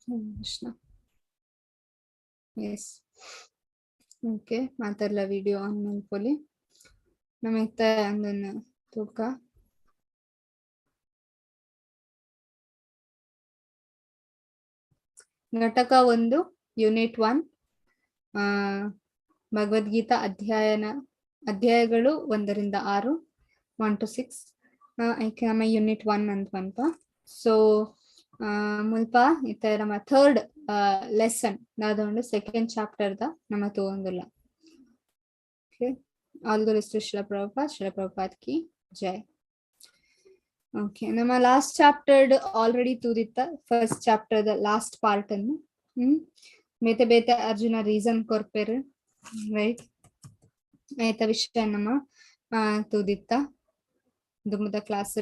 Krishna. Yes, okay, ಮಾತೆರ್ಲ video ಆನ್ ಮಲ್ಪೊಲಿ. ನಮ ಇತ್ತೆ ಅಂದನ್ ತೂಕ. ಘಟಕ 1, ಯೂನಿಟ್ 1, ಭಗವದ್ಗೀತಾ ಅಧ್ಯಯನ, ಅಧ್ಯಾಯಗಳು 1ರಿಂದ 6, 1 ಟು 6. ಐಕೆ ನಮ್ಮ ಯೂನಿಟ್ 1 ಅಂತ ಪನ್ಪ. ಸೊ ಮುಲ್ಪ ಇತ್ತೆ ನಮ್ಮ ಥರ್ಡ್ ಲೆಸನ್ ದಾದ ಸೆಕೆಂಡ್ ಚಾಪ್ಟರ್ ದ ನಮ್ಮ ತೂವೊಂದುಲ್ಲ. Okay, all glories to Srila Prabhupada. Srila Prabhupada ಕಿ ಜೈ. ಓಕೆ, ನಮ್ಮ ಲಾಸ್ಟ್ ಚಾಪ್ಟರ್ ಆಲ್ರೆಡಿ ತೂದಿತ್ತ, first chapter the last part ಅನ್ನು. ಬೇತೆ ಬೇತೆ ಅರ್ಜುನ ರೀಸನ್ ಕೊರ್ಪೆರ್, ರೈಟ್? ಆಯ್ತ, ವಿಷಯ ನಮ್ಮ ತೂದಿತ್ತ ದುಂಬುದ ಕ್ಲಾಸ್.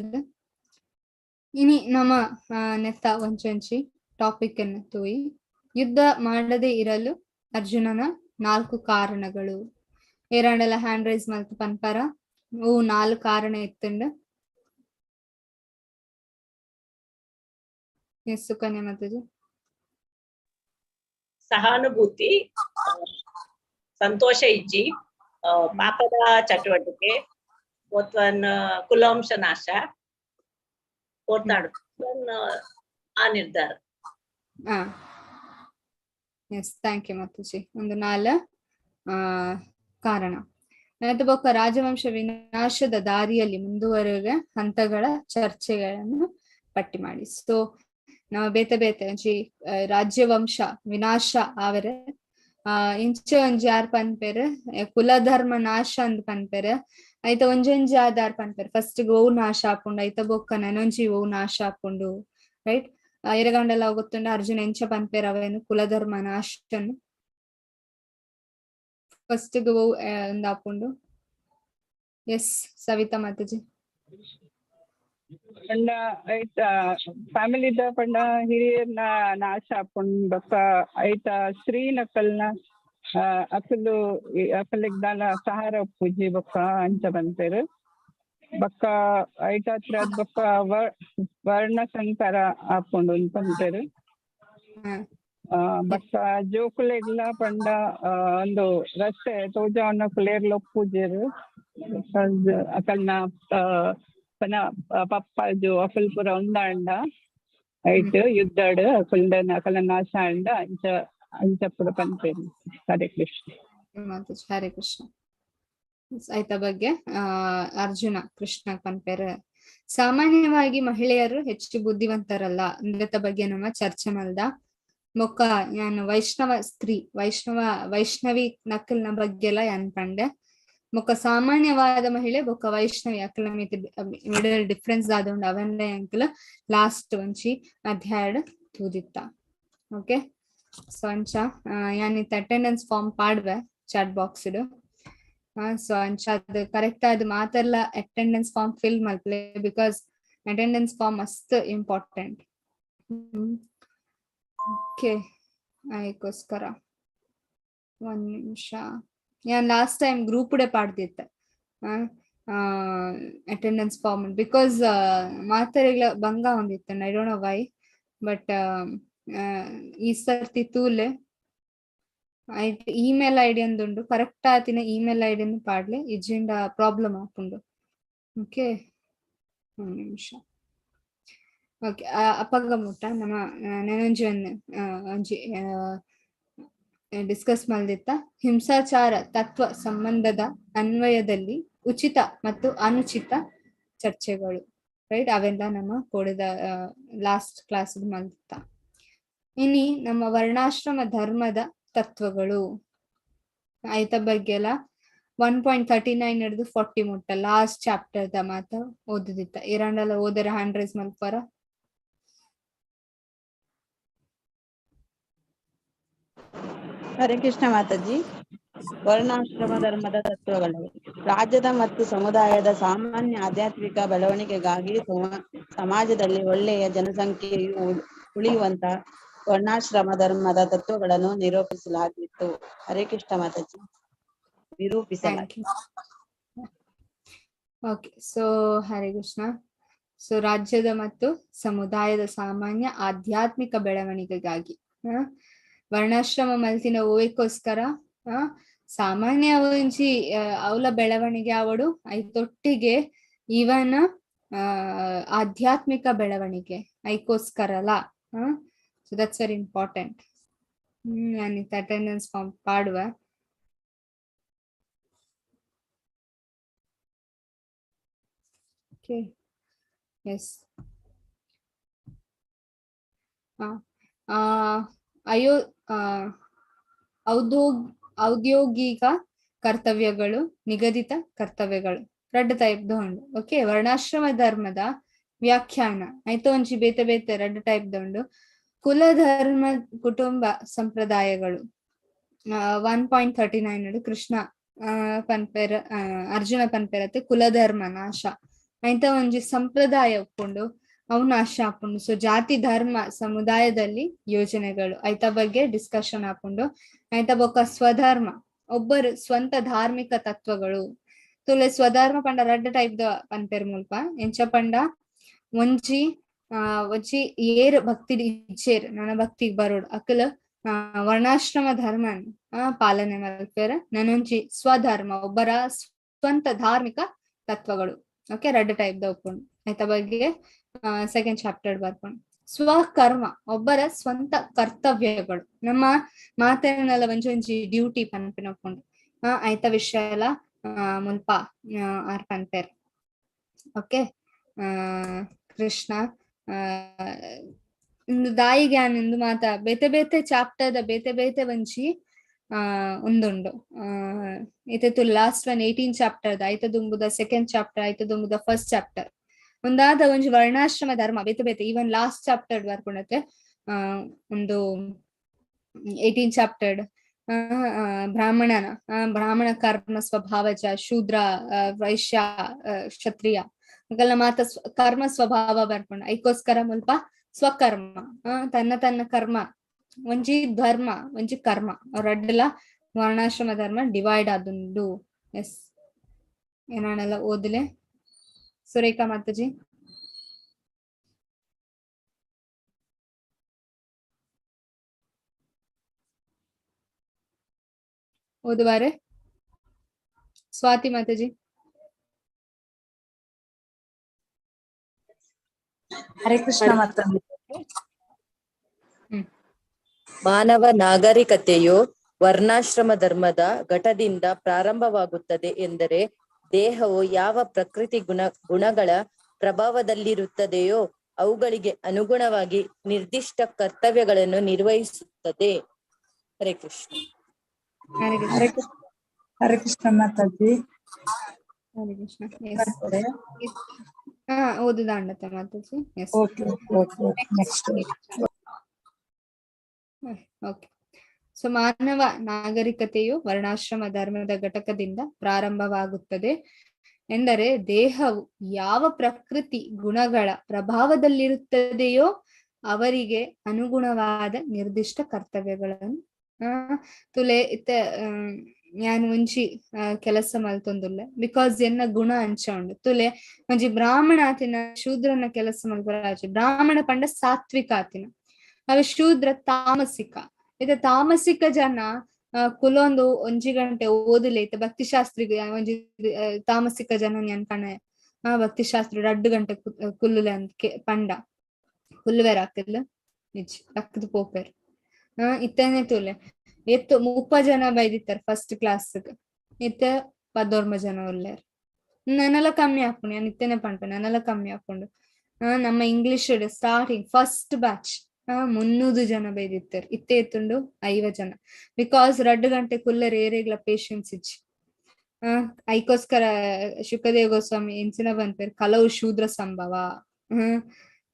ಇನಿ ನಮ್ಮ ನೆತ್ತ ಒಂಚೊಂಚಿ ಟಾಪಿಕ್ ಅನ್ನು ತೂಯಿ. ಯುದ್ಧ ಮಾಡದೇ ಇರಲು ಅರ್ಜುನನ ನಾಲ್ಕು ಕಾರಣಗಳು. ಏರಾಂಡಲ ಹ್ಯಾಂಡ್ ರೈಸ್ ಮಲ್ತ್ ಪನ್ಪರ, ಓ ನಾಲ್ಕು ಕಾರಣ ಇತ್ತುಂಡು? ಎಸ್, ಸುಕನ್ಯಾ ಮಾತಾಜಿ. ಸಹಾನುಭೂತಿ, ಸಂತೋಷ ಇಜ್ಜಿ, ಪಾಪದ ಚಟುವಟಿಕೆ, ಒತ್ವನ್ ಕುಲವಂಶ ನಾಶ, ಫೋರ್ತ್ ಆ ನಿರ್ಧಾರ. ಹಾ, ಎಸ್, thank you Mataji. ಒಂದು ನಾಲ್ ಕಾರಣ. ಬೊಕ್ಕ ರಾಜವಂಶ ವಿನಾಶದ ದಾರಿಯಲ್ಲಿ ಮುಂದುವರೆದ ಹಂತಗಳ ಚರ್ಚೆಗಳನ್ನು ಪಟ್ಟಿ ಮಾಡಿ. ಸೊ ನಾವು ಬೇತೆ ಬೇತೆ ಒಂಜಿ ರಾಜ್ಯವಂಶ ವಿನಾಶ ಆವರೆ ಇಂಚ ಒಂಜಿ ಯಾರ್ ಪನ್ಪೆರ್, ಕುಲಧರ್ಮ ನಾಶ ಅಂದ್ ಪನ್ಪೆರ್. ಐತ ಒಂಜೊಂಜಿ ಆಧಾರ್ ಪನ್ಪೆರ್. ಫಸ್ಟ್ ಗೋವು ನಾಶ ಆಪುಂಡು, ಐತ ಬೊಕ್ಕ ನನೊಂಜಿ ಓವು ನಾಶ ಆಪುಂಡು, ರೈಟ್? ಎರೆಗಂಡಲ ಗೊತ್ತುಂಡು ಅರ್ಜುನ ಎಂಚ ಪನ್ಪೆರ್ ಅವೇನು ಕುಲಧರ್ಮ ನಾಶನ್? ಫಸ್ಟ್ ಗೋವು ಒಂದಾಪುಂಡು. ಎಸ್, ಸವಿತಾ ಮಾತಾಜಿ. ಪಂಡ ಐತ ಫ್ಯಾಮಿಲಿದ ಪಂಡ ಹಿರಿಯರ್ನ ನಾಶ ಆಪುಂಡು. ಬೊಕ್ಕ ಐತ ಸ್ತ್ರೀ ನಕಲ್ನ ಅಕುಲು ಅಕುಲೆಗ್ ದಾಲ ಸಹಾರ ಉಪ್ಪುಜಿ ಬೊಕ್ಕ ಅಂಚ ಪನ್ಪೆರ್. ಬೊಕ್ಕ ಐತಾತ್ರ ಬೊಕ್ಕ ವರ್ಣ ಸಂಕರ ಆಪುಂಡು ಅಂದ್ ಪನ್ಪೆರ್. ಬೊಕ್ಕ ಜೋಕುಲೆಗ್ಲ ಪಂಡ ಒಂದು ರಸ್ತೆ ತೋಜಾವುನ ಏರ್ಲ ಉಪ್ಪುಜೆರ್. ಅಕಲ್ನ ಪನ ಪಪ್ಪ ಜೋ ಅಕುಲ್ ಪೂರ ಒಂದಾಂಡ ಐಟ್ ಯುದ್ಧಡ್ ಅಕುಲ್ನ ಅಕಲ್ನ ನಾಶ ಆಂಡ ಅಂಚ ಅಂಚ ಪೂರ ಪನ್ಪೆರ್. ಹರೇ ಕೃಷ್ಣ. ಮಾತಾಜಿ, ಹರೇ ಕೃಷ್ಣ. ಐತ ಬಗ್ಗೆ ಅರ್ಜುನ ಕೃಷ್ಣ ಪನ್ಪೆರ್, ಸಾಮಾನ್ಯವಾಗಿ ಮಹಿಳೆಯರು ಹೆಚ್ಚು ಬುದ್ಧಿವಂತರಲ್ಲ ಅಂದ್ರತ ಬಗ್ಗೆ ನಮ್ಮ ಚರ್ಚೆ ಮಲ್ದ. ಬೊಕ್ಕ ಯಾನ್ ವೈಷ್ಣವ ಸ್ತ್ರೀ, ವೈಷ್ಣವ ವೈಷ್ಣವಿ ನಕಲ್ನ ಬಗ್ಗೆ ಎಲ್ಲ ಯಾನ್ ಪಂಡೆ. ಬೊಕ್ಕ ಸಾಮಾನ್ಯವಾದ ಮಹಿಳೆ ಬೊಕ್ಕ ವೈಷ್ಣವಿ ಅಕಲ್ನ ಮಿತ್ ಮಿಡಲ್ ಡಿಫ್ರೆನ್ಸ್ ಆದುಂಡು, ಅವನ್ನೇ ಅಂಕಲ್ ಲಾಸ್ಟ್ ಒಂಚಿ ಅಧ್ಯಾಯ ತೂದಿತ್ತ. ಓಕೆ, ಸೊ ಅಂಚ ಯಾನ್ ಇತ್ತೆ ಅಟೆಂಡೆನ್ಸ್ ಫಾರ್ಮ್ ಪಾಡ್ವೆ ಚಾಟ್ ಬಾಕ್ಸ್. ಸೊ ಅಂಚ ಅದು ಕರೆಕ್ಟ್ ಆದ್ ಮಾತೆರ್ಲ ಅಟೆಂಡೆನ್ಸ್ ಫಾರ್ಮ್ ಫಿಲ್ ಮಲ್ಪಲೆ, because attendance form ಮಸ್ತ್ ಇಂಪಾರ್ಟೆಂಟ್. ಓಕೆ, ಅದಕ್ಕೋಸ್ಕರ ಒಂದ್ ನಿಮಿಷ. ಯಾನ್ ಲಾಸ್ಟ್ ಟೈಮ್ ಗ್ರೂಪ್ ಡೇ ಪಾಡ್ದಿತ್ತೆ ಅಟೆಂಡೆನ್ಸ್ ಫಾರ್ಮ್, because ಮಾತೆರೆಗ್ಲ ಬಂಗ ಒಂದಿತ್ತು. I don't know why, but ಈ ಸರ್ತಿ ತೂಲೆ ಇಮೇಲ್ ಐಡಿ ಅಂದುಂಡು, ಕರೆಕ್ಟ್ ಆತಿನ ಇಮೇಲ್ ಐಡಿ ಪಾಡ್ಲೆ, ಇಜ್ಜಿಂಡ ಪ್ರಾಬ್ಲಮ್ ಆಪುಂಡು. ಓಕೆ, ಒಂದ್ ನಿಮಿಷ. ಓಕೆ, ಅಪಗ ಮುಟ್ಟ ನಮ್ಮ ನೆನೊಂಜಿ ಒಂಜಿ ಡಿಸ್ಕಸ್ ಮಲ್ದಿತ್ತ. ಹಿಂಸಾಚಾರ ತತ್ವ ಸಂಬಂಧದ ಅನ್ವಯದಲ್ಲಿ ಉಚಿತ ಮತ್ತು ಅನುಚಿತ ಚರ್ಚೆಗಳು, ರೈಟ್? ಅವೆಲ್ಲ ನಮ್ಮ ಕೊಡಿದ ಲಾಸ್ಟ್ ಕ್ಲಾಸ್ ಮಲ್ದಿತ್ತ. ಇನಿ ನಮ್ಮ ವರ್ಣಾಶ್ರಮ ಧರ್ಮದ ತತ್ವಗಳು ಆಯ್ತ ಬಗ್ಗೆ ಎಲ್ಲ 1.39 ಹಿಡಿದು 40 ಮುಟ್ಟ ಲಾಸ್ಟ್ ಚಾಪ್ಟರ್ the ಮಾತ ಓದುದಿತ್ತ. ಏರಾಂಡಲ ಓದರ ಹ್ಯಾಂಡ್ ರೈಸ್ ಮಲ್ಪರ. ಹರೇ ಕೃಷ್ಣ ಮಾತಾಜಿ. ವರ್ಣಾಶ್ರಮ ಧರ್ಮದ ತತ್ವಗಳು: ರಾಜ್ಯದ ಮತ್ತು ಸಮುದಾಯದ ಸಾಮಾನ್ಯ ಆಧ್ಯಾತ್ಮಿಕ ಬೆಳವಣಿಗೆಗಾಗಿ ಸಮಾಜದಲ್ಲಿ ಒಳ್ಳೆಯ ಜನಸಂಖ್ಯೆಯು ಉಳಿಯುವಂತ ವರ್ಣಾಶ್ರಮ ಧರ್ಮದ ತತ್ವಗಳನ್ನು ನಿರೂಪಿಸಲಾಗಿತ್ತು. ಹರೇ ಕೃಷ್ಣ ಮಾತಾಜಿ. ನಿರೂಪಿಸಲಾಗಿತ್ತು. ಓಕೆ, ಸೊ ಹರೇ ಕೃಷ್ಣ. ಸೊ ರಾಜ್ಯದ ಮತ್ತು ಸಮುದಾಯದ ಸಾಮಾನ್ಯ ಆಧ್ಯಾತ್ಮಿಕ ಬೆಳವಣಿಗೆಗಾಗಿ. ವರ್ಣಾಶ್ರಮ ಮಲ್ತಿನ ಓಯಕ್ಕೋಸ್ಕರ ಸಾಮಾನ್ಯ ಒಂಜಿ ಅವಲ ಬೆಳವಣಿಗೆ ಅವಡು ಐತೊಟ್ಟಿಗೆ ಇವನ ಆಧ್ಯಾತ್ಮಿಕ ಬೆಳವಣಿಗೆ ಐಕೋಸ್ಕರಲ. So that's very important. ನಾನು ಅಟೆಂಡೆನ್ಸ್ ಫಾರ್ಮ್ ಪಾಡುವ. Okay, yes. ಅಯೋ ಔದ್ಯೋಗಿಕ ಕರ್ತವ್ಯಗಳು, ನಿಗದಿತ ಕರ್ತವ್ಯಗಳು ರಡ್ಡ್ ಟೈಪ್ ಉಂಡು. ಓಕೆ, ವರ್ಣಾಶ್ರಮ ಧರ್ಮದ ವ್ಯಾಖ್ಯಾನ ಆಯ್ತು. ಒಂಜಿ ಬೇತೆ ಬೇತೆ ರಡ್ಡ್ ಟೈಪ್ ಉಂಡು. ಕುಲಧರ್ಮ, ಕುಟುಂಬ ಸಂಪ್ರದಾಯಗಳು. 1.39 ಕೃಷ್ಣ ಪನ್ಪೆರ್, ಅರ್ಜುನ ಪನ್ಪೆರತ್ತೆ ಕುಲಧರ್ಮ ನಾಶ ಆಯ್ತ. ಒಂಜಿ ಸಂಪ್ರದಾಯ ಉಪ್ಪುಂಡು, ಅವು ನಾಶ ಆಪುಂಡು. ಸೊ ಜಾತಿ ಧರ್ಮ ಸಮುದಾಯದಲ್ಲಿ ಯೋಜನೆಗಳು ಐತ ಬಗ್ಗೆ ಡಿಸ್ಕಷನ್ ಆಪುಂಡು ಆಯ್ತ. ಬೊಕ್ಕ ಸ್ವಧರ್ಮ, ಒಬ್ಬರು ಸ್ವಂತ ಧಾರ್ಮಿಕ ತತ್ವಗಳು ತುಲೆ. ಸ್ವಧರ್ಮ ಪಂಡ ರಡ್ಡ್ ಟೈಪ್ ದ ಪನ್ಪೆರ್ ಮುಲ್ಪ. ಎಂಚ ಪಂಡ ಒಂಜಿ ಒಂಜಿ ಏರ್ ಭಕ್ತಿ ಇಜ್ಜೇರ್ ನನ ಭಕ್ತಿಗ್ ಬರೋಡು ಅಕಲ್ ವರ್ಣಾಶ್ರಮ ಧರ್ಮನ್ ಪಾಲನೆ ಮಲ್ಪೆರ್. ನನೊಂಜಿ ಸ್ವಧರ್ಮ, ಒಬ್ಬರ ಸ್ವಂತ ಧಾರ್ಮಿಕ ತತ್ವಗಳು. ಓಕೆ, ರಡ್ಡ್ ಟೈಪ್ ದ ಉಪ್ಪುಂಡು ಆಯ್ತ ಬಗ್ಗೆ ಸೆಕೆಂಡ್ ಚಾಪ್ಟರ್ ಬರ್ಕೊಂಡು. ಸ್ವಕರ್ಮ, ಒಬ್ಬರ ಸ್ವಂತ ಕರ್ತವ್ಯಗಳು. ನಮ್ಮ ಮಾತೆನೆಲ್ಲ ಒಂಜಿ ಒಂಜಿ ಡ್ಯೂಟಿ ಪನ್ಪಿನ ಉಪ್ಪುಂಡು ಆಯ್ತ ವಿಷಯ ಎಲ್ಲ ಮುಲ್ಪ ಆರ್ ಪನ್ಪೆರ್. ಓಕೆ, ಕೃಷ್ಣ ಇಂದು ದಾಯಿ ಜ್ಞಾನ ಇಂದು ಮಾತ ಬೇತೆ ಬೇತೆ ಚಾಪ್ಟರ್ ದ ಬೇತೆ ಬೇತೆ ಒಂಜಿ ಉಂದುಂಡು. ಇತ್ತೆ ಲಾಸ್ಟ್ ಒನ್ 18 ಚಾಪ್ಟರ್ ಐತ ದುಂಬುದ ಸೆಕೆಂಡ್ ಚಾಪ್ಟರ್, ಐತ ದುಂಬುದ ಫಸ್ಟ್ ಚಾಪ್ಟರ್ ಒಂದಾದ ಒಂಜಿ ವರ್ಣಾಶ್ರಮ ಧರ್ಮ ಬೇತೆ ಬೇತೆ. ಈವನ್ ಲಾಸ್ಟ್ ಚಾಪ್ಟರ್ ಬರ್ಕೊಂಡತೆ ಒಂದು 18 ಚಾಪ್ಟರ್ ಬ್ರಾಹ್ಮಣನ ಬ್ರಾಹ್ಮಣ ಕರ್ಮ ಸ್ವಭಾವಜ, ಶೂದ್ರ, ವೈಶ್ಯ, ಕ್ಷತ್ರಿಯ ಮೊದಲ ಮಾತ ಕರ್ಮ ಸ್ವಭಾವ ಬರ್ಕೊಂಡು. ಐಕೋಸ್ಕರ ಮುಲ್ಪ ಸ್ವಕರ್ಮ, ತನ್ನ ತನ್ನ ಕರ್ಮ, ಒಂಜಿ ಧರ್ಮ ಒಂಜಿ ಕರ್ಮ ರಡ್ಡಲ ವರ್ಣಾಶ್ರಮ ಧರ್ಮ ಡಿವೈಡ್ ಆದುಂಡು. ಎಸ್, ಏನಾನೆಲ್ಲ ಓದ್ಲೆ. ಸುರೇಖಾ ಮಾತಾಜಿ. ಓದುವಾರೆ ಸ್ವಾತಿ ಮಾತಾಜಿ. ಹರೇ ಕೃಷ್ಣ ಮಾತಾಜಿ. ಮಾನವ ನಾಗರಿಕತೆಯು ವರ್ಣಾಶ್ರಮ ಧರ್ಮದ ಘಟದಿಂದ ಪ್ರಾರಂಭವಾಗುತ್ತದೆ ಎಂದರೆ ದೇಹವು ಯಾವ ಪ್ರಕೃತಿ ಗುಣಗಳ ಪ್ರಭಾವದಲ್ಲಿರುತ್ತದೆಯೋ ಅವುಗಳಿಗೆ ಅನುಗುಣವಾಗಿ ನಿರ್ದಿಷ್ಟ ಕರ್ತವ್ಯಗಳನ್ನು ನಿರ್ವಹಿಸುತ್ತದೆ. ಹರೇ ಕೃಷ್ಣ. ಹರೇ ಕೃಷ್ಣ. ಹರೇ ಕೃಷ್ಣ. ಹರೇ ಕೃಷ್ಣ ಮಾತಾಜಿ. ಹರೇ ಕೃಷ್ಣ. ಎಸ್, ಓದುದಾಂಡತೆ Mataji. S. Okay okay, next. Okay, so ಮಾನವ ನಾಗರಿಕತೆಯು ವರ್ಣಾಶ್ರಮ ಧರ್ಮದ ಘಟಕದಿಂದ ಪ್ರಾರಂಭವಾಗುತ್ತದೆ ಎಂದರೆ ದೇಹವು ಯಾವ ಪ್ರಕೃತಿ ಗುಣಗಳ ಪ್ರಭಾವದಲ್ಲಿರುತ್ತದೆಯೋ ಅವರಿಗೆ ಅನುಗುಣವಾದ ನಿರ್ದಿಷ್ಟ ಕರ್ತವ್ಯಗಳನ್ನು. ತುಲೆ ಇತ್ತೆ ಯಾನ್ ಒಂಜಿ ಕೆಲಸ ಮಲ್ತೊಂದುಲ್ಲೆ because ಎನ್ನ ಗುಣ ಅಂಚ ಉಂಡು. ತುಲೆ ಒಂಜಿ ಬ್ರಾಹ್ಮಣ ಆತಿನ ಶೂದ್ರನ ಕೆಲಸ ಮಲ್ಪರಾಜಿ. ಬ್ರಾಹ್ಮಣ ಪಂಡ ಸಾತ್ವಿಕ ಆತಿನ, ಅವೆ ಶೂದ್ರ ತಾಮಸಿಕ. ಇತ್ತೆ ತಾಮಸಿಕ ಜನ ಕುಲೊಂದು ಒಂಜಿ ಗಂಟೆ ಓದಿಲ್ಲ. ಇತ್ತೆ ಭಕ್ತಿಶಾಸ್ತ್ರಿಗೆ ಒಂಜಿ ತಾಮಸಿಕ ಜನ ಅನ್ಕಣೆ ಭಕ್ತಿಶಾಸ್ತ್ರ 2 ಗಂಟೆ ಕುಲ್ಲುಲೆ ಅಂತ ಪಂಡ ಕುಲ್ಲುವೆರ್ ಆಕಿಲ್ಲ ನಿಜ ಲಕ್ಕದ ಪೋಪೆರ್. ಇತ್ತನೆ ತುಲೆ ಎತ್ತು 30 ಜನ ಬೈದಿತ್ತಾರೆ ಫಸ್ಟ್ ಕ್ಲಾಸ್, ಇತ್ತೆ 19 ಜನ ಉಲ್ಲೇರ್. ನನ್ನೆಲ್ಲ ಕಮ್ಮಿ ಹಾಕೊಂಡು ನಾನು ಇತ್ತೇನೆ ಪನ್ಪೆ, ನನ್ನೆಲ್ಲ ಕಮ್ಮಿ ಹಾಕೊಂಡು. ನಮ್ಮ ಇಂಗ್ಲಿಷ್ ಸ್ಟಾರ್ಟಿಂಗ್ ಫಸ್ಟ್ ಬ್ಯಾಚ್ 300 ಜನ ಬೈದಿತ್ತಾರೆ, ಇತ್ತೆ ಎತ್ತುಂಡು 50 ಜನ. Because 2 ಗಂಟೆ ಕುಲ್ಲರ್ ಏರೆಗ್ಲ ಪೇಶನ್ಸ್ ಇಜ್ಜಿ. ಐಕೋಸ್ಕರ ಶುಕದೇವ ಗೋಸ್ವಾಮಿ ಎಂಚಿನ ಬಂದ್ಪೇರ್ ಕಲವು ಶೂದ್ರ ಸಂಭವ.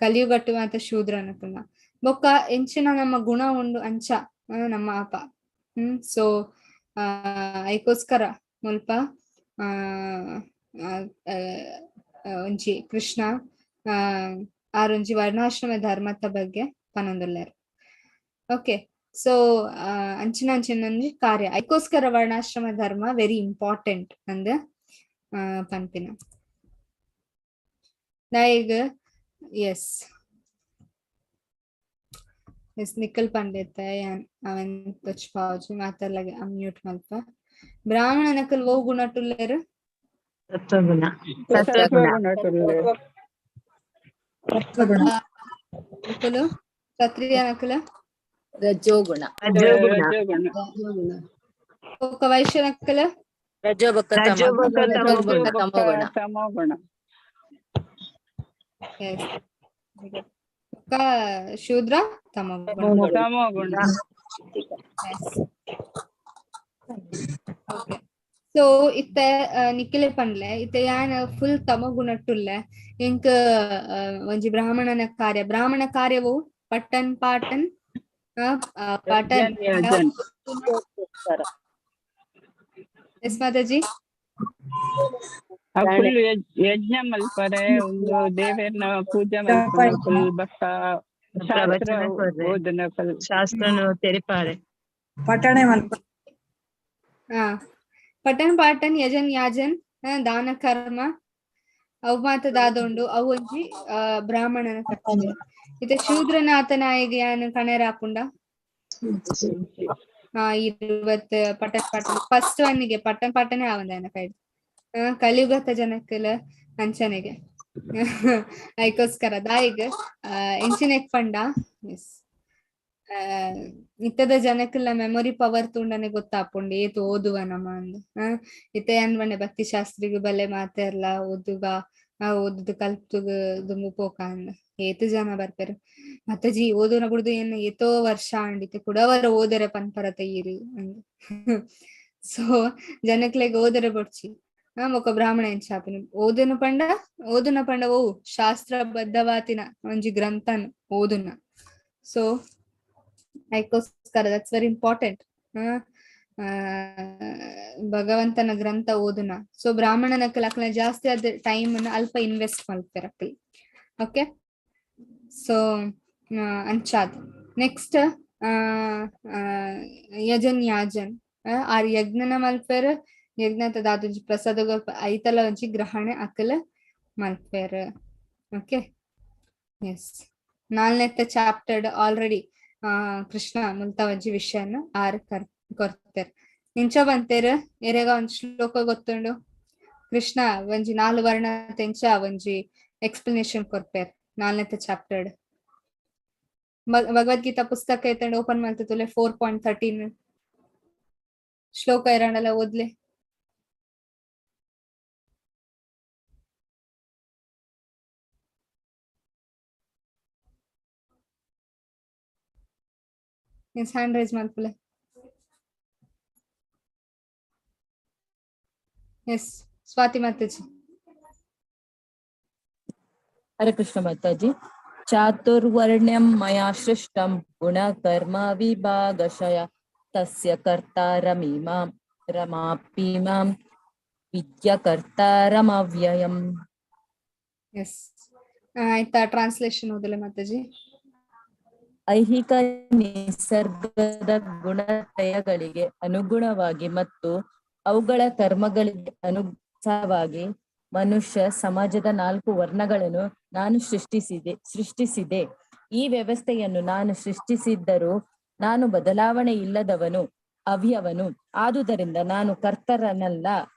ಕಲಿಯುಗಟ್ಟು ಅಂತ ಶೂದ್ರ ಅನ್ನಕುಲ್ಲ ಬೊಕ್ಕ ಎಂಚಿನ ನಮ್ಮ ಗುಣ ಉಂಡು ಅಂಚ ನಮ್ಮ ಅಪ. ಸೊ ಐಕೋಸ್ಕರ ಮುಲ್ಪ ಒಂಜಿ ಕೃಷ್ಣ ಆರೊಂಜಿ ವರ್ಣಾಶ್ರಮ ಧರ್ಮದ ಬಗ್ಗೆ ಪನೊಂದುಲ್ಲೆರ್. ಓಕೆ, ಸೊ ಅಂಚಿನ ಅಂಚಿನ ಕಾರ್ಯ ಐಕೋಸ್ಕರ ವರ್ಣಾಶ್ರಮ ಧರ್ಮ ವೆರಿ ಇಂಪಾರ್ಟೆಂಟ್ ಅಂದ್ ಪನ್ಪಿನ. ದಾಯೆಗ್? ಎಸ್ ಎಸ್, ನಿಖಿಲ್ ಪಂಡಿತ ಯಾನ್ ಅವೆನ್ ತೊಚ್ಪಾವುಜಿ ಮಾತೆರ್ಲಗ ಅನ್ಮ್ಯೂಟ್ ಮಲ್ಪ. ಬ್ರಾಹ್ಮಣನಕುಲು ಓ ಗುಣಟುಲ್ಲೆರ್? ಸತ್ವಗುಣ. ಸತ್ವಗುಣ. ಸತ್ವಗುಣ. ನಿಕುಲು ಕ್ಷತ್ರಿಯನಕುಲು? ರಜೋಗುಣ. ರಜೋಗುಣ. ರಜೋಗುಣ. ಬೊಕ್ಕ ವೈಶ್ಯನಕುಲು? ರಜೋ ಬೊಕ್ಕ ತಮ. ರಜೋ ಬೊಕ್ಕ ರಜೋ ಬೊಕ್ಕ ಬೊಕ್ಕ ತಮೋಗುಣ. ತಮೋಗುಣ. ಎಸ್, ಬೊಕ್ಕ ಶೂದ್ರ ತಮೋಗುಣ. ತಮೋಗುಣ. ಓಕೆ, ಸೊ ಇತ್ತೆ ನಿಖಿಲೆ ಪನ್ಲೆ, ಇತ್ತೆ ಯಾನ್ ಫುಲ್ ತಮಗುಣಟ್ಟುಲ್ಲೆ, ಎಂಕ್ ಒಂಜಿ ಬ್ರಾಹ್ಮಣನ ಕಾರ್ಯ, ಬ್ರಾಹ್ಮಣ ಕಾರ್ಯವು ಪಟ್ಟನ್ ಪಾಟನ್ ಪಟನ್ ಯಜನ್. ಎಸ್ ಮಾತಾಜಿ. ಫುಲ್ ಯಜ್ಞ ಮಲ್ಪರೆ, ಒಂದು ದೇವೆರ್ನ ಪೂಜೆ ಮಲ್ಪುನ ಫುಲ್, ಬೊಕ್ಕ ಶಾಸ್ತ್ರ ಪ್ರವಚನ ಕೊರ್ರೆ. ಓದುನ ಫುಲ್. ಶಾಸ್ತ್ರನು ತೆರಿಪಾರೆ. ಪಠಣೆ ಮಲ್ಪ. ಹಾ, ಪಠನ್ ಪಾಠನ್, ಯಜನ್ ಯಾಜನ್, ದಾನ ಕರ್ಮ, ಅವು ಮಾತ ದಾದ ಉಂಡು ಅವು ಒಂಜಿ ಬ್ರಾಹ್ಮಣನ ಕರ್ತವ್ಯ. ಇತ್ತೆ ಶೂದ್ರನಾಥನಾಯಿಗೆ ಯಾನ್ ಕಣೆರಾಪುಂಡ 20 ಪಟನ್ ಪಾಟನ್ ಫಸ್ಟ್ ಒನ್ನಿಗೆ ಪಟ್ಟನ್ ಪಾಟನೆ ಆವಂದಾಯನ ಕೈ. ಕಲಿಯುಗತ ಜನಕ್ಕಲ ಅಂಚನೆಗೆ ಐಕೋಸ್ಕರ ದಾಯಿಗ್ ಎಂಚಿನೆಕ್ ಪಂಡ, ಎಸ್, ಇತ್ತದ ಜನಕ್ಕೆಲ್ಲ ಮೆಮೊರಿ ಪವರ್ ತೂಂಡನೆ ಗೊತ್ತಾಪುಂಡು ಏತ್ ಓದುವ ನಮ ಅಂದ್. ಇತ್ತೆ ಏನ್ ಪಂಡೆ, ಭಕ್ತಿ ಶಾಸ್ತ್ರಿಗ್ ಬಲ್ಲೆ ಮಾತೆರ್ಲ ಓದುಗ, ಓದುದು ಕಲ್ತುಗ್ ದುಂಬು ಪೋಕ ಅಂದ್. ಏತ್ ಜನ ಬರ್ಪೆರ್, ಮಾತಾಜಿ ಓದುನ ಬುಡ್ದು ಏನ್ ಏತೋ ವರ್ಷ ಆಂಡ್, ಇತ್ತೆ ಕುಡವರ ಓದರೆ ಪನ್ಪರತ ಈರ್ ಅಂದ್. ಸೊ ಜನಕ್ಲೆಗ್ ಓದರೆ ಬೊಡ್ಚಿ. ಬೊಕ್ಕ ಬ್ರಾಹ್ಮಣ ಎಂಚಾಪಿನ ಓದುನ ಪಂಡ, ಓದುನ ಪಂಡ ಓ ಶಾಸ್ತ್ರಬದ್ಧವಾತಿನ ಒಂಜಿ ಗ್ರಂಥನ್ ಓದುನ. ಸೊ ಐಕೋಸ್ಕರ that's very important, ಭಗವಂತನ ಗ್ರಂಥ ಓದುನ. ಸೊ ಬ್ರಾಹ್ಮಣನ ಅಕ್ಲ ಜಾಸ್ತಿ ಆದ ಟೈಮ್ ಅನ್ನು ಅಲ್ಪ ಇನ್ವೆಸ್ಟ್ ಮಲ್ಪೆರ್ ಅಕ್ಲ್. ಓಕೆ, ಸೊ ಅಂಚಾದ್ ನೆಕ್ಸ್ಟ್ ಯಜನ್ ಯಾಜನ್, ಆರ್ ಯಜ್ಞನ ಮಲ್ಪೆರ್, ಯಜ್ಞ ದಾದೊಂಜಿ ಪ್ರಸಾದ ಐತಲ ಒಂಜಿ ಗ್ರಹಣೆ ಅಕ್ಲ್ ಮಲ್ಪೆರ್. ಓಕೆ, ಎಸ್, ನಾಲ್ನೆತ್ತ ಚಾಪ್ಟರ್ ಆಲ್ರೆಡಿ ಕೃಷ್ಣ ಮುಲ್ತ ಒಂಜಿ ವಿಷಯನ ಆರ್ ಕೊರ್ತೆರ್. ಇಂಚ ಬಂತೇರ್ ಎರೆಗ ಒಂಜಿ ಶ್ಲೋಕ ಗೊತ್ತುಂಡು? ಕೃಷ್ಣ ಒಂಜಿ ನಾಲ್ ವರ್ಣ ತೆಂಚ ಒಂಜಿ ಎಕ್ಸ್ಪ್ಲನೇಷನ್ ಕೊರ್ಪೆರ್ ನಾಲ್ನೆತ್ತ ಚಾಪ್ಟರ್. ಭಗವದ್ಗೀತಾ ಪುಸ್ತಕ ಐತಂಡ್ ಓಪನ್ ಮಲ್ತುಲೆ 4.13 ಶ್ಲೋಕ ಇರಂಡಲ ಓದ್ಲೆ. ಎಸ್, ಹ್ಯಾಂಡ್ ರೈಸ್ ಮಲ್ಪುಲೆ. ಎಸ್, ಸ್ವಾತಿ ಮಾತಾಜಿ. ಹರೇ ಕೃಷ್ಣ ಮಾತಾಜಿ. ಚಾತುರ್ವರ್ಣ್ಯಂ ಮಯಾ ಸೃಷ್ಟಂ ಗುಣಕರ್ಮ ವಿಭಾಗಶಯ ತಸ್ಯ ಕರ್ತಾರಮಿಮಾಂ ರಮಾಪಿಮಾಂ ವಿದ್ಯಕರ್ತಾರಮವ್ಯಯಂ. ಎಸ್, ಆಯ್ತಾ, ಟ್ರಾನ್ಸ್ಲೇಷನ್ ಓದಲೆ ಮಾತಾಜಿ. ಐಹಿಕ ನಿಸರ್ಗದ ಗುಣತ್ರಯಗಳಿಗೆ ಅನುಗುಣವಾಗಿ ಮತ್ತು ಅವುಗಳ ಕರ್ಮಗಳಿಗೆ ಅನುಸಾರವಾಗಿ ಮನುಷ್ಯ ಸಮಾಜದ ನಾಲ್ಕು ವರ್ಣಗಳನ್ನು ನಾನು ಸೃಷ್ಟಿಸಿದೆ. ಈ ವ್ಯವಸ್ಥೆಯನ್ನು ನಾನು ಸೃಷ್ಟಿಸಿದ್ದರೂ ನಾನು ಬದಲಾವಣೆ ಇಲ್ಲದವನು, ಅವ್ಯವನು. ಆದುದರಿಂದ ನಾನು ಕರ್ತರನಲ್ಲ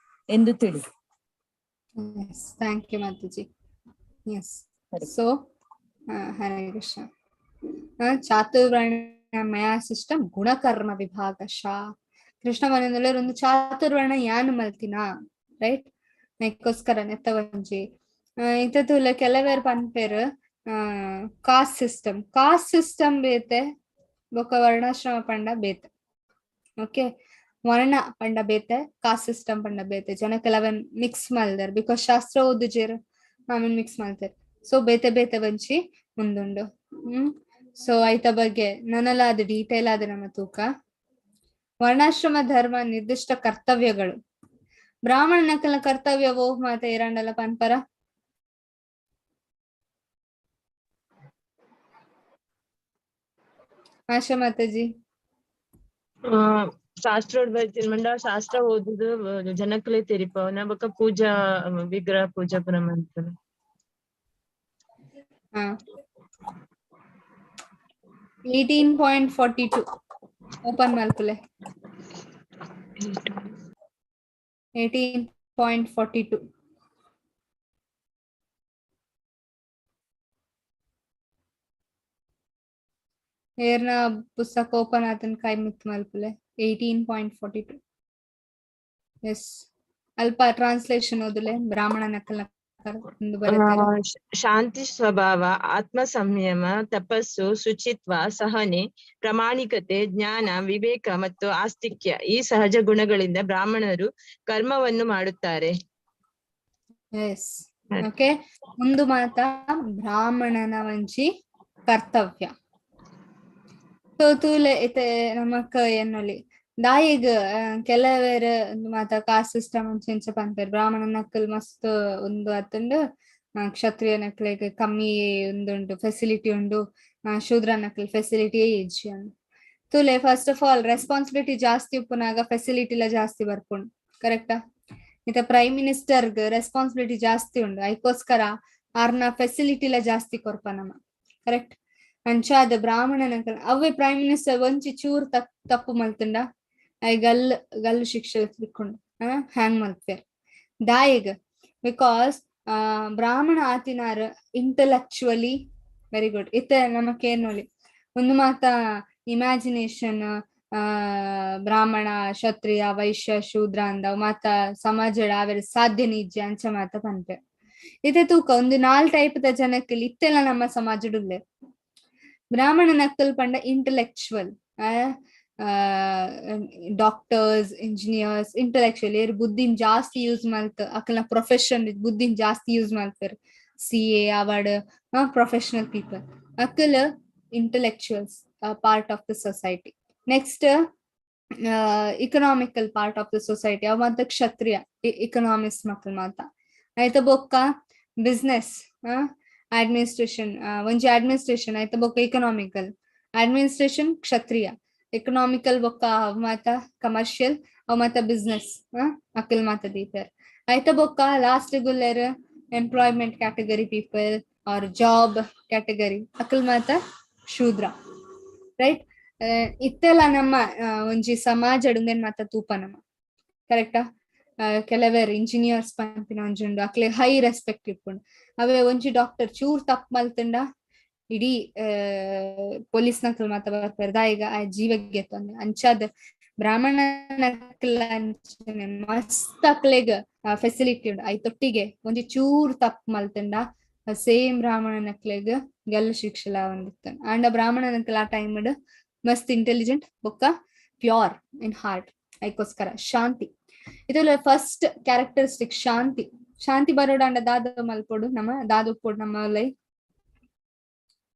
ಎಂದು ತಿಳಿ. Yes, thank you Mataji. S, Hare. So Hare Krishna. ಚಾತುರ್ವರ್ಣ ಮಯಾ ಸಿಸ್ಟಮ್ ಗುಣಕರ್ಮ ವಿಭಾಗ ಶಾ. ಕೃಷ್ಣ ಮನೆಯಲ್ಲಿ ಒಂದು ಚಾತುರ್ವರ್ಣ ಯಾನು ಮಲ್ತಿನ, ರೈಟ್? ನೆಕ್ಕೋಸ್ಕರ ನೆತ್ತ ಒಂಜಿ ಇತ್ತತುಲ್ಲ ಕೆಲವೇರ್ ಪನ್ಪೆರ್ ಕಾಸ್ಟ್ ಸಿಸ್ಟಮ್, ಕಾಸ್ಟ್ ಸಿಸ್ಟಮ್ ಬೇತೆ ಬೊಕ್ಕ ವರ್ಣಾಶ್ರಮ ಪಂಡ ಬೇತೆ. ಓಕೆ, ವರ್ಣ ಪಂಡ ಬೇತೆ, ಕಾಸ್ಟ್ ಸಿಸ್ಟಮ್ ಪಂಡ ಬೇತೆ. ಜನ ಕೆಲವೇ ಮಿಕ್ಸ್ ಮಲ್ದರ್ because ಶಾಸ್ತ್ರ ಓದುಜೇರ್ ಆಮೇಲೆ ಮಿಕ್ಸ್ ಮಲ್ತೆರ್. ಸೊ ಬೇತೆ ಬೇತೆ ಒಂಜಿ ಮುಂದುಂಡು. ಸೊ ಐತ ಬಗ್ಗೆ ನನಲ ಅದು ಡೀಟೇಲ್ ಆದ ನಮ್ಮ ತೂಕ. ವರ್ಣಾಶ್ರಮ ಧರ್ಮ ನಿರ್ದಿಷ್ಟ ಕರ್ತವ್ಯಗಳು. ಬ್ರಾಹ್ಮಣನಕಲ ಕರ್ತವ್ಯವೋ ಮಾತ ಇರಂಡಲ ಪನ್ಪರ? ಆಶಾ ಮಾತಾಜಿ. ಶಾಸ್ತ್ರ ಮಂಡ ಶಾಸ್ತ್ರ ಓದುದು ಜನಕ್ಕಲೇ ತೆರಿಪವನ ಬೊಕ್ಕ ಪೂಜಾ ವಿಗ್ರಹ ಪೂಜಾ ಪುರ ಮಲ್ಪುನ. ಹಾ, 18.42 ಓಪನ್ ಮಲ್ಪುಲೆ. 18.42. ಏರ್ನ ಪುಸ್ತಕ ಓಪನ್ ಆತನ್ ಕೈ ಮಿತ್ ಮಲ್ಪುಲೆ. 18.42. ಎಸ್, ಅಲ್ಪ ಟ್ರಾನ್ಸ್ಲೇಷನ್ ಓದುಲೆ. ಬ್ರಾಹ್ಮಣ ನಕಲ್ ಒಂದು ಬರೀತಾರೆ. ಶಾಂತಿ ಸ್ವಭಾವ, ಆತ್ಮ ಸಂಯಮ, ತಪಸ್ಸು, ಶುಚಿತ್ವ, ಸಹನೆ, ಪ್ರಾಮಾಣಿಕತೆ, ಜ್ಞಾನ, ವಿವೇಕ ಮತ್ತು ಆಸ್ತಿಕ್ಯ ಈ ಸಹಜ ಗುಣಗಳಿಂದ ಬ್ರಾಹ್ಮಣರು ಕರ್ಮವನ್ನು ಮಾಡುತ್ತಾರೆ. Yes, okay. ಒಂದು ಮಾತ ಬ್ರಾಹ್ಮಣನ ವಂಚಿ ಕರ್ತವ್ಯ. ಸೊ ತೂಲೆ, ಇತ್ತೆ ನಮಕ್ ಎನ್ನೊಲಿ ದಾಯಿಗ್ ಕೆಲವೇರ್ ಮಾತ ಕಾಸ್ಟ್ ಸಿಸ್ಟಮ್ ಅಂಚ ಪನ್ಪೆರ್, ಬ್ರಾಹ್ಮಣ ನಕಲ್ ಮಸ್ತ್ ಉಂದು ಅತ್ತಂಡ್, ಕ್ಷತ್ರಿಯ ನಕ್ಲೆಗ್ ಕಮ್ಮಿ ಉಂದುಂಡು, ಫೆಸಿಲಿಟಿ ಉಂಡು, ಶೂದ್ರ ನಕ್ಲ್ ಫೆಸಿಲಿಟಿ ಇಜ್ಜಿ ಅಂದ್. ತೂಲೆ, ಫಸ್ಟ್ ಆಫ್ ಆಲ್ ರೆಸ್ಪಾನ್ಸಿಬಿಲಿಟಿ ಜಾಸ್ತಿ ಉಪ್ಪುನಾಗ ಫೆಸಿಲಿಟಿ ಲ ಜಾಸ್ತಿ ಬರ್ಪುಂಡು, ಕರೆಕ್ಟಾ? ಇತ್ತೆ ಪ್ರೈಮ್ ಮಿನಿಸ್ಟರ್ ರೆಸ್ಪಾನ್ಸಿಬಿಲಿಟಿ ಜಾಸ್ತಿ ಉಂಡು, ಐಕೋಸ್ಕರ ಆರ್ನ ಫೆಸಿಲಿಟಿ ಲ ಜಾಸ್ತಿ ಕೊರ್ಪ ನಮ, ಕರೆಕ್ಟ್? ಅಂಚಾದ ಬ್ರಾಹ್ಮಣನ ಅವೇ ಪ್ರೈಮ್ ಮಿನಿಸ್ಟರ್ ಒಂಚಿ ಚೂರ್ ತಪ್ಪು ಮಲ್ತುಂಡ I ಗಲ್ ಗಲ್ಲು ಶಿಕ್ಷೆ ತಿಕ್ಕೊಂಡು ಹ್ಯಾಂಗ್ ಮಲ್ಪೆರ್. ದಾಯಿಗ್? Because ಬ್ರಾಹ್ಮಣ ಆತಿನಾರ್ ಇಂಟೆಲೆಕ್ಚುವಲಿ ವೆರಿ ಗುಡ್. ಇತ್ತೆ ನಮಕೇನೊಲಿ ಒಂದು ಮಾತ ಇಮ್ಯಾಜಿನೇಷನ್, ಬ್ರಾಹ್ಮಣ, ಕ್ಷತ್ರಿಯ, ವೈಶ್ಯ, ಶೂದ್ರ ಅಂದ ಮಾತ ಸಮಾಜ ಆವೆರ್ ಸಾಧ್ಯ ನಿಜ್ಜ ಅಂಚ ಮಾತ ಪನ್ಪೆ. ಇತ್ತೆ ತೂಕ, ಒಂದು ನಾಲ್ ಟೈಪ್ ದ ಜನಕ್ಕೆ ಇತ್ತೆಲ್ಲ ನಮ್ಮ ಸಮಾಜಡುಲ್ಲೆ. ಬ್ರಾಹ್ಮಣ ನಕ್ಕಲ್ ಪಂಡ ಇಂಟೆಲೆಕ್ಚುವಲ್, ಡಾಕ್ಟರ್ಸ್, ಇಂಜಿನಿಯರ್ಸ್, ಇಂಟೆಲೆಕ್ಚುವಲ್ ಏರ್ ಬುದ್ಧಿನ್ ಜಾಸ್ತಿ ಯೂಸ್ ಮಲ್ತ್ ಅಕಲ್ನ ಪ್ರೊಫೆಷನ್ ಬುದ್ಧಿನ್ ಜಾಸ್ತಿ ಯೂಸ್ ಮಲ್ಪೆರ್. ಸಿಎ ಅವಾರ್ಡ್ ಪ್ರೊಫೆಷನಲ್ ಪೀಪಲ್ ಅಕಲ್ intellectuals part of the society. Next, economical part of the society ಅವ ಮಾತ ಕ್ಷತ್ರಿಯ, ಇಕನಾಮಿಕ್ಸ್ ಮಕ್ಕಳು ಮಾತ. ಆಯ್ತ, ಬೊಕ್ಕ ಬಿಸ್ನೆಸ್ ಅಡ್ಮಿನಿಸ್ಟ್ರೇಷನ್, ಒಂಜಿ ಅಡ್ಮಿನಿಸ್ಟ್ರೇಷನ್ ಆಯ್ತ ಬೊಕ್ಕ ಇಕನಾಮಿಕಲ್ ಅಡ್ಮಿನಿಸ್ಟ್ರೇಷನ್ ಕ್ಷತ್ರಿಯ, ಎಕನಾಮಿಕಲ್ ಬೊಕ್ಕ ಅವ್ ಮಾತ ಕಮರ್ಷಿಯಲ್, ಅವ್ ಮಾತ ಬಿಸ್ನೆಸ್ ಅಕಲ್ ಮಾತ ದೀಪೆರ್. ಆಯ್ತ ಬೊಕ್ಕ ಲಾಸ್ಟ್ ಗುಲ್ಲೆರ್ employment category people or job category ಅಕಲ್ ಮಾತ ಶೂದ್ರ, ರೈಟ್? ಇತ್ತೆಲ್ಲ ನಮ್ಮ ಒಂಜಿ ಸಮಾಜ ಉಂದೆನ್ ಮಾತ ತೂಪ ನಮ, ಕರೆಕ್ಟಾ? ಕೆಲವೇರ್ ಇಂಜಿನಿಯರ್ಸ್ ಪನ್ಪಿನ ಒಂಜಿ ಉಂಡು, ಅಕ್ಲೆ ಹೈ ರೆಸ್ಪೆಕ್ಟ್ ಇಪ್ಪುಂಡು. ಅವೇ ಒಂಜಿ ಡಾಕ್ಟರ್ ಚೂರ್ ತಪ್ಪು ಮಲ್ತುಂಡ ಇಡೀ ಪೊಲೀಸ್ ನಕಲ್ ಮಾತ ಬರ್ಪೆರ್. ದಾಯಿಗ? ಆ ಜೀವಕ್ಕೆ ತೊಂದ್ರೆ. ಅಂಚಾದ ಬ್ರಾಹ್ಮಣ ನಕಲ್ ಅಂಚನೆ ಮಸ್ತ್ ಅಕ್ಲೆಗ್ ಫೆಸಿಲಿಟಿ ಉಂಡು. ಐತೊಟ್ಟಿಗೆ ಒಂಜಿ ಚೂರ್ ತಪ್ಪು ಮಲ್ತುಂಡ ಸೇಮ್ ಬ್ರಾಹ್ಮಣ ನಕ್ಲೆಗ್ ಗಲ್ಲು ಶಿಕ್ಷೆಲ ಒಂದಿತ್ತು. ಅಂಡ ಬ್ರಾಹ್ಮಣ ನಕಲ್ ಆ ಟೈಮ್ ಮಸ್ತ್ ಇಂಟೆಲಿಜೆಂಟ್ ಬೊಕ್ಕ ಪ್ಯೂರ್ ಇನ್ ಹಾರ್ಟ್. ಐಕೋಸ್ಕರ ಶಾಂತಿ ಇದೆಲ್ಲ ಫಸ್ಟ್ ಕ್ಯಾರೆಕ್ಟರಿಸ್ಟಿಕ್. ಶಾಂತಿ. ಶಾಂತಿ ಬರೋಡ ಅಂಡ ದಾದ ಮಲ್ಪೊಡು ನಮ್ಮ, ದಾದ ಉಪ್ಪೊಡು ನಮ್ಮ ಲೈ?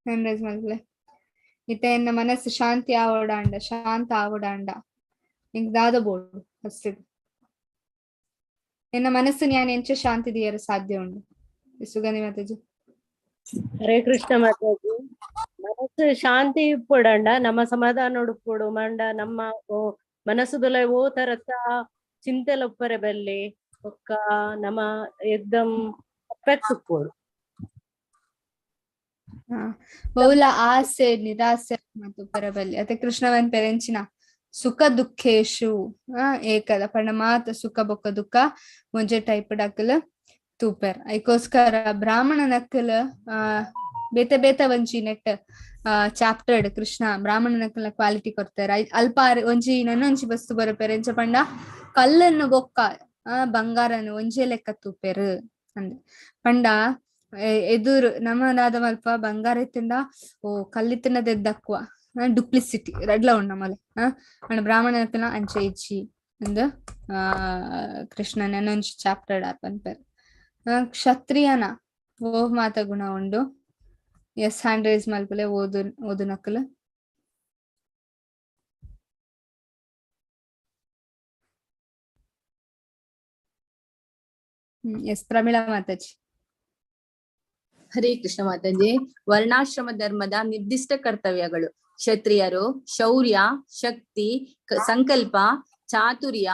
ಹ್ಯಾಂಡ್ ಮಲ್ಪಲೆ. ಇತ್ತೆ ಎನ್ನ ಮನಸ್ಸು ಶಾಂತಿ ಆವೋಡ ಅಂಡ, ಶಾಂತ ಆವೋಡ ಅಂಡ ಇಂಕ್ ದಾದ ಬೋಡು? ಫಸ್ಟ್ ಎನ್ನ ಮನಸ್ಸು ഞാൻ ಎಂಚ ಶಾಂತಿ ದಿಯರ ಸಾಧ್ಯ ಉಂಡು? ಸುಗಂಧಿ ಮಾತಾಜಿ. ಹರೇ ಕೃಷ್ಣ ಮಾತಾಜಿ. ಮನಸ್ಸು ಶಾಂತಿ ಇಪ್ಪೊಡಂಡ ನಮ್ಮ ಸಮಾಧಾನ ಉಡುಪೊಡು ಮಂಡ ನಮ್ಮ ಮನಸ್ಸುದಲ ಓ ತರತ ಚಿಂತೆಲ ಉಪ್ಪರೆ ಬಲ್ಲಿ, ಬೊಕ್ಕ ನಮ್ಮ ಎಕ್ದಮ್ ಪರ್ಫೆಕ್ಟ್ ಉಪ್ಪೊಡು. ಬಹುಲ ಆಸೆ ನಿರಾಸೆ ಮತ್ತು ಪರಬಲ್ಲಿ ಅತೆ ಕೃಷ್ಣವನ್ ಪೆರೆಂಚಿನ ಸುಖ ದುಃಖೇಶು ಏಕದ ಪಂಡ ಮಾತ ಸುಖ ಬೊಕ್ಕ ದುಃಖ ಒಂಜೆ ಟೈಪ್ ಡಕ್ಕಲ್ ತೂಪೆರ್. ಐಕೋಸ್ಕರ ಬ್ರಾಹ್ಮಣ ನಕ್ಕಲ್ ಬೇತೆ ಬೇತೆ ಒಂಜಿ ನೆಟ್ ಚಾಪ್ಟರ್ಡ್ ಕೃಷ್ಣ ಬ್ರಾಹ್ಮಣ ನಕ್ಕಲ್ನ ಕ್ವಾಲಿಟಿ ಕೊಡ್ತಾರೆ. ಅಲ್ಪ ಒಂಜಿ ನನ್ನೊಂಜಿ ವಸ್ತು ಬರಪೆರ್, ಎಂಚ ಪಂಡ ಕಲ್ಲನ್ನು ಬೊಕ್ಕ ಬಂಗಾರನು ಒಂಜೆ ಲೆಕ್ಕ ತೂಪೆರ್ ಅಂದ್. ಪಂಡ ಎದುರು ನಮ್ಮದಾದ ಮಲ್ಪ ಬಂಗಾರ ಇತ್ತಂಡ ಓ ಕಲ್ಲಿತ್ತಂಡ ಎದ್ದಕ್ವ ಡುಪ್ಲಿಸಿಟಿ ರಡ್ಲ ಉಂಡು ನಮ್ಮಲೆ. ಅಂಡ್ ಬ್ರಾಹ್ಮಣ ಅಂಚೆ ಇಜ್ಜಿ ಅಂದ್ ಕೃಷ್ಣ ನನ್ನೊಂಜಿ ಚಾಪ್ಟರ್ ಪನ್ಪೆರ್. ಕ್ಷತ್ರಿಯನ ಓ ಮಾತ ಗುಣ ಉಂಡು? ಎಸ್, ಹ್ಯಾಂಡ್ ರೈಸ್ ಮಲ್ಪಲೆ. ಓದು ಓದು ನಕಲ್. ಎಸ್, ಪ್ರಮೀಳಾ ಮಾತಾಜಿ. ಹರೇ ಕೃಷ್ಣ ಮಾತಾಜಿ. ವರ್ಣಾಶ್ರಮ ಧರ್ಮದ ನಿರ್ದಿಷ್ಟ ಕರ್ತವ್ಯಗಳು: ಕ್ಷತ್ರಿಯರು ಶೌರ್ಯ, ಶಕ್ತಿ, ಸಂಕಲ್ಪ, ಚಾತುರ್ಯ,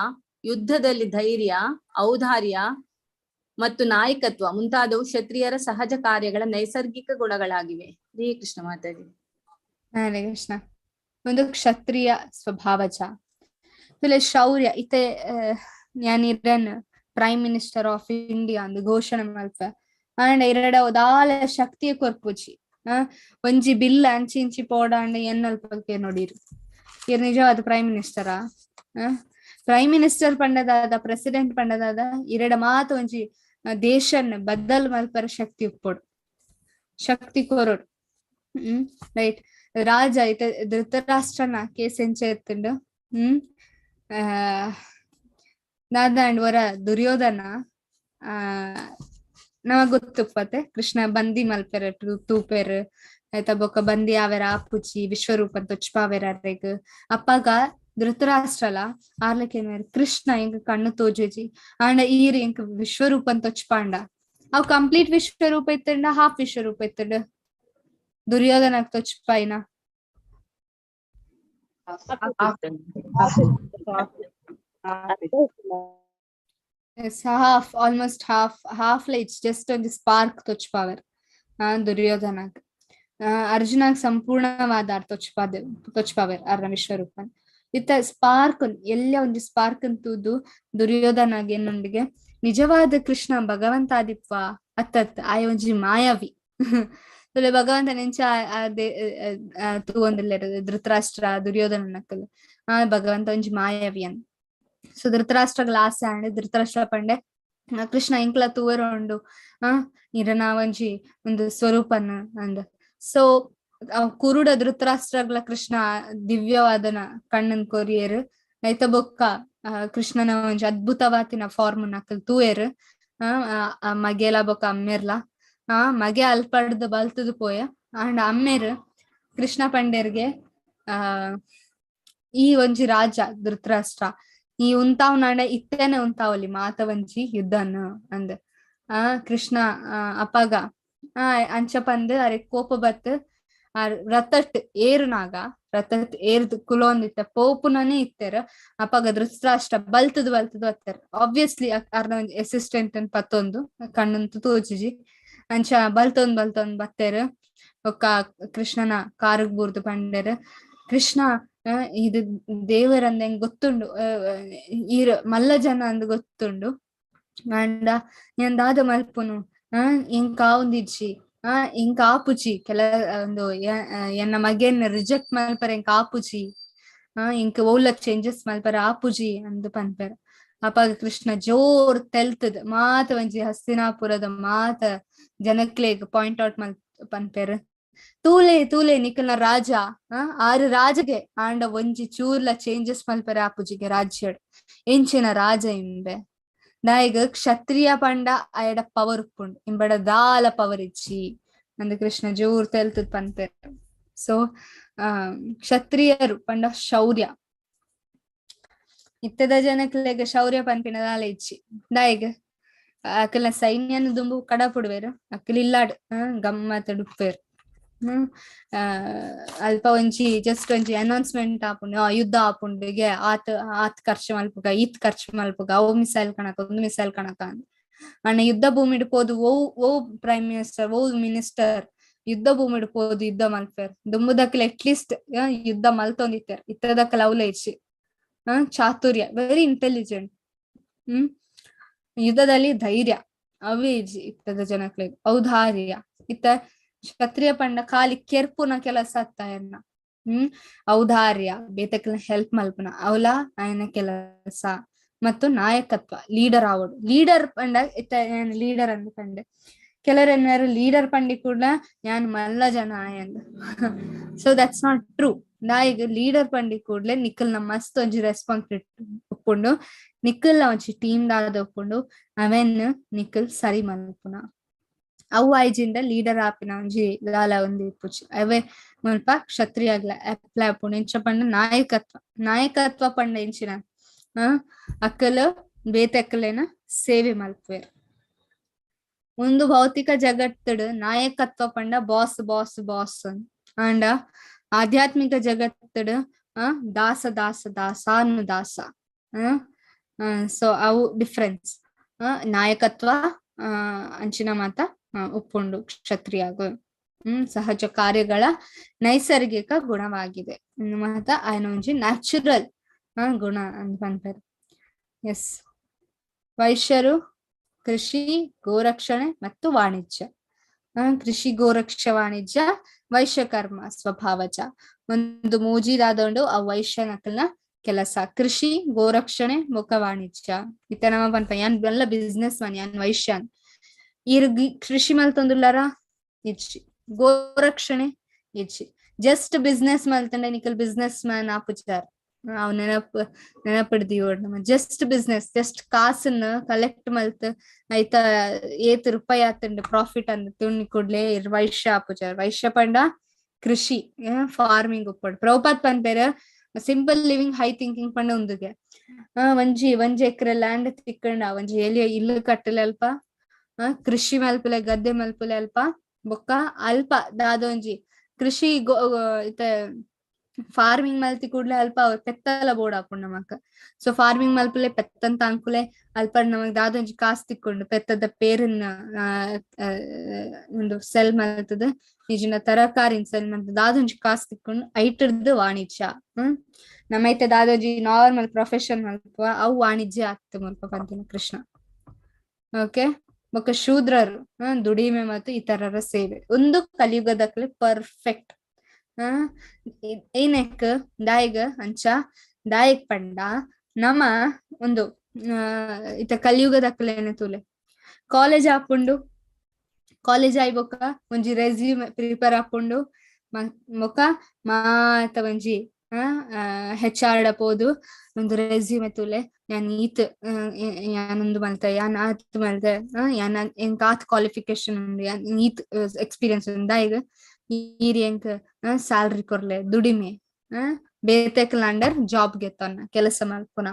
ಯುದ್ಧದಲ್ಲಿ ಧೈರ್ಯ, ಔದಾರ್ಯ ಮತ್ತು ನಾಯಕತ್ವ ಮುಂತಾದವು ಕ್ಷತ್ರಿಯರ ಸಹಜ ಕಾರ್ಯಗಳ ನೈಸರ್ಗಿಕ ಗುಣಗಳಾಗಿವೆ. ಹರೇ ಕೃಷ್ಣ ಮಾತಾಜಿ. ಹರೇ ಕೃಷ್ಣ. ಒಂದು ಕ್ಷತ್ರಿಯ ಸ್ವಭಾವಜ ಆಮೇಲೆ ಶೌರ್ಯ ಇತ್ತೆ ಯಾನ್ ಇರೆನ್ ಪ್ರೈಮ್ ಮಿನಿಸ್ಟರ್ ಆಫ್ ಇಂಡಿಯಾ ಅಂದ್ ಘೋಷಣೆ ಮಲ್ಪೆ ಆಂಡ ಇರೆಡ ದಾಲ ಶಕ್ತಿಯ ಕೊರ್ಪುಜಿ. ಒಂಜಿ ಬಿಲ್ ಅಂಚಿ ಇಂಚಿ ಪೋಡಾಂಡ ಎನ್ನಲ್ಪ ನೋಡಿರು ಇರ್ ನಿಜವಾದ ಪ್ರೈಮ್ ಮಿನಿಸ್ಟರಾ? ಪ್ರೈಮ್ ಮಿನಿಸ್ಟರ್ ಪಂಡದಾದ, ಪ್ರೆಸಿಡೆಂಟ್ ಪಂಡದಾದ ಇರೆಡ ಮಾತ ಒಂಜಿ ದೇಶನ್ ಬದಲ್ ಮಲ್ಪರ ಶಕ್ತಿ ಉಪ್ಪೊಡು, ಶಕ್ತಿ ಕೊರೊಡು. ರೈಟ್. ರಾಜ ಇತ್ತೆ ಧೃತರಾಷ್ಟ್ರನ ಕೇಸ್ ಎಂಚ ಇತ್ತುಂಡು. ದಾದಾಂಡ್ ವರ ದುರ್ಯೋಧನ ನಮಗ್ ಗೊತ್ತುಪ್ಪತೆ ಕೃಷ್ಣ ಬಂದಿ ಮಲ್ಪೆರ ತೂಪೆರ್ ಆಯ್ತಾ, ಬೊಕ್ಕ ಬಂದಿ ಆವೆರ ಆಪುಜಿ ವಿಶ್ವರೂಪ ತೊಚ್ಪಾವೆರ ಅರೆಗ್. ಅಪ್ಪಾಗ ಧೃತರಾಷ್ಟ್ರಲ ಆರ್ಲಕೇನ ಕೃಷ್ಣ ಎಂಕ್ ಕಣ್ಣು ತೋಜುಜಿ ಆಂಡ ಈರ್ ಎಂಕ್ ವಿಶ್ವರೂಪನ್ ತೊಚ್ಪಾಂಡ. ಅವ್ ಕಂಪ್ಲೀಟ್ ವಿಶ್ವರೂಪ ಇತ್ತಂಡ ಹಾಫ್ ವಿಶ್ವರೂಪ ಇತ್ತಂಡ ದುರ್ಯೋಧನಕ್ ತೊಚ್ಪಾಯಿನ? Half, almost half, half lights just ಒಂಜಿ ಸ್ಪಾರ್ಕ್ ತೊಚ್ಪಾವೆರ್ ದುರ್ಯೋಧನಗ್. ಅರ್ಜುನಗ್ ಸಂಪೂರ್ಣವಾದ ತೊಚ್ಪಾದೆ ತೊಚ್ಪಾವೆರ್ ಅರ್ನ ವಿಶ್ವರೂಪನ್. ಇತ್ತ ಸ್ಪಾರ್ಕ್ ಎಲ್ಲ ಒಂಜಿ ಸ್ಪಾರ್ಕ್ ತೂದು ದುರ್ಯೋಧನಗ್ ಎನ್ನೊಂಡಿಗೆ ನಿಜವಾದ ಕೃಷ್ಣ ಭಗವಂತಾದಿಪ್ವ ಅತ್ತತ್ ಆಯ ಒಂಜಿ ಮಾಯಾವಿ. ಭಗವಂತ ನೆಂಚ ತೂವೊಂದಿಲ್ಲೆರ್ ಧೃತರಾಷ್ಟ್ರ ದುರ್ಯೋಧನನಕುಲು ಆ ಭಗವಂತ ಒಂಜಿ ಮಾಯಾವಿ ಅನ್. ಸೊ ಧೃತರಾಷ್ಟ್ರಗಳ ಆಸೆ ಆಂಡ್ ಧೃತರಾಷ್ಟ್ರ ಪಂಡೆ ಕೃಷ್ಣ ಇಂಕ್ಲ ತೂವೆರ ಉಂಡು ಇರನ ಒಂಜಿ ಒಂದು ಸ್ವರೂಪನ್ ಅಂದ್. ಸೊ ಕುರುಡ ಧೃತರಾಷ್ಟ್ರಗಳ ಕೃಷ್ಣ ದಿವ್ಯವಾದನ ಕಣ್ಣನ್ ಕೊರಿಯರ್ ಐತ ಬೊಕ್ಕ ಕೃಷ್ಣನ ಒಂಜಿ ಅದ್ಭುತವಾತಿನ ಫಾರ್ಮ್ ಅಕಲ್ ತೂಯೆರ್. ಮಗೆಲ ಬೊಕ್ಕ ಅಮ್ಮೆರ್ಲ ಮಗೆ ಅಲ್ಪಡ್ದು ಬಲ್ತದು ಪೋಯ. ಅಂಡ್ ಅಮ್ಮೆರ್ ಕೃಷ್ಣ ಪಂಡೆರ್ಗೆ ಈ ಒಂಜಿ ರಾಜ ಧೃತರಾಷ್ಟ್ರ ಈ ಉಂತಾವ್ ನಾಂಡ ಇತ್ತೇನೆ ಉಂತಾವಲಿ ಮಾತ ಒಂಜಿ ಯುದ್ಧನ್ ಅಂದ್. ಕೃಷ್ಣ ಅಪಗ ಅಂಚ ಪಂದ್ ಅರೆ ಕೋಪ ಬತ್ ಆ ರಥಟ್ ಏರುನಾಗ ರಥಟ್ ಏರ್ದು ಕುಲೋಂದಿತ್ತ ಪೋಪುನನೇ ಇತ್ತೆರ್. ಅಪಗ ಧೃತರಾಷ್ಟ್ರ ಬಲ್ತದು ಬಲ್ತದು ಅತ್ತೆರ್. ಆಬ್ವಿಯಸ್ಲಿ ಅರ್ನ ಒಂಜಿ ಅಸಿಸ್ಟೆಂಟ್ ಅನ್ ಪತ್ತೊಂದು ಕಣ್ಣಂತು ತೋಜಿಜಿ ಅಂಚ ಬಲ್ತೊಂದ್ ಬಲ್ತೊಂದ್ ಬತ್ತೆರ್. ಬೊಕ್ಕ ಕೃಷ್ಣನ ಕಾರುಗ್ ಬೂರ್ದು ಪಂಡೆರ್ ಕೃಷ್ಣ ಇದು ದೇವರಂದ ಹೆಂಗ್ ಗೊತ್ತುಂಡು, ಈರ್ ಮಲ್ಲ ಜನ ಅಂದ್ ಗೊತ್ತುಂಡು, ಅಂಡ ಏನ್ ದಾದ ಮಲ್ಪುನು, ಎಂಕ್ ಆವೊಂದಿಜ್ಜಿ, ಎಂಕ್ ಆಪುಜಿ, ಕೆಲ ಒಂದು ಎನ್ನ ಮಗೆನ್ ರಿಜೆಕ್ಟ್ ಮಲ್ಪರೆ ಎಂಕ್ ಆಪುಜಿ, ಎಂಕ್ ಓಲ ಚೇಂಜಸ್ ಮಲ್ಪರೆ ಆಪುಜಿ ಅಂದ್ ಪನ್ಪೆರ್. ಅಪಗ ಕೃಷ್ಣ ಜೋರ್ ತೆಲ್ತದ್ ಮಾತ ಒಂಜಿ ಹಸ್ತಿನಾಪುರದ ಮಾತ ಜನಕ್ಲೆಗ್ ಪಾಯಿಂಟ್ ಔಟ್ ಮಲ್ ಪನ್ಪೆರ್, ತೂಲೆ ತೂಲೆ ನಿಕಲ್ನ ರಾಜ ಆರು ರಾಜಗೆ ಆಂಡ ಒಂಜಿ ಚೂರ್ಲ ಚೇಂಜಸ್ ಮಲ್ಪರೆ ಆಪುಜಿಗೆ ರಾಜ್ಯಡ್ ಎಂಚಿನ ರಾಜ ಇಂಬೆ ನಾಯಿಗ ಕ್ಷತ್ರಿಯ ಪಂಡ ಅಯಡ ಪವರ್ ಉಪ್ಪುಂಡು ಇಂಬಡ ದಾಲ ಪವರ್ ಇಜ್ಜಿ ಅಂದ್ ಕೃಷ್ಣ ಜೋರ್ ತೆಲ್ತದ್ ಪನ್ಪೆರ್. ಸೊ ಕ್ಷತ್ರಿಯರು ಪಂಡ ಶೌರ್ಯ. ಇತ್ತದ ಜನಕ್ಲೆಗ್ ಶೌರ್ಯ ಪನ್ಪಿನ ದಾಲ ಇಜ್ಜಿ. ದಾಯಿಗ್ ಅಕಲ್ನ ಸೈನ್ಯನ ದುಂಬು ಕಡಪುಡುವೆರ್, ಅಕಲ್ ಇಲ್ಲಾಡ್ ಗಮ್ಮತ್ ಉಪ್ಪುವೆರ್. ಅಲ್ಪ ಒಂಜಿ ಜಸ್ಟ್ ಒಂಜಿ ಅನೌನ್ಸ್ಮೆಂಟ್ ಆಪುಂಡು, ಯುದ್ಧ ಆಪುಂಡು ಆತ್ ಆತ್ ಖರ್ಚು ಮಲ್ಪುಗ ಈತ್ ಖರ್ಚು ಮಲ್ಪುಗ ಅವು ಮಿಸೈಲ್ ಕಣಕ ಒಂದು ಮಿಸೈಲ್ ಕಣಕ ಅಂದ್. ಅಣ್ಣ ಯುದ್ಧ ಭೂಮಿಡ್ ಪೋದು ಓ ಓ ಪ್ರೈಮ್ ಮಿನಿಸ್ಟರ್ ಓ ಮಿನಿಸ್ಟರ್ ಯುದ್ಧ ಭೂಮಿಡ್ ಪೋದು ಯುದ್ಧ ಮಲ್ಪೆರ್. ದುಂಬುದಕ್ಲೆ ಅಟ್ಲೀಸ್ಟ್ ಯುದ್ಧ ಮಲ್ತೊಂದಿತ್ತೆರ್, ಇತ್ತದಕ್ಲೆ ಅವ್ಲ ಇಜ್ಜಿ. ಚಾತುರ್ಯ ವೆರಿ ಇಂಟೆಲಿಜೆಂಟ್, ಯುದ್ಧದಲ್ಲಿ ಧೈರ್ಯ ಅವೇ ಇಜ್ಜಿ ಇತ್ತದ ಜನಕ್ಲೆಗ್, ಔದಾರ್ಯ. ಇತ್ತ ಕ್ಷತ್ರಿಯ ಪಂಡ ಖಾಲಿ ಕೆರ್ಪುನ ಕೆಲಸ ಅತ್ತ ಔದಾರ್ಯ ಬೇತಕ್ಲ ಹೆಲ್ಪ್ ಮಲ್ಪುನ ಅವಲ ಆಯನ ಕೆಲಸ. ಮತ್ತು ನಾಯಕತ್ವ ಲೀಡರ್ ಆವಡು. ಲೀಡರ್ ಪಂಡ ಇತ್ತ ಲೀಡರ್ ಅಂದ್ ಪಂಡೆ ಕೆಲವರೆನ್ನಾರು ಲೀಡರ್ ಪಂಡಿ ಕೂಡ ಯಾನ್ ಮಲ್ಲ ಜನ ಆಯಂದ್. ಸೊ that's not true. ನಾಯಿಗ್ ಲೀಡರ್ ಪಂಡಿ ಕೂಡ್ಲೆ ನಿಕ್ಕಲ್ನ ಮಸ್ತ್ ಒಂಜಿ ರೆಸ್ಪಾನ್ಸಿಬಿಲಿಟಿ ಉಪ್ಪುಂಡು, ನಿಕ್ಕಲ್ನ ಒಂಜಿ ಟೀಮ್ ದಾದ ಉಪ್ಪುಂಡು, ಅವೆನ್ ನಿಕ್ಕಲ್ ಸರಿ ಮಲ್ಪುನ. ಅವು ಐಜಿಂದ ಲೀಡರ್ ಆಪಿನ ಒಂಜಿ ದಾಲ ಒಂಜಿ ಇಪ್ಪುಜಿ. ಅವೇ ಮುಲ್ಪ ಕ್ಷತ್ರಿಯಾಗ್ಲ ಅಪ್ಲೈ ಆಪುಂಡು. ಎಂಚ ಪಂಡ ನಾಯಕತ್ವ, ನಾಯಕತ್ವ ಪಂಡ ಎಂಚಿನ ಅಕ್ಕಲು ಬೇತೆ ಅಕ್ಕಲೇನ ಸೇವೆ ಮಲ್ಪುವೆರ್. ಒಂದು ಭೌತಿಕ ಜಗತ್ತುಡು ನಾಯಕತ್ವ ಪಂಡ ಬಾಸ್ ಬಾಸ್ ಬಾಸ್ ಅಂಡ ಆಧ್ಯಾತ್ಮಿಕ ಜಗತ್ತುಡು ದಾಸ ದಾಸ ದಾಸಾನು ದಾಸ. ಸೊ ಅವು ಡಿಫ್ರೆನ್ಸ್. ನಾಯಕತ್ವ ಅಂಚಿನ ಮಾತ ಉಪ್ಪುಂಡು ಕ್ಷತ್ರಿಯಾಗು. ಸಹಜ ಕಾರ್ಯಗಳ ನೈಸರ್ಗಿಕ ಗುಣವಾಗಿದೆ ಮಾತ ಆಯನ ಒಂಜಿ ನ್ಯಾಚುರಲ್ ಗುಣ ಅಂತ ಪನ್ಪೆರ್. ಎಸ್, ವೈಶ್ಯರು ಕೃಷಿ, ಗೋರಕ್ಷಣೆ ಮತ್ತು ವಾಣಿಜ್ಯ. ಕೃಷಿ, ಗೋರಕ್ಷ, ವಾಣಿಜ್ಯ ವೈಶ್ಯಕರ್ಮ ಸ್ವಭಾವಜ. ಒಂದು ಮೂಜಿದಾದೊಂಡು ಆ ವೈಶ್ಯನಕಲ್ನ ಕೆಲಸ ಕೃಷಿ, ಗೋರಕ್ಷಣೆ, ಮುಖ ವಾಣಿಜ್ಯ. ಇತ್ತ ನಮ್ಮ ಪನ್ಪ ಯಾನ್ ಎಲ್ಲ ಬಿಸ್ನೆಸ್ ಮನ್, ಯಾನ್ ವೈಶ್ಯನ್. ಇರ್ಗಿ ಕೃಷಿ ಮಲ್ತೊಂದುಲ್ಲಾರ ಇಜ್ಜಿ, ಗೋರಕ್ಷಣೆ ಇಜ್ಜಿ, ಜಸ್ಟ್ ಬಿಸ್ನೆಸ್ ಮಲ್ತಂಡೆ ನಿಕಲ್ ಬಿಸ್ನೆಸ್ ಮ್ಯಾನ್ ಆಪುಜಾರ್. ಅವ್ ನೆನಪಿಡ್ದಿವೋಡ್ ನಮ್ಮ ಜಸ್ಟ್ ಬಿಸ್ನೆಸ್, ಜಸ್ಟ್ ಕಾಸನ್ನ ಕಲೆಕ್ಟ್ ಮಲ್ತ್ ಐತ ಏತ್ ರೂಪಾಯಿ ಆತಂಡ್ ಪ್ರಾಫಿಟ್ ಅಂದ್ ತುಣ್ಣಿ ಕೂಡ್ಲೆ ವೈಶ್ಯ ಆಪುಜಾರ್. ವೈಶ್ಯ ಪಂಡ ಕೃಷಿ, ಫಾರ್ಮಿಂಗ್ ಉಪ್ಪಡ್. ಪ್ರಭುಪಾದ್ ಪನ್ಪೇರ್ ಸಿಂಪಲ್ ಲಿವಿಂಗ್ ಹೈ ಥಿಂಕಿಂಗ್ ಪಂಡ ಉಂದುಗೆ. ಒಂಜಿ ಒಂಜಿ ಎಕರೆ ಲ್ಯಾಂಡ್ ತಿಕ್ಕಂಡ ಒಂಜಿ ಎಲಿಯ ಇಲ್ಲು ಕಟ್ಟಲೆ ಅಲ್ಪ, ಕೃಷಿ ಮಲ್ಪುಲೆ, ಗದ್ದೆ ಮಲ್ಪುಲೆ ಅಲ್ಪ, ಬೊಕ್ಕ ಅಲ್ಪ ದಾದೊಂಜಿ ಕೃಷಿ ಇತ್ತೆ ಫಾರ್ಮಿಂಗ್ ಮಲ್ತಿ ಕೂಡ್ಲೆ ಅಲ್ಪ ಪೆತ್ತಲ ಬೋರ್ಡ್ ಆಪುಂಡು ನಮಕ್. ಸೊ ಫಾರ್ಮಿಂಗ್ ಮಲ್ಪುಲೆ ಪೆತ್ತಂತ ಅಂಕುಲೆ ಅಲ್ಪ ನಮಗ್ ದಾದೊಂಜಿ ಕಾಸು ತಿಕ್ಕೊಂಡು ಪೆತ್ತದ ಪೇರನ್ನ ಒಂದು ಸೆಲ್ ಮಲ್ತದ, ನಿಜಿನ ತರಕಾರಿನ ಸೆಲ್ ಮಲ್ತದ ದಾದೊಂಜಿ ಕಾಸು ತಿಕ್ಕೊಂಡು ಐಟರ್ದು ವಾಣಿಜ್ಯ. ನಮ್ಮೈತೆ ದಾದೊಂಜಿ ನಾರ್ಮಲ್ ಪ್ರೊಫೆಷನ್ ಮಲ್ಪ ಅವು ವಾಣಿಜ್ಯ ಆಗ್ತದೆ ಮಲ್ಪ ಪಂತಿನ ಕೃಷ್ಣ. ಓಕೆ, ಬೊಕ್ಕ ಶೂದ್ರರು ದುಡಿಮೆ ಮತ್ತು ಇತರರ ಸೇವೆ. ಒಂದು ಕಲಿಯುಗದಕ್ಲೆ ಪರ್ಫೆಕ್ಟ್. ಏನಕ್ ದಾಯಿಗ ಅಂಚ ದಾಯಕ್ ಪಂಡ ನಮ್ಮ ಒಂದು ಇತ ಕಲಿಯುಗದಕ್ಲೇನೆ ತೂಲೆ ಕಾಲೇಜ್ ಆಪುಂಡು, ಕಾಲೇಜ್ ಆಯ್ಬೊಕ್ಕ ಒಂಜಿ ರೆಸ್ಯೂಮ್ ಪ್ರಿಪೇರ್ ಆಪುಂಡು, ಬೊಕ್ಕ ಮಾತ ಒಂಜಿ ಹೆಚ್ ಆರ್ ಪೋದು ಒಂದು ರೆಸ್ಯೂಮೆ ತೂಲೆ, ಯಾನ್ ಈತ್ ಯಾನೊಂದು ಮಲ್ತೆ, ಯಾನ್ ಆತ್ ಮಲ್ತೆ, ಯಾನ್ ಎಂಕ್ ಆತ್ ಕ್ವಾಲಿಫಿಕೇಶನ್ ಉಂಡು, ಯಾನ್ ಈತ್ ಎಕ್ಸ್ಪೀರಿಯನ್ಸ್ ಉಂಡು, ದಾಯಿಗ್ ಈರ್ ಎಂಕ್ ಸ್ಯಾಲ್ರಿ ಕೊರ್ಲೆ, ದುಡಿಮೆ ಬೇತೆಕ್ಲ ಅಂಡರ್ ಜಾಬ್ ಗೆತ್ತನ್ನ ಕೆಲಸ ಮಲ್ಪುನ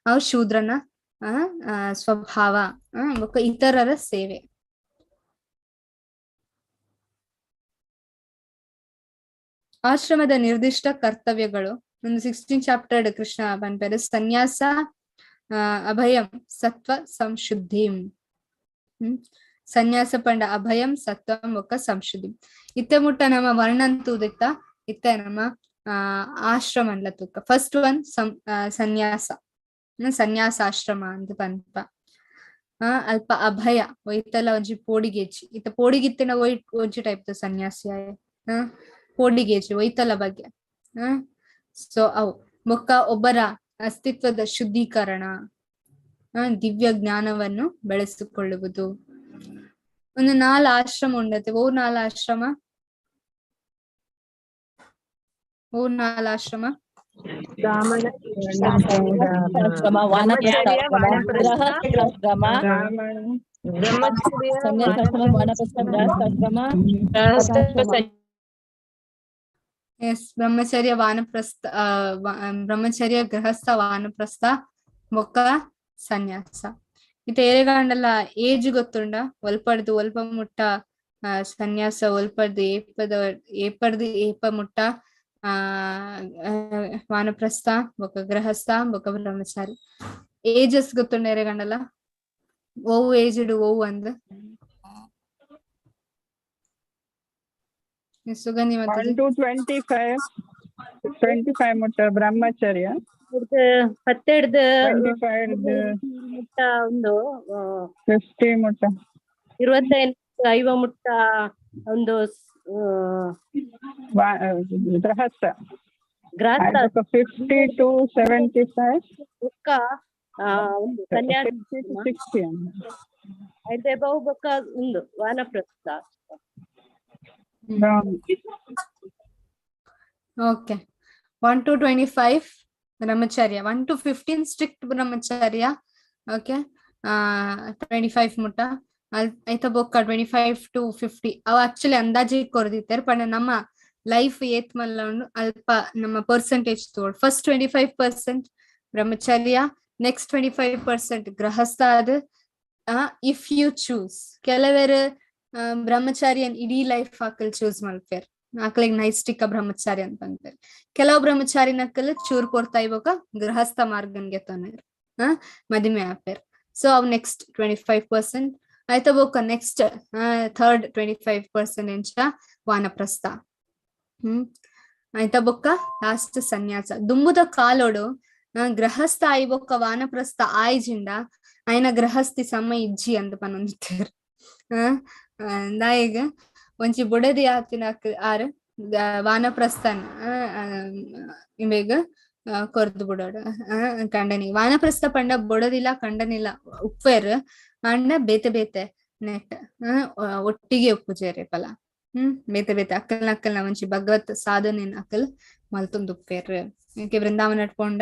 ಅವು ಶೂದ್ರನ ಸ್ವಭಾವ. ಬೊಕ್ಕ ಇತರರ ಸೇವೆ. ಆಶ್ರಮದ ನಿರ್ದಿಷ್ಟ ಕರ್ತವ್ಯಗಳು ಒಂದು 16 ಚಾಪ್ಟರ್ ಕೃಷ್ಣ ಪನ್ಪೆರ್. ಸನ್ಯಾಸ, ಅಭಯಂ, ಸತ್ವ, ಸಂಶುದ್ಧಿ. ಸನ್ಯಾಸ ಪಂಡ ಅಭಯಂ, ಸತ್ವಂ ಬೊಕ್ಕ ಸಂಶುದ್ಧಿ. ಇತ್ತೆ ಮುಟ್ಟ ನಮ್ಮ ವರ್ಣನ್ ತೂದಿತ್ತ, ಇತ್ತೆ ನಮ್ಮ ಆಶ್ರಮ ಅನ್ಲ ತೂಕ. ಫಸ್ಟ್ ಒನ್ ಸನ್ಯಾಸ, ಸನ್ಯಾಸಾಶ್ರಮ ಅಂತ ಪನ್ಪ. ಅಲ್ಪ ಅಭಯ ಒಯ್ತಲ್ಲ ಒಂಜಿ ಪೋಡಿಗೇಜಿ, ಇತ್ತ ಪೋಡಿಗಿತ್ತಿನ ಒಂಜಿ ಟೈಪ್ ಸನ್ಯಾಸಿ ಆಯ ಪೋಡಿಗೇಜಿ ಒಯ್ತಲ ಬಗ್ಗೆ. ಸೊ ಅವು ಬೊಕ್ಕ ಒಬ್ಬರ ಅಸ್ತಿತ್ವದ ಶುದ್ಧೀಕರಣ, ದಿವ್ಯ ಜ್ಞಾನವನ್ನು ಬೆಳೆಸಿಕೊಳ್ಳುವುದು. ಒಂದು 4 ಆಶ್ರಮ ಉಂಡತೆ. ಓ 4 ಆಶ್ರಮ, ಓ 4 ಆಶ್ರಮ. ಎಸ್, ಬ್ರಹ್ಮಚರ್ಯ, ವಾನಪ್ರಸ್ಥ, ಬ್ರಹ್ಮಚರ್ಯ, ಗೃಹಸ್ಥ, ವಾನಪ್ರಸ್ಥ, ಬೊಕ್ಕ ಸನ್ಯಾಸ. ಇತ್ತೆ ಏರೆಗಾಂಡಲ ಏಜ್ ಗೊತ್ತುಂಡ, ಒಲ್ಪಡ್ದು ಒಲ್ಪ ಮುಟ್ಟ ಸನ್ಯಾಸ, ಒಲ್ಪಡ್ದು ಏಪದ ಏಪಡ್ದು ಏಪ ಮುಟ್ಟ ವಾನಪ್ರಸ್ಥ, ಬೊಕ್ಕ ಗೃಹಸ್ಥ, ಬೊಕ್ಕ ಬ್ರಹ್ಮಚಾರಿ. ಏಜಸ್ ಗೊತ್ತುಂಡ ಏರೆಗಾಂಡಲ? ಓವು ಏಜ್ಡ್ ಓವು ಅಂದ್ ಸುಗಂಧಿ 1 to 25, 25 ಮುಟ್ಟ ಬ್ರಹ್ಮಚರ್ಯ, 12 25 ಮುಟ್ಟ ಒಂದು 50 ಮುಟ್ಟ, 25 50 ಮುಟ್ಟ ಒಂದು ಗೃಹಸ್ಥ, ಗೃಹಸ್ಥ 50 to 75 ಬೊಕ್ಕ ಒಂದು ಸನ್ಯಾಸ, 60 ಐತೆ ಬಹು ಬೊಕ್ಕ ಒಂದು ವಾನಪ್ರಸ್ಥ. Okay, 1 to 25 brahmacharya, 1 to 15 strict brahmacharya. Okay, 25 ಮುಟ್ಟ ಐತ ಬೊಕ್ಕ 25 to 50 ಅವು ಆಕ್ಚುಲಿ ಅಂದಾಜಿ ಕೊರ್ದಿತ್ತಾರೆ. ಪಂಡ ನಮ್ಮ ಲೈಫ್ ಏತ್ ಮಲ್ಲ ಉಂಡು ಅಲ್ಪ ನಮ್ಮ ಪರ್ಸೆಂಟೇಜ್ ತೋಡ್. ಫಸ್ಟ್ 25% ಬ್ರಹ್ಮಚರ್ಯ, ನೆಕ್ಸ್ಟ್ 25% ಗೃಹಸ್ಥ. ಅದು if you choose. ಕೆಲವರು ಬ್ರಹ್ಮಚಾರಿಯನ್ ಇಡೀ ಲೈಫ್ ಆಕಲ್ ಚೂಸ್ ಮಲ್ಪೇರ್, ಆಕಲಿಗೆ ನೈಷ್ಟಿಕ ಬ್ರಹ್ಮಚಾರಿ ಅಂತ ಅಂತಾರೆ. ಕೆಲವು ಬ್ರಹ್ಮಚಾರಿನಕಲ್ ಚೂರ್ ಕೊಡ್ತಾ ಇವಾಗ ಗೃಹಸ್ಥ ಮಾರ್ಗನ್ಗೆ ತೊಂದರೆ ಮದುವೆ ಆಪೇರ್. ಸೊ ಅವ್ ನೆಕ್ಸ್ಟ್ 25%. ಆಯ್ತ ಬೊಕ್ಕ ನೆಕ್ಸ್ಟ್ ಥರ್ಡ್ 25% ಎಂಚ ವಾನಪ್ರಸ್ಥ. ಆಯ್ತ ಬೊಕ್ಕ ಲಾಸ್ಟ್ ಸನ್ಯಾಸ. ದುಂಬುದ ಕಾಲೋಡು ಗೃಹಸ್ಥ ಆಯಿ ಬೊಕ್ಕ ವಾನಪ್ರಸ್ಥ ಆಯ್ಜಿಂಡ ಆಯ್ನ ಗೃಹಸ್ಥಿ ಸಮ ಇಜ್ಜಿ ಅಂದ್ ಪನೊಂದಿತ್ತೇರ್. ದಾಯೆಗ್ ಒಂಜಿ ಬುಡದಿ ಆತಿನ ಆರ್ ವಾನಪ್ರಸ್ಥನ್ ಇಂಬೆಗ್ ಕೊರ್ದು ಬುಡೋಡು ಕಂಡನಿ. ವಾನಪ್ರಸ್ಥ ಪಂಡ ಬೊಡದಿಲ್ಲ ಕಂಡನಿಲ್ಲ ಉಪ್ಪೇರ್ ಅಂಡ ಬೇತೆ ಬೇತೆ ನೆಟ್ ಒಟ್ಟಿಗೆ ಉಪ್ಪುಜೇರೆ ಪಲ. ಬೇತೆ ಬೇತೆ ಅಕ್ಕಲ್ನ ಅಕ್ಕಲ್ನ ಒಂಜಿ ಭಗವತ್ ಸಾಧನೆನ್ ಅಕ್ಕಲ್ ಮಲ್ತೊಂದು ಉಪ್ಪೇರ್. ವೃಂದಾವನ ಪೋಂಡ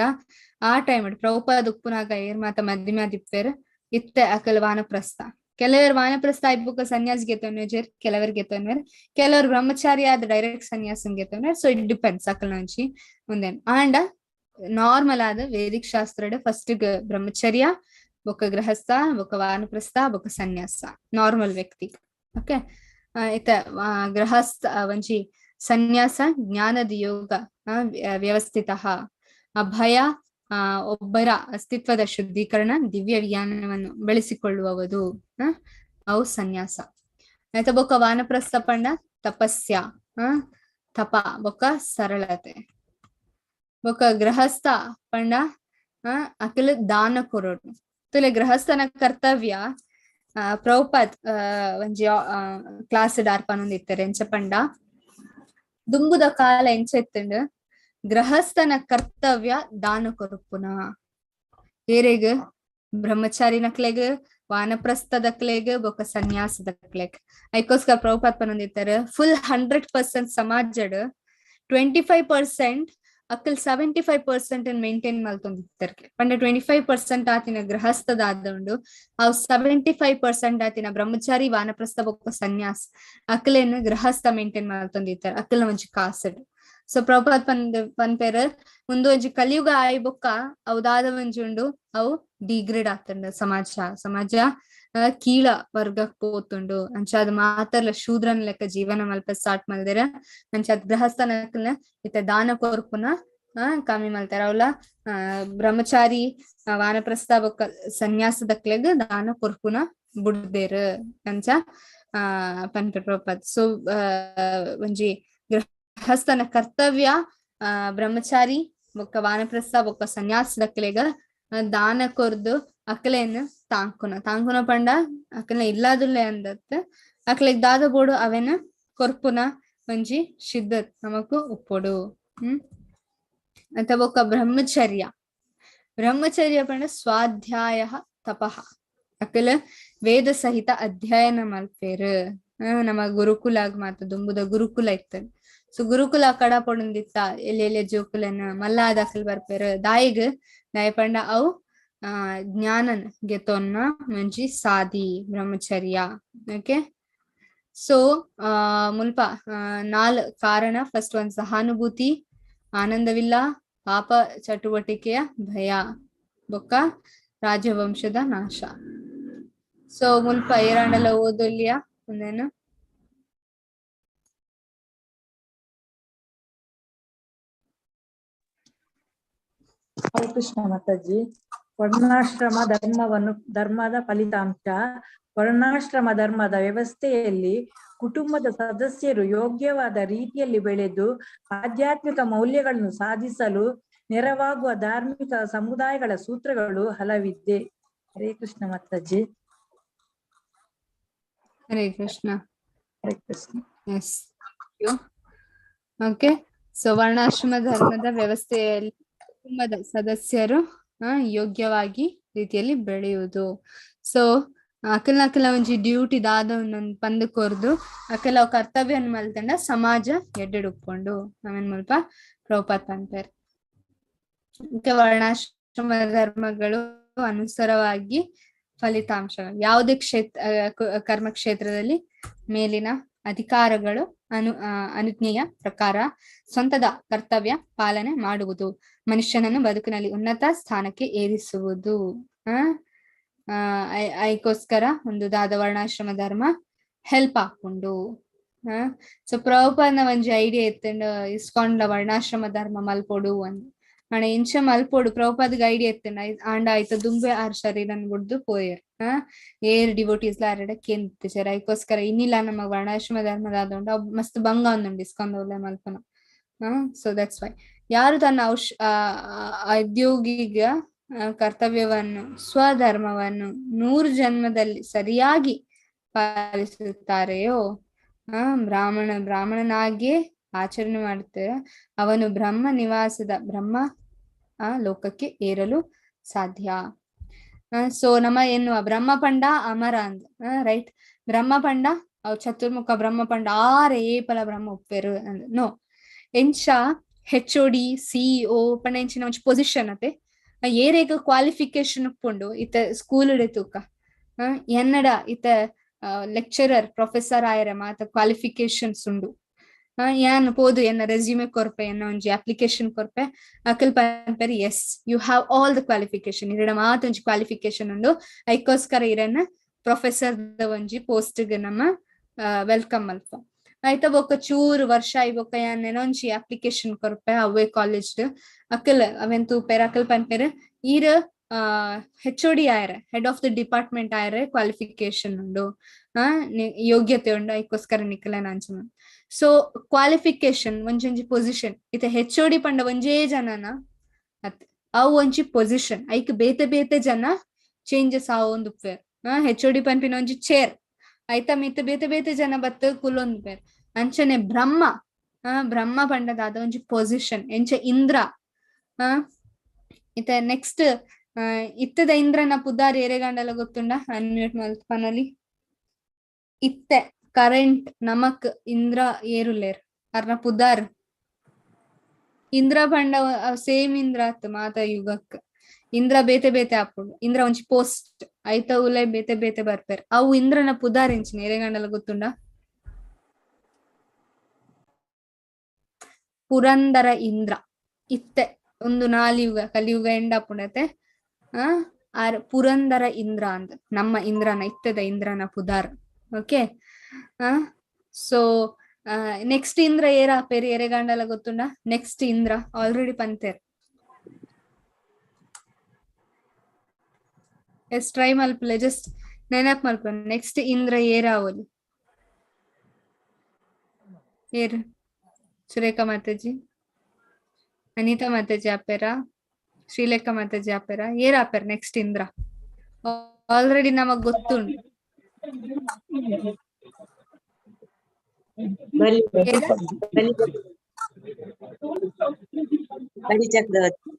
ಆ ಟೈಮ್ ಪ್ರಭುಪಾದ ಉಪ್ಪುನಾಗ ಏರ್ ಮಾತ ಮದ್ದಿಮೆ ಇಪ್ಪೇರ್ ಇತ್ತೆ ಅಕಲ್ ವಾನಪ್ರಸ್ಥ. ಕೆಲವರು ವಾನಪ್ರಸ್ಥ ಆಯ್ಬುಕ್ಕ ಸನ್ಯಾಸ ಗೆತ್ತೊನ್ವೇರ್, ಕೆಲವರು ಗೆತ್ತೊನ್ವೇರ್, ಕೆಲವರು ಬ್ರಹ್ಮಚಾರಿ ಆದ ಡೈರೆಕ್ಟ್ ಸನ್ಯಾಸಂ ಗೆತ್ತೊನ್ವೇರ್. ಸೊ it depends ಅಕಲ್ನ ಒಂಜಿ ಮುಂದೆ. ಆಂಡ ನಾರ್ಮಲ್ ಆದ ವೇದಿಕ್ ಶಾಸ್ತ್ರ ಫಸ್ಟ್ ಬ್ರಹ್ಮಚರ್ಯ, ಬೊಕ್ಕ ಗೃಹಸ್ಥ, ಬೊಕ್ಕ ವಾನಪ್ರಸ್ಥ, ಬೊಕ್ಕ ಸನ್ಯಾಸ ನಾರ್ಮಲ್ ವ್ಯಕ್ತಿ. ಓಕೆ, ಇತ್ತ ಗೃಹಸ್ಥ ಒಂಜಿ ಸನ್ಯಾಸ ಜ್ಞಾನದ ಯೋಗ ವ್ಯವಸ್ಥಿತ ಅಭಯ ಒಬ್ಬರ ಅಸ್ತಿತ್ವದ ಶುದ್ಧೀಕರಣ ದಿವ್ಯ ಜ್ಞಾನವನ್ನು ಬೆಳೆಸಿಕೊಳ್ಳುವವುದು ಅವು ಸನ್ಯಾಸ. ಆಯ್ತಾ ಬೊಕ್ಕ ವಾನಪ್ರಸ್ಥ ಪಂಡ ತಪಸ್ಯ, ತಪ ಬೊಕ್ಕ ಸರಳತೆ. ಬೊಕ್ಕ ಗೃಹಸ್ಥ ಪಂಡ ಅಖಿಲ ದಾನ ಕೊರೋಡು. ತುಲೆ ಗೃಹಸ್ಥನ ಕರ್ತವ್ಯ ಪ್ರಭುಪಾದ್ ಒಂಜಿ ಕ್ಲಾಸ್ ಡಾರ್ಪನೊಂದು ಇತ್ತಾರೆ. ಎಂಚ ಪಂಡ ದುಂಬುದ ಕಾಲ ಎಂಚ ಇತ್ತಂಡ್ ಗೃಹಸ್ಥನ ಕರ್ತವ್ಯ ದಾನ ಕೊರುಪುನ. ಏರೆಗ್ ಬ್ರಹ್ಮಚಾರಿ ನಕ್ಲೆಗ್, ವಾನಪ್ರಸ್ಥದಕ್ಲೆಗ್, ಬೊಕ್ಕ ಸನ್ಯಾಸದಕ್ಲೆಗ್. ಐಕೋಸ್ಕರ ಪ್ರಭುಪಾದ್ ಪನೊಂದಿತ್ತಾರೆ ಫುಲ್ 100% ಸಮಾಜಡ್ 25% ಅಕ್ಕಲ್ 75% ಮೇಂಟೈನ್ ಮಲ್ತೊಂದಿತ್ತರ್ಗೆ. ಪಂಡ 25% ಆತಿನ ಗೃಹಸ್ಥದ ಆದ ಉಂಡು, ಅವು 75% ಆತಿನ ಬ್ರಹ್ಮಚಾರಿ ವಾನಪ್ರಸ್ಥ ಬೊಕ್ಕ ಸನ್ಯಾಸ ಅಕ್ಕಲೇನು ಗೃಹಸ್ಥ ಮೇಂಟೈನ್ ಮಲ್ತೊಂದಿತ್ತಾರೆ ಅಕ್ಕಲ್ನ ಒಂಜಿ ಕಾಸಡ್. ಸೊ ಪ್ರಭುಪಾದ್ ಪನ್ಪೇರ್ ಒಂದು ಒಂಜಿ ಕಲಿಯುಗ ಆಯಿ ಬೊಕ್ಕ ಅವು ದಾದ ಒಂಜಿ ಉಂಡು ಅವು ಡಿಗ್ರೇಡ್ ಆಗ್ತಂಡ ಸಮಾಜ ಸಮಾಜ ಕೀಳ ವರ್ಗಕ್ ಪೋತುಂಡು. ಅಂಚಾದ ಮಾತರ್ಲ ಶೂದ್ರನ್ ಲೆಕ್ಕ ಜೀವನ ಮಲ್ಪ ಸ್ಟಾರ್ಟ್ ಮಲ್ದಿರ. ಅಂಚಾದ ಗೃಹಸ್ಥನಕ್ನ ಇತ್ತ ದಾನ ಕೊರ್ಪುನ ಕಮ್ಮಿ ಮಲ್ತಾರ. ಅವಲ ಬ್ರಹ್ಮಚಾರಿ ವಾನಪ್ರಸ್ಥ ಬೊಕ್ಕ ಸನ್ಯಾಸದಕ್ಲೆಗ್ ದಾನ ಕೊರ್ಪುನ ಬುಡ್ದೇರ್ ಅಂಚ ಪನ್ಪೆರ್ ಪ್ರಭುಪಾದ್. ಸೊ ಒಂಜಿ ಗೃಹಸ್ಥನ ಕರ್ತವ್ಯ ಬ್ರಹ್ಮಚಾರಿ ಬೊಕ್ಕ ವಾನಪ್ರಸ್ಥ ಬೊಕ್ಕ ಸನ್ಯಾಸದಕ್ಲೆಗ ದಾನ ಕೊರ್ದು ಅಕ್ಲೇನ್ ತಾಂಕುನ ತಾಂಕುನ ಪಂಡ ಅಕ್ಲೆನ ಇಲ್ಲಾದುಲ್ಲೆ ಅಂದತ್ ಅಕ್ಲೆಗ್ ದಾದ ಬೋಡು ಅವೇನ ಕೊರ್ಪುನ ಒಂಜಿ ಶಿದ್ದತ್ ನಮಕು ಉಪ್ಪೊಡು. ಅಂತ ಬೊಕ್ಕ ಬ್ರಹ್ಮಚರ್ಯ. ಬ್ರಹ್ಮಚರ್ಯ ಪಂಡ ಸ್ವಾಧ್ಯಾಯ ತಪಃ. ಅಕಲ ವೇದ ಸಹಿತ ಅಧ್ಯಯನ ಮಲ್ಪೇರು. ನಮ್ಮ ಗುರುಕುಲ ಮಾತ ದುಂಬುದ ಗುರುಕುಲ ಇತ್ತು. ಸೊ ಗುರುಕುಲ ಕಡ ಪೊಡೊಂದಿತ್ತ ಎಲ್ಲಿ ಎಲ್ಲಿ ಜೋಕುಲನ ಮಲ್ಲಾದ ಅಕಲ್ ಬರ್ಪೇರು ದಾಯಿಗ್ ದಾಯ ಪಂಡ ಅವು ಜ್ಞಾನನ್ ಗೆತೊನ್ನ ಒಂಜಿ ಸಾದಿ ಬ್ರಹ್ಮಚರ್ಯ. ಓಕೆ, ಸೊ ಮುಲ್ಪ 4 ಕಾರಣ. ಫಸ್ಟ್ ಒಂದ್ ಸಹಾನುಭೂತಿ, ಆನಂದವಿಲ್ಲ, ಪಾಪ ಚಟುವಟಿಕೆಯ ಭಯ, ಬೊಕ್ಕ ರಾಜವಂಶದ ನಾಶ. ಸೊ ಮುಲ್ಪ ಏರಾಂಡಲ ಓದೊಲ್ಯ ಒಂದೇನು ಹರೇ ಕೃಷ್ಣ ಮಾತಾಜಿ. ವರ್ಣಾಶ್ರಮ ಧರ್ಮವನ್ನು ಧರ್ಮದ ಫಲಿತಾಂಶ. ವರ್ಣಾಶ್ರಮ ಧರ್ಮದ ವ್ಯವಸ್ಥೆಯಲ್ಲಿ ಕುಟುಂಬದ ಸದಸ್ಯರು ಯೋಗ್ಯವಾದ ರೀತಿಯಲ್ಲಿ ಬೆಳೆದು ಆಧ್ಯಾತ್ಮಿಕ ಮೌಲ್ಯಗಳನ್ನು ಸಾಧಿಸಲು ನೆರವಾಗುವ ಧಾರ್ಮಿಕ ಸಮುದಾಯಗಳ ಸೂತ್ರಗಳು ಹಲವಿದೆ. Hare Krishna Mataji. Hare Krishna. Hare Krishna. Yes, okay. So ವರ್ಣಾಶ್ರಮ ಧರ್ಮದ ವ್ಯವಸ್ಥೆಯಲ್ಲಿ ಕುಟುಂಬದ ಸದಸ್ಯರು ಯೋಗ್ಯವಾಗಿ ರೀತಿಯಲ್ಲಿ ಬೆಳೆಯುವುದು. ಸೊ ಅಕಲ್ನ ಅಕಲ ಒಂಜಿ ಡ್ಯೂಟಿ ದಾದ ಪಂದ್ ಕೊರ್ದು ಅಕಲ ಕರ್ತವ್ಯ ಮಲ್ತಂಡ ಸಮಾಜ ಎಡ್ಡೆಡ್ ಉಪ್ಪುಂಡು ನವೇನ್ ಮುಲ್ಪ ಪ್ರಭುಪಾದ್ ಪನ್ಪೆರ್. ವರ್ಣಾಶ್ರಮ ಧರ್ಮಗಳು ಅನುಸಾರವಾಗಿ ಫಲಿತಾಂಶ ಯಾವುದೇ ಕ್ಷೇತ್ರ ಕರ್ಮ ಕ್ಷೇತ್ರದಲ್ಲಿ ಮೇಲಿನ ಅಧಿಕಾರಗಳು ಅನುಜ್ಞೆಯ ಪ್ರಕಾರ ಸ್ವಂತದ ಕರ್ತವ್ಯ ಪಾಲನೆ ಮಾಡುವುದು, ಮನುಷ್ಯನನ್ನು ಬದುಕಿನಲ್ಲಿ ಉನ್ನತ ಸ್ಥಾನಕ್ಕೆ ಏರಿಸುವುದು. ಐಕೋಸ್ಕರ ಒಂದು ದಾದ ವರ್ಣಾಶ್ರಮ ಧರ್ಮ ಹೆಲ್ಪ್ ಆಪುಂಡು. ಸೊ ಪ್ರಭುಪಾದನ ಒಂಜಿ ಐಡಿಯಾ ಇತ್ತಂಡ್ ಇಸ್ಕಾನ್ಲ ವರ್ಣಾಶ್ರಮ ಧರ್ಮ ಮಲ್ಪೊಡು ಅಂದ್. ಆಂಡ ಎಂಚ ಮಲ್ಪೊಡು ಪ್ರಭುಪಾದಗ್ ಐಡಿಯಾ ಇತ್ತಂಡ ಆಂಡ ಆಯ್ತ ದುಂಬೆ ಆರ್ ಶರೀರನ್ ಬುಡ್ದು ಪೋಯೆರ್. ಏರ್ ಡಿವೋಟೀಸ್ ಲ ಆರೆಡ ಕೇಂದಿತ್ತೆರ್. ಐಕೋಸ್ಕರ ಇನ್ನಿಲ್ಲ ನಮ್ಮ ವರ್ಣಾಶ್ರಮ ಧರ್ಮದ ಆದುಂಡು ಅವ್ ಮಸ್ತ್ ಬಂಗ ಒಂದುಂಡು ಇಸ್ಕಾನ್ ದೌಲೆ ಮಲ್ಪನ. ಸೊ that's why ಯಾರು ತನ್ನ ಔದ್ಯೋಗಿಕ ಕರ್ತವ್ಯವನ್ನು ಸ್ವಧರ್ಮವನ್ನು 100 ಜನ್ಮದಲ್ಲಿ ಸರಿಯಾಗಿ ಪಾಲಿಸುತ್ತಾರೆಯೋ, ಬ್ರಾಹ್ಮಣನಾಗಿಯೇ ಆಚರಣೆ ಮಾಡುತ್ತಾರೆ, ಅವನು ಬ್ರಹ್ಮ ನಿವಾಸದ ಬ್ರಹ್ಮ ಲೋಕಕ್ಕೆ ಏರಲು ಸಾಧ್ಯ. ಸೊ ನಮ್ಮ ಎನ್ನುವ ಬ್ರಹ್ಮ ಪಂಡ ಅಮರ ಅಂದ್, ರೈಟ್? ಬ್ರಹ್ಮ ಪಂಡ ಅವು ಚತುರ್ಮುಖ ಬ್ರಹ್ಮ ಪಂಡ ಆರೆ ಏಪಲ ಬ್ರಹ್ಮ ಒಪ್ಪೆರು ಅಂದ್ ನೋ. ಎಂಚ ಹೆಚ್ ಒ ಡಿ ಸಿಇಒ ಪಂಡ ಎಂಚಿನ ಒಂಜಿ ಪೊಸಿಷನ್ ಅತೆ ಏರೇಗ ಕ್ವಾಲಿಫಿಕೇಶನ್ ಉಪ್ಪುಂಡು. ಇತ್ತ ಸ್ಕೂಲ್ ತೂಕ ಎನ್ನಡ ಇತ್ತ ಲೆಕ್ಚರರ್ ಪ್ರೊಫೆಸರ್ ಆಯರ ಮಾತ ಕ್ವಾಲಿಫಿಕೇಶನ್ಸ್ ಉಂಡು. ಯಾನ್ ಪೋದು ಎನ್ನ ರೆಸ್ಯೂಮೆ ಕೊರ್ಪೆ, ಎನ್ನ ಒಂಜಿ ಅಪ್ಲಿಕೇಶನ್ ಕೊರ್ಪೆ, ಅಕಲ್ ಪನ್ಪೆರ್ yes you have all the qualification, ಇರಡ ಮಾತ ಒಂಜಿ ಕ್ವಾಲಿಫಿಕೇಶನ್ ಉಂಡು, ಐಕೋಸ್ಕರ ಇರನ್ನ ಪ್ರೊಫೆಸರ್ ದ ಒಂಜಿ ಪೋಸ್ಟ್ ಗ್ ನಮ್ಮ welcome ಮಲ್ಪ. ಆಯ್ತಾ ಬೊಕ್ಕ ಚೂರು ವರ್ಷ ಆಯ್ ಬೊಕ್ಕ ಯಾನ್ ಒಂಜಿ ಅಪ್ಲಿಕೇಶನ್ ಕೊರ್ಪೆ ಅವೇ ಕಾಲೇಜ್ ಅಕಲ್ ಅವೆನ್ ತೂಪೆರ್, ಅಕಲ್ ಪನ್ಪೆರ್ ಈರ್ ಹೆಚ್ ಒ ಡಿ ಆಯರೆ, ಹೆಡ್ ಆಫ್ the department ಆಯರೆ ಕ್ವಾಲಿಫಿಕೇಶನ್ ಉಂಡು, ಯೋಗ್ಯತೆ ಉಂಡು, ಐಕೋಸ್ಕರ ನಿಕಲ ನಾಂಚನ. ಸೊ ಕ್ವಾಲಿಫಿಕೇಶನ್ ಒಂಜೊಂಜಿ ಪೊಸಿಷನ್ ಇತ್ತೆ ಹೆಚ್ ಒ ಡಿ ಪಂಡ ಒಂಜೇ ಜನನ ಅತ್ ಅವು ಒಂಜಿ ಪೊಸಿಷನ್ ಐಕ್ ಬೇತೆ ಬೇತೆ ಜನ ಚೇಂಜಸ್ ಆವೊಂದು ಉಪ್ಪೇರ್. ಹೆಚ್ ಒ ಡಿ ಪನ್ಪಿನ ಒಂಜಿ ಚೇರ್ ಆಯ್ತಾ ಮಿತ್ತ ಬೇತೆ ಬೇತೆ ಜನ ಬತ್ತ ಕುಲೊಂದು ಪೇರ್. ಅಂಚನೆ ಬ್ರಹ್ಮ ಬ್ರಹ್ಮ ಪಂಡದಾದ ಒಂಜಿ ಪೊಸಿಷನ್ ಎಂಚ ಇಂದ್ರ ಇತ್ತೆ ನೆಕ್ಸ್ಟ್ ಇತ್ತದ ಇಂದ್ರನ ಪುದಾರ್ ಏರೆಗಂಡಲ ಗೊತ್ತುಂಡ? ಅನ್ಮ್ಯೂಟ್ ಮಲ್ಪನಲ್ಲಿ ಇತ್ತೆ ಕರೆಂಟ್ ನಮಕ್ ಇಂದ್ರ ಏರುಲೇರ್ ಅರ್ನ ಪುದಾರ್ ಇಂದ್ರ ಪಂಡ ಸೇಮ್ ಇಂದ್ರ ಆತ್ ಮಾತ ಯುಗಕ್ ಇಂದ್ರ ಬೇತೆ ಬೇತೆ ಆಪುಂಡು. ಇಂದ್ರ ಒಂಜಿ ಪೋಸ್ಟ್ ಐತ ಉಲೆ ಬೇತೆ ಬೇತೆ ಬರ್ಪೇರ್. ಅವು ಇಂದ್ರನ ಪುದಾರ್ ಎಂಚಿನ ಏರೆಗಂಡಲ ಗೊತ್ತುಂಡ? ಪುರಂದರ ಇಂದ್ರ. ಇತ್ತೆ ಒಂದು ನಾಲಿಯುಗ ಕಲಿಯುಗ ಎಂಡ ಆಪುಂಡತೆ ಆರ್ ಪುರಂದರ ಇಂದ್ರ ಅಂದ್ ನಮ್ಮ ಇಂದ್ರನ ಇತ್ತದ ಇಂದ್ರನ ಪುದಾರ್. ಓಕೆ, ಸೊ ನೆಕ್ಸ್ಟ್ ಇಂದ್ರ ಏರ ಪೇರು ಏರೆಗಂಡಲ ಗೊತ್ತುಂಡ? ನೆಕ್ಸ್ಟ್ ಇಂದ್ರ ಆಲ್ರೆಡಿ ಪಂತೇರ್. ಎಸ್ ಟ್ರೈ ಮಲ್ಪಲೆ, ಜಸ್ಟ್ ನೆನಪ್ ಮಲ್ಪಲೆ. ನೆಕ್ಸ್ಟ್ ಇಂದ್ರ ಏರಾವಲಿ ಏರ್? ಸುರೇಖಾ ಮಾತಾಜಿ, ಅನಿತಾ ಮಾತಾಜಿ ಆಪೇರ, ಶ್ರೀಲೇಖಾ ಮಾತಾಜಿ ಆಪೇರ, ಏರ್ ಆಪೇರ ನೆಕ್ಸ್ಟ್ ಇಂದ್ರ? ಆಲ್ರೆಡಿ ನಮಗ್ ಗೊತ್ತುಂಟು. ಬಲಿ ಚಕ್ರವರ್ತಿ.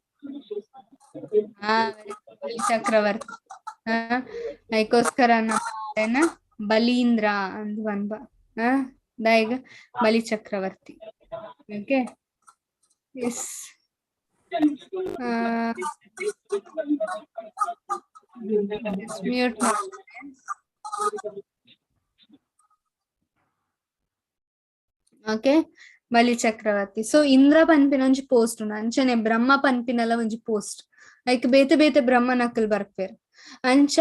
ಬಲಿ ಚಕ್ರವರ್ತಿ. ಅದಕ್ಕೋಸ್ಕರ ನಮ್ಮ ಬಲೀಂದ್ರ ಅಂದ್ ಬನ್ಬ ದಾಯಿಗ Bali Chakravarti. Okay, yes mute. Okay, Bali Chakravarti. So Indra ಪನ್ಪಿನ ಒಂಜಿ ಪೋಸ್ಟ್ ಉಂಡು, ಅಂಚನೆ ಬ್ರಹ್ಮ ಪನ್ಪಿನಲ ಒಂಜಿ ಪೋಸ್ಟ್. ಐಕ್ ಬೇತೆ ಬೇತೆ ಬ್ರಹ್ಮನಕಲ್ ಬರ್ಪೇರ್. ಅಂಚ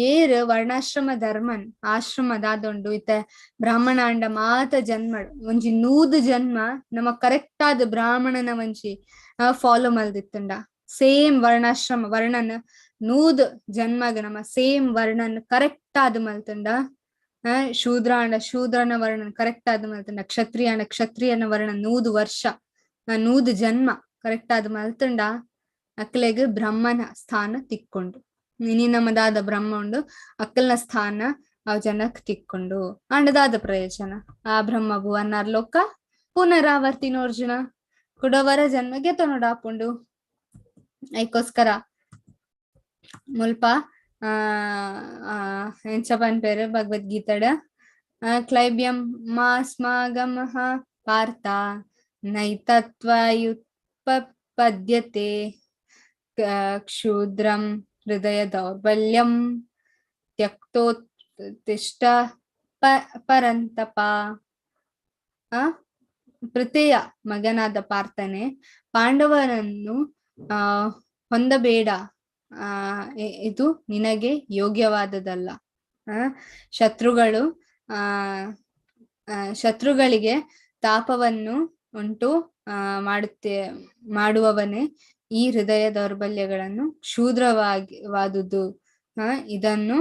ಏರ್ ವರ್ಣಾಶ್ರಮ ಧರ್ಮನ್ ಆಶ್ರಮ ದಾದೊಂಡು ಇತ್ತೆ ಬ್ರಾಹ್ಮಣ ಅಂಡ ಮಾತ ಜನ್ಮ ಒಂಜಿ 100 ಜನ್ಮ ನಮ ಕರೆಕ್ಟ್ ಆದ ಬ್ರಾಹ್ಮಣನ ಒಂಜಿ ಫಾಲೋ ಮಲ್ದಿತ್ತುಂಡ ಸೇಮ್ ವರ್ಣಾಶ್ರಮ ವರ್ಣನ 100 ಜನ್ಮಗ ನಮ ಸೇಮ್ ವರ್ಣನ್ ಕರೆಕ್ಟ್ ಆದ ಮಲ್ತುಂಡ, ಶೂದ್ರ ಅಂಡ ಶೂದ್ರನ ವರ್ಣನ್ ಕರೆಕ್ಟ್ ಆದ ಮಲ್ತುಂಡ, ಕ್ಷತ್ರಿಯ ಅಂಡ ಕ್ಷತ್ರಿಯನ ವರ್ಣ 100 ವರ್ಷ 100 ಜನ್ಮ ಕರೆಕ್ಟ್ ಆದ ಮಲ್ತುಂಡ ಅಕ್ಲೆಗ್ ಬ್ರಹ್ಮನ ಸ್ಥಾನ ತಿಕ್ಕೊಂಡು. ಇನಿ ನಮ್ಮದಾದ ಬ್ರಹ್ಮ ಉಂಡು ಅಕ್ಕಲ್ನ ಸ್ಥಾನ ಅವ್ ಜನಕ್ ತಿಕ್ಕೊಂಡು. ಅಂಡದಾದ ಪ್ರಯೋಜನ ಆ ಬ್ರಹ್ಮ ಭುವನಾರ್ ಲೋಕ ಪುನರಾವರ್ತಿನೋರ್ಜುನ ಕುಡವರ ಜನ್ಮಗೆ ತೊನಡಾಪುಂಡು. ಐಕೋಸ್ಕರ ಮುಲ್ಪ ಆ ಎಂಚ ಪನ್ಪೇರು ಭಗವದ್ಗೀತೆಡ್ ಕ್ಲೈಬ್ಯಂ ಮಾಸ್ಮಾಗಮಃ ಪಾರ್ಥ ನೈತತ್ವಯುತ್ಪದ್ಯತೆ ಕ್ಷೂದ್ರಂ ಹೃದಯ ದೌರ್ಬಲ್ಯಂ ತ್ಯಕ್ತೋತ್ತಿಷ್ಠ ಪರಂತಪ. ಪೃಥೆಯ ಮಗನಾದ ಪಾರ್ಥನೆ ಪಾಂಡವರನ್ನು ಹೊಂದಬೇಡ, ಇದು ನಿನಗೆ ಯೋಗ್ಯವಾದದಲ್ಲ. ಶತ್ರುಗಳು ಶತ್ರುಗಳಿಗೆ ತಾಪವನ್ನು ಉಂಟು ಮಾಡುವವನೇ ಈ ಹೃದಯ ದೌರ್ಬಲ್ಯಗಳನ್ನು ಶೂದ್ರವಾಗಿ ವಾದುದು, ಇದನ್ನು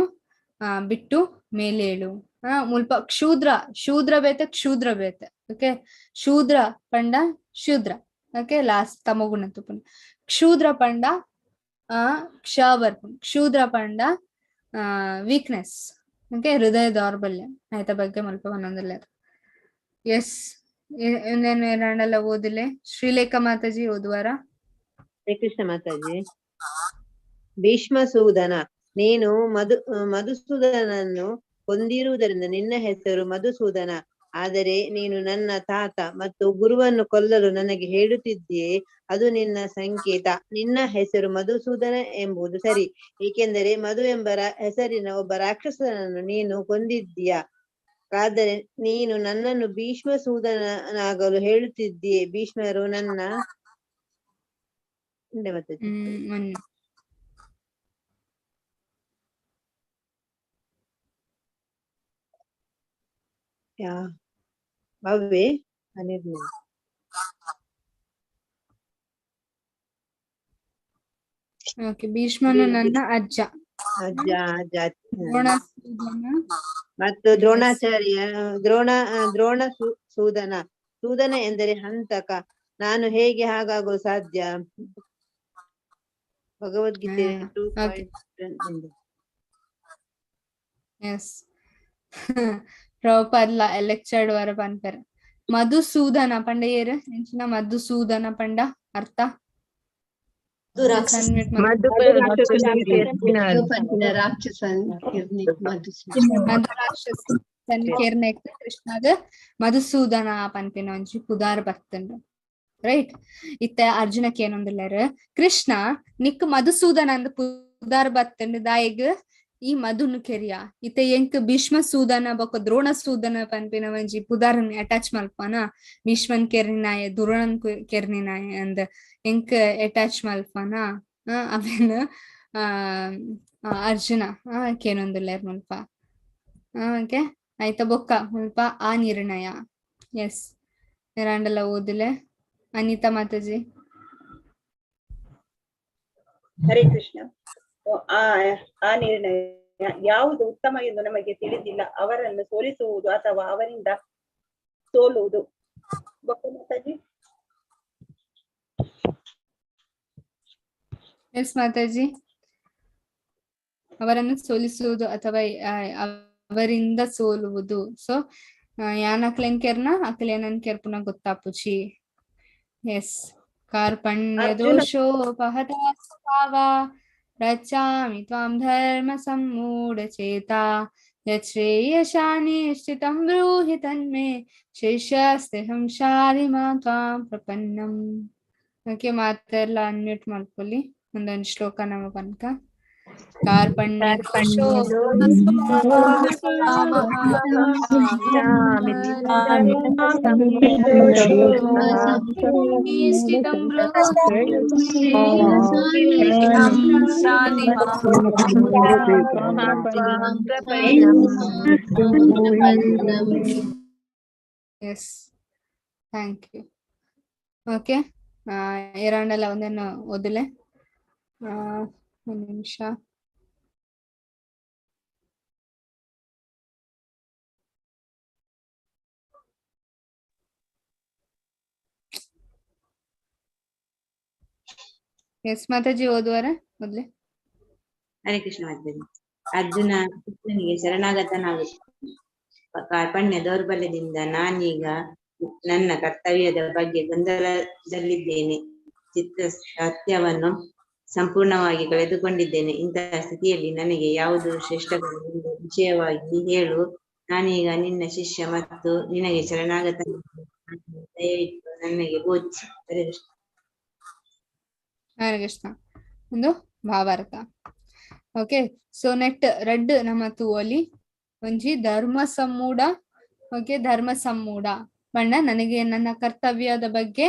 ಬಿಟ್ಟು ಮೇಲೇಳು. ಮುಲ್ಪ ಕ್ಷೂದ್ರ, ಶೂದ್ರ ಬೇತೆ ಕ್ಷೂದ್ರ ಬೇತೆ. ಓಕೆ, ಶೂದ್ರ ಪಂಡ ಶೂದ್ರ, ಓಕೆ ಲಾಸ್ಟ್ ತಮಗುಣ ತುಪ್ಪುನ. ಕ್ಷೂದ್ರ ಪಂಡ ಕ್ಷ ಬರ್ಪುಂಡು, ಕ್ಷೂದ್ರ ಪಂಡ ವೀಕ್ನೆಸ್. ಓಕೆ, ಹೃದಯ ದೌರ್ಬಲ್ಯ ಆಯ್ತ ಬಗ್ಗೆ ಮುಲ್ಪ ಒಂದೊಂದಿಲ್ಲ. ಎಸ್, ಇನ್ನೇನು ಏನಾಂಡಲ ಓದಿಲೆ? ಶ್ರೀಲೇಖಾ ಮಾತಾಜಿ ಓದುವಾರ? ಹರೇ ಕೃಷ್ಣ ಮಾತಾಜಿ. ಭೀಷ್ಮಸೂದನ, ನೀನು ಮಧುಸೂದನನ್ನು ಕೊಂದಿರುವುದರಿಂದ ನಿನ್ನ ಹೆಸರು ಮಧುಸೂದನ. ಆದರೆ ನೀನು ನನ್ನ ತಾತ ಮತ್ತು ಗುರುವನ್ನು ಕೊಲ್ಲಲು ನನಗೆ ಹೇಳುತ್ತಿದ್ದೀಯೇ, ಅದು ನಿನ್ನ ಸಂಕೇತ. ನಿನ್ನ ಹೆಸರು ಮಧುಸೂದನ ಎಂಬುದು ಸರಿ, ಏಕೆಂದರೆ ಮಧು ಎಂಬ ಹೆಸರಿನ ಒಬ್ಬ ರಾಕ್ಷಸನನ್ನು ನೀನು ಕೊಂದಿದ್ದೀಯಾ. ಆದರೆ ನೀನು ನನ್ನನ್ನು ಭೀಷ್ಮಸೂದನಾಗಲು ಹೇಳುತ್ತಿದ್ದೀಯೆ. ಭೀಷ್ಮರು ನನ್ನ ಅವೇ ಅನಿರ್ಣಯ. ಓಕೆ, ಭೀಷ್ಮನು ನನ್ನ ಅಜ್ಜ, ಅಜ್ಜ ಅಜ್ಜ ಮತ್ತು ದ್ರೋಣಾಚಾರ್ಯ, ದ್ರೋಣ ದ್ರೋಣ ಸೂದನ. ಸೂದನ ಎಂದರೆ ಹಂತಕ. ನಾನು ಹೇಗೆ ಹಾಗಾಗಲು ಸಾಧ್ಯ? ಭಗವದ್ಗೀತೆ 2.1. ಎಸ್, ಪ್ರಭುಪಾದ ಲೆಕ್ಚರ್ಡ್ ವರ ಪನ್ಪೆರ್. ಮಧುಸೂದನ ಪಂಡ ಏರು ಎಂಚಿನ ಮಧುಸೂದನ ಪಂಡ ಅರ್ಥ? ಕೃಷ್ಣಗ ಮಧುಸೂದನ ಪನ್ಪಿನ ಒಂಜಿ ಪುದಾರ್ ಬರ್ತುಂಡು. ರೈಟ್, ಇತ್ತೆ ಅರ್ಜುನಕ್ಕೆ ಏನೊಂದುಲ್ಲೆರ್, ಕೃಷ್ಣ ನಿಕ್ ಮಧುಸೂದನ ಅಂದ್ ಪುದಾರ್ ಬತ್ತುಂಡು, ದಾಯಿಗ್ ಈ ಮಧುನು ಕೆರಿಯ. ಇತ್ತೆ ಎಂಕ್ ಭೀಷ್ಮ ಸೂದನ ಬೊಕ್ಕ ದ್ರೋಣ ಸೂದನ ಪನ್ಪಿನ ಒಂಜಿ ಪುದಾರನ್ ಅಟ್ಯಾಚ್ ಮಲ್ಪನ, ಭೀಷ್ಮನ್ ಕೆರ್ನಿನಾಯ ದ್ರೋಣನ್ ಕೆರ್ನಿನಾಯ ಅಂದ್ ಎಂಕ್ ಅಟ್ಯಾಚ್ ಮಲ್ಪನ. ಅವೇನ್ ಅರ್ಜುನ ಕೇನೊಂದುಲ್ಲೆರ್ ಮುಲ್ಪ. ಓಕೆ, ಆಯ್ತ ಬೊಕ್ಕ ಮುಲ್ಪ ಆ ನಿರ್ಣಯ. ಎಸ್, ಏರಾಂಡಲ ಓದಿಲೆ? ಅನಿತಾ ಮಾತಾಜಿ. ಹರೇ ಕೃಷ್ಣ. ಆ ನಿರ್ಣಯ ಯಾವುದು ಉತ್ತಮ ಎಂದು ನಮಗೆ ತಿಳಿದಿಲ್ಲ. ಅವರನ್ನು ಸೋಲಿಸುವುದು ಅಥವಾ ಅವರಿಂದ ಸೋಲುವುದು. ಮಾತಾಜಿ. ಎಸ್ ಮಾತಾಜಿ, ಅವರನ್ನು ಸೋಲಿಸುವುದು ಅಥವಾ ಅವರಿಂದ ಸೋಲುವುದು. ಸೊ ಯಾನ್ ಅಕ್ಲೇನ್ ಕೆರ್ನ ಅಕ್ಲೇನನ್ ಕೆರ್ಪುನ ಗೊತ್ತಾಪುಚಿ. ಎಸ್, ಕಾರ್ಪಣ್ಯ ದೋಷೋಪಹತ ಸ್ವಭಾವ ಪ್ರಚ್ಛಾಮಿ ತ್ವಾಂ ಧರ್ಮ ಸಮ್ಮೂಢಚೇತಾ ಯಚ್ಛ್ರೇಯಶಾನಿಶ್ಚಿತಂ ಬ್ರೂಹಿ ತನ್ಮೇ ಶಿಷ್ಯಸ್ತೆಹಂ ಶಾಧಿ ಮಾಂ ತ್ವಾಂ ಪ್ರಪನ್ನಂ. ಓಕೆ, ಮಾತೆಲ್ಲ ಅನ್ಮ್ಯೂಟ್ ಮಾಡ್ಕೊಳ್ಳಿ. ಒಂದೊಂದು ಶ್ಲೋಕ ನಮ್ಮ ಪನ್ಕ. ಕಾರ್ಪಣ್ಯ ಎಸ್, thank you. Okay, ಏರಾಂಡಲ್ಲ ಒಂದೇನು ಓದಿಲೆ? ಒಂದು ನಿಮಿಷ. ಎಸ್ ಮಾತಾಜಿ, ಓದುವಾರ ಮೊದ್ಲೆ? ಹರೇ ಕೃಷ್ಣ ಮಾತಾಜಿ. ಅರ್ಜುನ ಕೃಷ್ಣನಿಗೆ ಶರಣಾಗತನಾಗುತ್ತಾನೆ. ಕಾರ್ಪಣ್ಯ ದೌರ್ಬಲ್ಯದಿಂದ ನಾನೀಗ ನನ್ನ ಕರ್ತವ್ಯದ ಬಗ್ಗೆ ಗೊಂದಲದಲ್ಲಿದ್ದೇನೆ. ಚಿತ್ತ ಸತ್ಯವನ್ನು ಸಂಪೂರ್ಣವಾಗಿ ಕಳೆದುಕೊಂಡಿದ್ದೇನೆ. ಇಂತಹ ಸ್ಥಿತಿಯಲ್ಲಿ ನನಗೆ ಯಾವುದು ಶ್ರೇಷ್ಠವೆಂಬ ವಿಷಯವಾಗಿ ಹೇಳು. ನಾನೀಗ ನಿನ್ನ ಶಿಷ್ಯ ಮತ್ತು ನಿನಗೆ ಶರಣಾಗತ. ದಯವಿಟ್ಟು ನನಗೆ ಬೋಧಿಸು. ಹರೇ ಕೃಷ್ಣ. ಹರೇ ಕೃಷ್ಣ. ಒಂದು ಭಾವಾರ್ಥ. ಓಕೆ, ಸೊ ನೆಟ್ ರಡ್ಡ್ ನಮ್ಮ ತೂವೊಲಿ. ಒಂಜಿ ಧರ್ಮ ಸಮ್ಮೂಢ. ಓಕೆ, ಧರ್ಮ ಸಮ್ಮೂಢ ಬಣ್ಣ ನನಗೆ ನನ್ನ ಕರ್ತವ್ಯದ ಬಗ್ಗೆ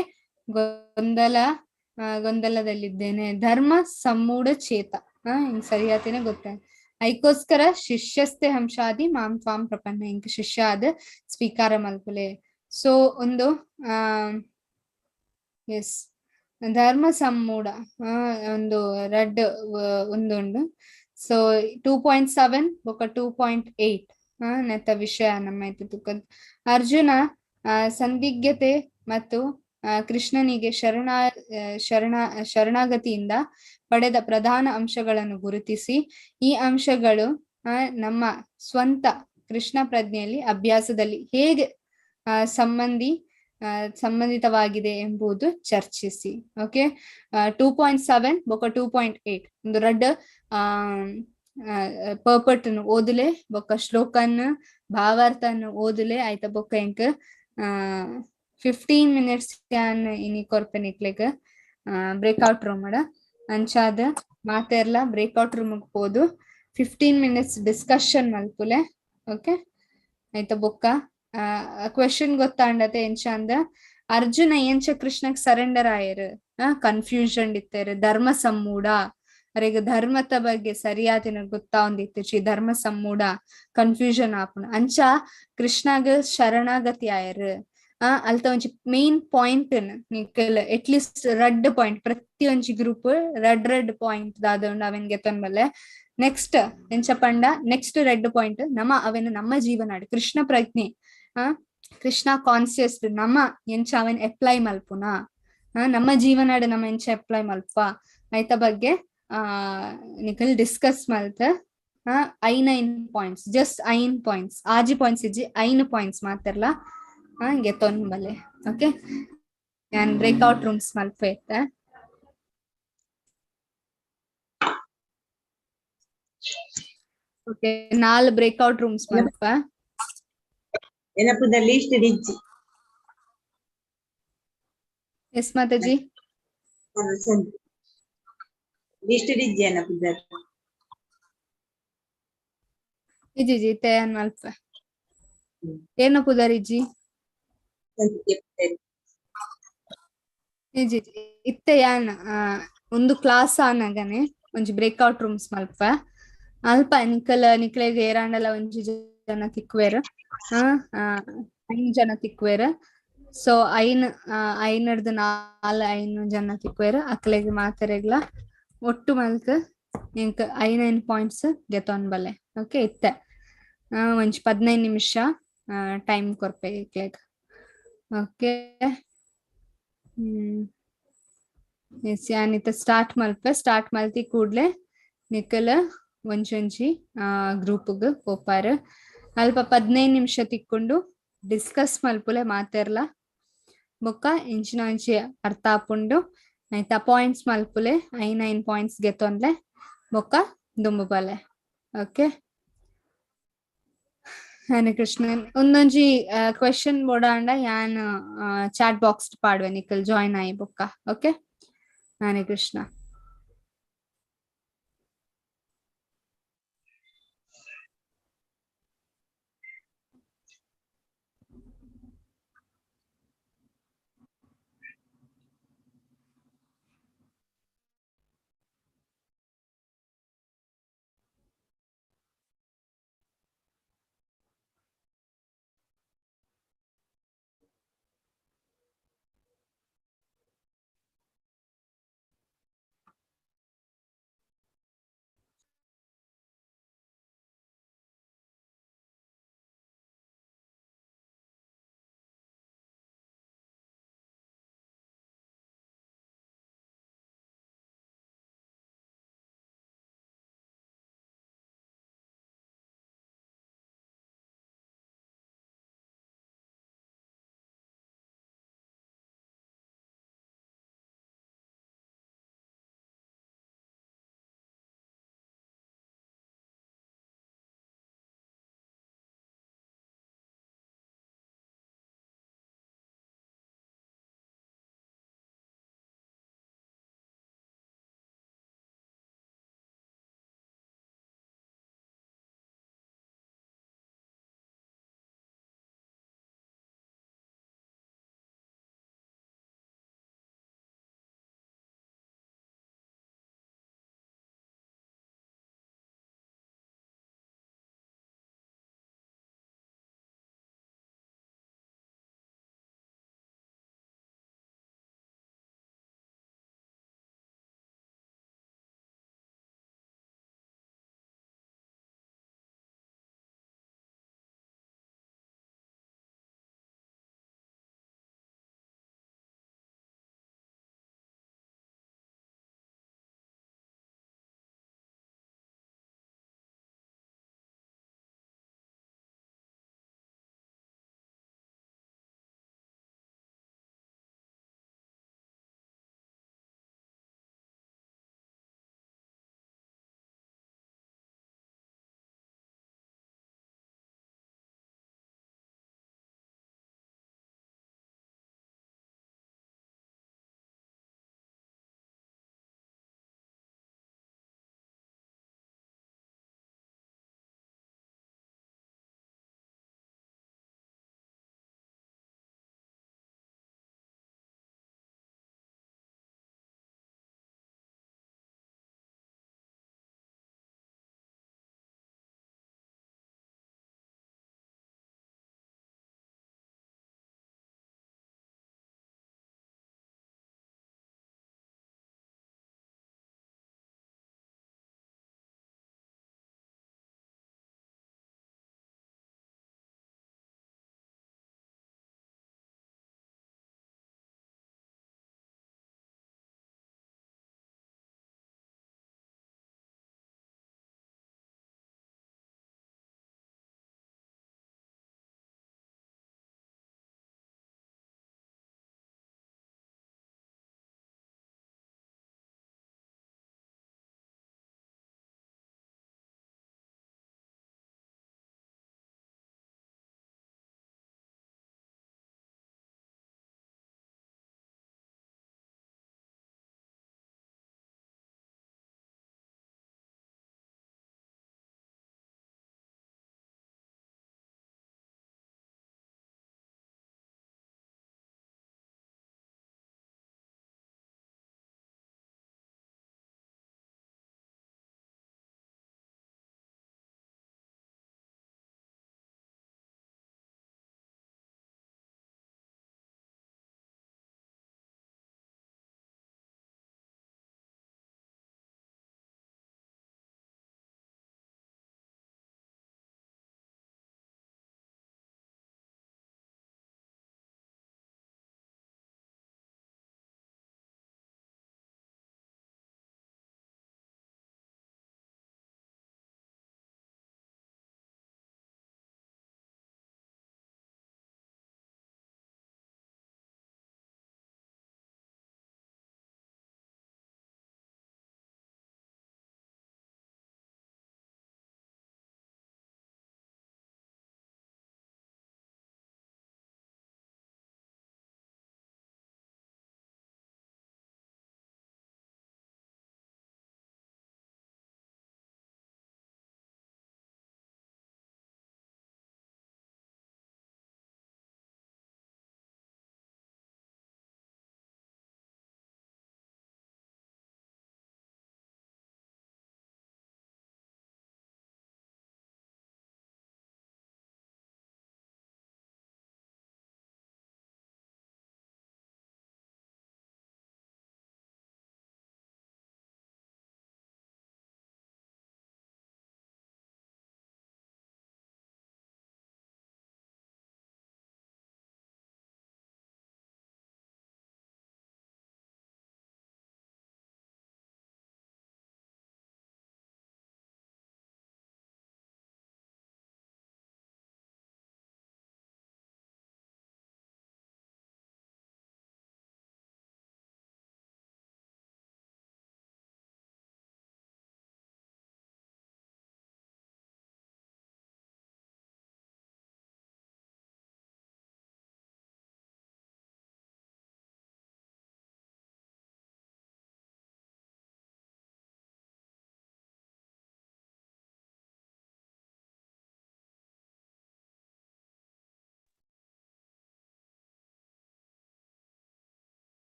ಗೊಂದಲದಲ್ಲಿದ್ದೇನೆ. ಧರ್ಮ ಸಮ್ಮೂಢ ಚೇತ, ಹಿಂಗ್ ಸರಿಯಾತೇನೆ ಗೊತ್ತ. ಐಕೋಸ್ಕರ ಶಿಷ್ಯಸ್ತೆ ಹಂಸಾದಿ ಮಾಂ ತ್ವಾಂ ಪ್ರಪನ್ನ, ಇಂಕ್ ಶಿಷ್ಯ ಆದ ಸ್ವೀಕಾರ ಮಲ್ಪುಲೆ. ಸೊ ಒಂದು ಎಸ್ ಧರ್ಮ ಸಮ್ಮೂಢ ಒಂದು ರಡ್ಡ್ ಉಂದುಂಡು. ಸೊ 2.7 ಬೊಕ 2.8 ನೆತ್ತ ವಿಷಯ ನಮ್ಮ ಇತ್ತೆ. ಅರ್ಜುನ ಸಂದಿಗ್ಧತೆ ಮತ್ತು ಕೃಷ್ಣನಿಗೆ ಶರಣ ಶರಣ ಶರಣಾಗತಿಯಿಂದ ಪಡೆದ ಪ್ರಧಾನ ಅಂಶಗಳನ್ನು ಗುರುತಿಸಿ ಈ ಅಂಶಗಳು ನಮ್ಮ ಸ್ವಂತ ಕೃಷ್ಣ ಪ್ರಜ್ಞೆಯಲ್ಲಿ ಅಭ್ಯಾಸದಲ್ಲಿ ಹೇಗೆ ಸಂಬಂಧಿತವಾಗಿದೆ ಎಂಬುದು ಚರ್ಚಿಸಿ. ಓಕೆ, 2.7 ಬೊಕ 2.8 ಒಂದು ರಡ್ಡ್ ಪರ್ಪಟ್ ಓದುಲೆ ಬೊಕ ಶ್ಲೋಕನ್ ಭಾವಾರ್ಥನ್ ಓದುಲೆ ಆಯ್ತಾ. ಬೊಕ್ಕ ಎಂಕ್ 15 ಮಿನಿಟ್ಸ್ ಯಾನ್ ಇನಿ ಕೊರ್ಪೆ ನಿಕ್ಲೆಗ್ ಬ್ರೇಕ್ಔಟ್ ರೂಮ್ ಅಂಚಾದ ಮಾತೆರ್ಲ ಬ್ರೇಕ್ಔಟ್ ರೂಮ್ ಪೋದು 15 ಮಿನಿಟ್ಸ್ ಡಿಸ್ಕಷನ್ ಮಲ್ಪುಲೆ. ಓಕೆ ಆಯ್ತಾ. ಬೊಕ್ಕ ಕ್ವೆಶನ್ ಗೊತ್ತಾಂಡತೆ ಎಂಚ ಅಂದ ಅರ್ಜುನ ಎಂಚ ಕೃಷ್ಣಗ್ ಸರೆಂಡರ್ ಆಯೆರ್, ಕನ್ಫ್ಯೂಷನ್ ಇತ್ತೆರ್, ಧರ್ಮ ಸಮ್ಮೂಢ, ಅರೆಗ್ ಧರ್ಮದ ಬಗ್ಗೆ ಸರಿಯಾದಿನ ಗೊತ್ತಾವೊಂದಿತ್ತಿಜಿ, ಧರ್ಮ ಸಮ್ಮೂಢ ಕನ್ಫ್ಯೂಷನ್ ಆಪುಂಡು ಅಂಚ ಕೃಷ್ಣಗ್ ಶರಣಾಗತಿ ಆಯೆರ್. ಅಲ್ತ ಒಂಜಿ ಮೇನ್ ಪಾಯಿಂಟ್ ನಿಕಲ್ ಅಟ್ಲೀಸ್ಟ್ ರಡ್ಡ್ ಪಾಯಿಂಟ್ ಪ್ರತಿ ಒಂಜಿ ಗ್ರೂಪ್ ರಡ್ ರಡ್ ಪಾಯಿಂಟ್ ದಾದ ಉಂಡು ಅವೆನ್ ಗೆತೊನ್ಬಲ್ಲೆ. ನೆಕ್ಸ್ಟ್ ಎಂಚ ಪಂಡ ನೆಕ್ಸ್ಟ್ ರೆಡ್ ಪಾಯಿಂಟ್ ನಮ ಅವೆನ್ ನಮ್ಮ ಜೀವನಾಡ್ ಕೃಷ್ಣ ಪ್ರಜ್ಞೆ ಕೃಷ್ಣ ಕಾನ್ಸಿಯಸ್ ನಮ್ಮ ಎಂಚ ಅವೆನ್ ಅಪ್ಲೈ ಮಲ್ಪುನ, ನಮ್ಮ ಜೀವನಾಡ್ ನಮ್ಮ ಎಂಚ ಅಪ್ಲೈ ಮಲ್ಪ ಐತ ಬಗ್ಗೆ ನಿಕಲ್ ಡಿಸ್ಕಸ್ ಮಲ್ತ ಐನ್ ಐನ್ ಪಾಯಿಂಟ್ಸ್, ಜಸ್ಟ್ ಐನ್ ಪಾಯಿಂಟ್ಸ್, ಆಜಿ ಪಾಯಿಂಟ್ಸ್ ಇಜ್ಜಿ, ಐನ್ ಪಾಯಿಂಟ್ಸ್ ಮಾತ್ರಲ ಗೆತೊನ್ಬಲ್ಲೆ. ಓಕೆ, ಯಾನ್ ಬ್ರೇಕ್ಔಟ್ ರೂಮ್ಸ್ ಮಲ್ಪೆ ಇತ್ತೆ. ಓಕೆ, ನಾಲ್ ಬ್ರೇಕ್ಔಟ್ ರೂಮ್ಸ್ ಮಲ್ಪ. ನೆನಪುದ ಲೀಸ್ಟ್ ಡಿಜ್ಜಿ. ಎಸ್ ಮಾತಾಜಿ. ಲಿಸ್ಟ್ ಡಿಜ್ಜಿ ನೆನಪುದ. ಇಜ್ಜಿ ಇಜ್ಜಿ ಇತ್ತೆ ಯಾನ್ ಮಲ್ಪೆ. ಏನ ಪುದರ್ ಇಜ್ಜಿ? ಇಜ್ಜಿ ಇತ್ತೆ ಯಾನ್ ಒಂದು ಕ್ಲಾಸ್ ಆನಗನೆ ಒಂಜಿ ಬ್ರೇಕ್ಔಟ್ ರೂಮ್ಸ್ ಮಲ್ಪ. ಅಲ್ಪ ನಿಕಲ್ ನಿಕ್ಲೆಗ್ ಏರಾಂಡಲ ಒಂಜಿ ಜನ ತಿಕ್ವೆರ್, ಐನ್ ಜನ ತಿಕ್ವೆರ್. ಸೊ ಐನ್ ಐನಡ್ದು ನಾಲ್ ಐನ್ ಜನ ತಿಕ್ವೆರ್. ಅಕ್ಲೆಗ್ ಮಾತೆರೆಗ್ಲ ಒಟ್ಟು ಮಲ್ತ್ ಎಂಕ್ ಐನ್ ಐನ್ ಪಾಯಿಂಟ್ಸ್ ಗೆತೊನ್ಬಲ್ಲೆ. ಓಕೆ, ಇತ್ತೆ ಒಂಜಿ 15 ನಿಮಿಷ ಟೈಮ್ ಕೊರ್ಪೆ ಇಕ್ಲೆಗ್. ಓಕೆ, ಎಸ್ ಯಾನ್ ಇತ್ತೆ ಸ್ಟಾರ್ಟ್ ಮಲ್ಪೆ. ಸ್ಟಾರ್ಟ್ ಮಲ್ತಿ ಕೂಡ್ಲೆ ನಿಕಲ್ ಒಂಜೊಂಜಿ ಗ್ರೂಪ್ಗ್ ಪೋಪಾರ್. ಅಲ್ಪ 15 ನಿಮಿಷ ತಿಕ್ಕೊಂಡು ಡಿಸ್ಕಸ್ ಮಲ್ಪುಲೆ ಮಾತೆರ್ಲ. ಬೊಕ್ಕ ಇಂಚಿನ ಒಂಜಿ ಅರ್ಥ ಆಪುಂಡು ಆಯ್ತಾ. ಪಾಯಿಂಟ್ಸ್ ಮಲ್ಪುಲೆ, ಐನ್ ಐನ್ ಪಾಯಿಂಟ್ಸ್ ಗೆತೊನ್ಲೆ ಬೊಕ್ಕ ದುಂಬು ಬಲೆ. ಓಕೆ, ಹರೇ ಕೃಷ್ಣ. ಒಂದೊಂಜಿ ಕ್ವೆಶನ್ ಬೋಡಾಂಡ ಯಾನ್ ಚಾಟ್ ಬಾಕ್ಸ್ ಪಾಡುವೆ ನಿಕಲ್ ಜಾಯಿನ್ ಆಯಿ ಬೊಕ್ಕ. ಓಕೆ, ಹರೇ ಕೃಷ್ಣ.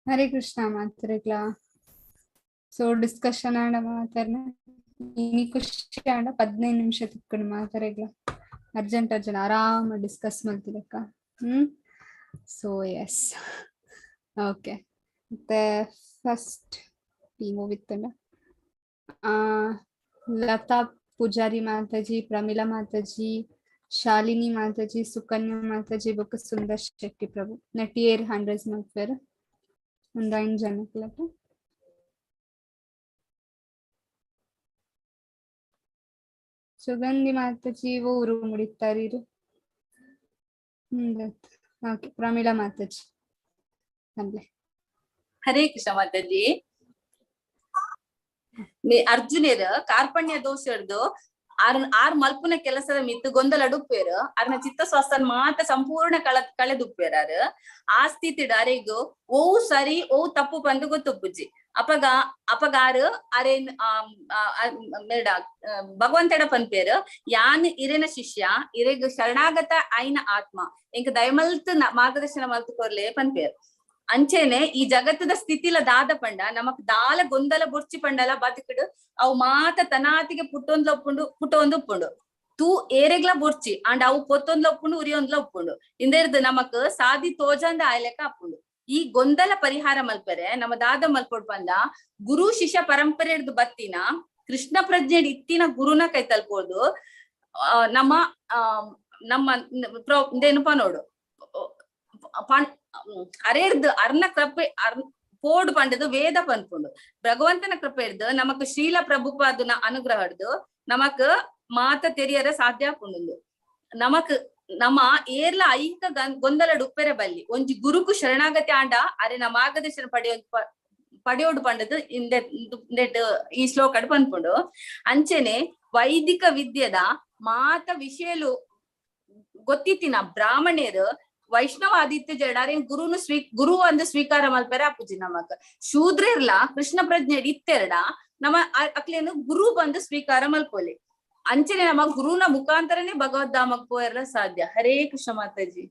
ಹರೇ ಕೃಷ್ಣ ಮಾತೆರೆಗ್ಲಾ. ಸೊ ಡಿಸ್ಕಷನ್ ಆಂಡ ಮಾತೆರ್ನ ಇನಿ ಖುಷಿ ಆಂಡ, 15 ನಿಮಿಷ ತಿಕ್ಕುಂಡು ಮಾತೆರೆಗ್ಲ. ಅರ್ಜೆಂಟ್ ಅರ್ಜೆಂಟ್ ಆರಾಮ ಡಿಸ್ಕಸ್ ಮಲ್ತಿಲೆಕ್ಕ. ಸೊ ಎಸ್, ಓಕೆ, ಮತ್ತೆ ಫಸ್ಟ್ ಟೀಮ್ ಇತ್ತಂಡ ಲತಾ ಪೂಜಾರಿ ಮಾತಾಜಿ, ಪ್ರಮೀಲಾ ಮಾತಾಜಿ, ಶಾಲಿನಿ ಮಾತಾಜಿ, ಸುಕನ್ಯಾ ಮಾತಾಜಿ ಬೊಕ್ಕ ಸುಂದರ್ ಶೆಟ್ಟಿ ಪ್ರಭು. ನಟಿಯೇರ್ ಹ್ಯಾಂಡ್ ರೈಸ್ ಮಲ್ಪುವೆರ್? ಒಂದ್ ಐನ್ ಜನಕ್ಲಟ. ಸುಗಂಧಿ ಮಾತಾಜಿ ಊರು ಮುಡಿತಾರೀರು. ಓಕೆ, ಪ್ರಮೀಳಾ ಮಾತಾಜಿ ಪನ್ಲೆ. ಹರೇ ಕೃಷ್ಣ ಮಾತಾಜಿ. ಅರ್ಜುನೆರ್ ಕಾರ್ಪಣ್ಯ ದೋಷರ್ದು ಆರ್ ಆರ್ ಮಲ್ಪುನ ಕೆಲಸದ ಮಿತ್ತು ಗೊಂದಲ ಡುಪ್ಪೇರು. ಅರ್ನ ಚಿತ್ತ ಸ್ವಾಸ್ಥನ್ ಮಾತ ಸಂಪೂರ್ಣ ಕಳೆದುಪ್ಪೇರ್. ಆರ್ ಆ ಸ್ಥಿತಿಡ್ ಅರೆಗ್ ಓವು ಸರಿ ಓವು ತಪ್ಪು ಪಂದ್ ಗೊತ್ತುಪ್ಪುಜಿ. ಅಪಗ ಅಪಗ ಆರ್ ಅರೇನ್ ಮೇಡ ಭಗವಂತಡ ಪನ್ಪೇರ್, ಯಾನ್ ಇರೆನ ಶಿಷ್ಯ, ಇರೆಗ್ ಶರಣಾಗತ ಆಯ್ನ ಆತ್ಮ, ಎಂಕ್ ದಯಮಲ್ತ್ ಮಾರ್ಗದರ್ಶನ ಮಲ್ತ್ ಕೊರ್ಲೆ ಪನ್ಪೇರ್. ಅಂಚೆನೆ ಈ ಜಗತ್ತದ ಸ್ಥಿತಿಲ ದಾದ ಪಂಡ ನಮಕ್ ದಾಲ ಗೊಂದಲ ಬೊರ್ಚಿ ಪಂಡಲ ಬದುಕುಡು ಅವು ಮಾತ ತನಾತಿಗೆ ಪುಟ್ಟೊಂದ್ಲ ಉಪ್ಪುಂಡು, ಪುಟ್ಟೊಂದು ಉಪ್ಪುಂಡು. ತೂ ಏರೆಗ್ಲ ಬೊರ್ಚಿ ಅಂಡ್ ಅವು ಪೊತ್ತೊಂದ್ಲ ಉಪ್ಪುಂಡು, ಉರಿಯೊಂದ್ಲ ಉಪ್ಪುಂಡು. ಇಂದೆರ್ದ್ ನಮಕ್ ಸಾದಿ ತೋಜಂದ ಆಯ್ಲೆಕ ಆಪುಂಡು. ಈ ಗೊಂದಲ ಪರಿಹಾರ ಮಲ್ಪರೆ ನಮ್ಮ ದಾದ ಮಲ್ಪೊಡು ಪಂಡ ಗುರು ಶಿಷ್ಯ ಪರಂಪರೆಡ್ದು ಬತ್ತಿನ ಕೃಷ್ಣ ಪ್ರಜ್ಞೆ ಇತ್ತಿನ ಗುರುನ ಕೈ ತಲ್ಪೋದು. ನಮ್ಮ ನಮ್ಮ ಇಂದೇನಪ್ಪ ನೋಡು ಅರೇರ್ದು ಅರ್ನ ಕೃಪೆ ಅರ್ ಪೋಡು ಪಂಡದು ವೇದ ಪನ್ಪುಂಡು. ಭಗವಂತನ ಕೃಪೆ ಹಿಡ್ದು ನಮಕ್ ಶ್ರೀಲ ಪ್ರಭುಪಾದನ ಅನುಗ್ರಹ ಹಿಡ್ದು ನಮಕ್ ಮಾತ ತೆರಿಯರ ಸಾಧ್ಯ ಆಪುಂಡು. ನಮಕ್ ನಮ್ಮ ಏರ್ಲ ಐಕ ಗೊಂದಲ ಉಪ್ಪೆರೆ ಬಲ್ಲಿ ಒಂಜಿ ಗುರುಕು ಶರಣಾಗತಿ ಆಂಡ ಅರೆನ ಮಾರ್ಗದರ್ಶನ ಪಡೆಯೋಡು ಪಂಡದು ಇಂದೆ ಇಂದೆಟ್ ಈ ಶ್ಲೋಕಡ್ ಪನ್ಪುಂಡು. ಅಂಚೆನೆ ವೈದಿಕ ವಿದ್ಯೆದ ಮಾತ ವಿಷಯಲು ಗೊತ್ತಿತ್ತಿನ ಬ್ರಾಹ್ಮಣರು ವೈಷ್ಣವ ಆದಿತ್ಯ ಜಡಾರೇನ್ ಗುರುನು ಗುರು ಅಂದ್ ಸ್ವೀಕಾರ ಮಲ್ಪೆರೆ ಆಪುಜಿ. ನಮಕ್ ಶೂದ್ರೆರ್ಲ ಕೃಷ್ಣ ಪ್ರಜ್ಞೆ ಇತ್ತೆರಡ ನಮ್ಮ ಅಕ್ಲೇನು ಗುರು ಬಂದು ಸ್ವೀಕಾರ ಮಲ್ಪೊಲಿ. ಅಂಚನೆ ನಮ್ಮ ಗುರುನ ಮುಖಾಂತರನೇ ಭಗವದ್ಧಾಮಕ್ ಪೋಯೆರ್ಲ ಸಾಧ್ಯ. ಹರೇ ಕೃಷ್ಣ ಮಾತಾಜಿ.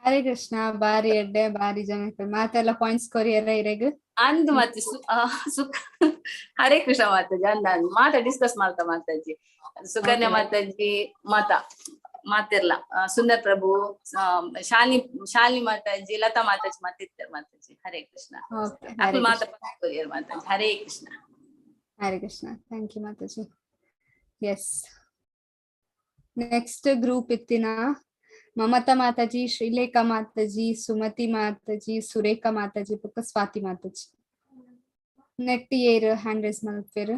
ಹರೇ ಕೃಷ್ಣ. ಬಾರಿ ಎಡ್ಡೆ, ಬಾರಿ ಜನ ಮಾತೆಲ್ಲ ಪಾಯಿಂಟ್ಸ್ ಕೊರಿಯರ ಇರೆಗ್ ಅಂದ್ ಮತ್ತೆ ಸುಖ. ಹರೇ ಕೃಷ್ಣ ಮಾತಾಜಿ. ಅಂದ ಅಂದ್ ಮಾತ ಡಿಸ್ಕಸ್ ಮಾಡ್ತಾ ಮಾತಾಜಿ. ಸುಕನ್ಯಾ ಮಾತಾಜಿ ಮಾತಾ ಮಾತಿರ್ಲ, ಸುಂದರ್ ಪ್ರಭು, ಶಾಲಿನಿ ಶಾಲಿನಿ ಮಾತಾಜಿ, ಲತಾ ಮಾತಾಜಿ ಮಾತಿರ್ತಾರೆ ಮಾತಾಜಿ. ಹರೇ ಕೃಷ್ಣ. ಅಕ್ಲು ಮಾತ courier Mataji. Hare Krishna. Hare Krishna. Thank you Mataji. S, next group ಇತ್ತಿನ ಮಮತಾ ಮಾತಾಜಿ, ಶ್ರೀಲೇಖಾ ಮಾತಾಜಿ, ಸುಮತಿ ಮಾತಾಜಿ, ಸುರೇಖಾ ಮಾತಾಜಿ ಬೊಕ್ಕ ಸ್ವಾತಿ ಮಾತಾಜಿ. ನೆಟ್ ಏರ್ ಹ್ಯಾಂಡ್ ರೈಸ್ ಮಲ್ಪೆರ್?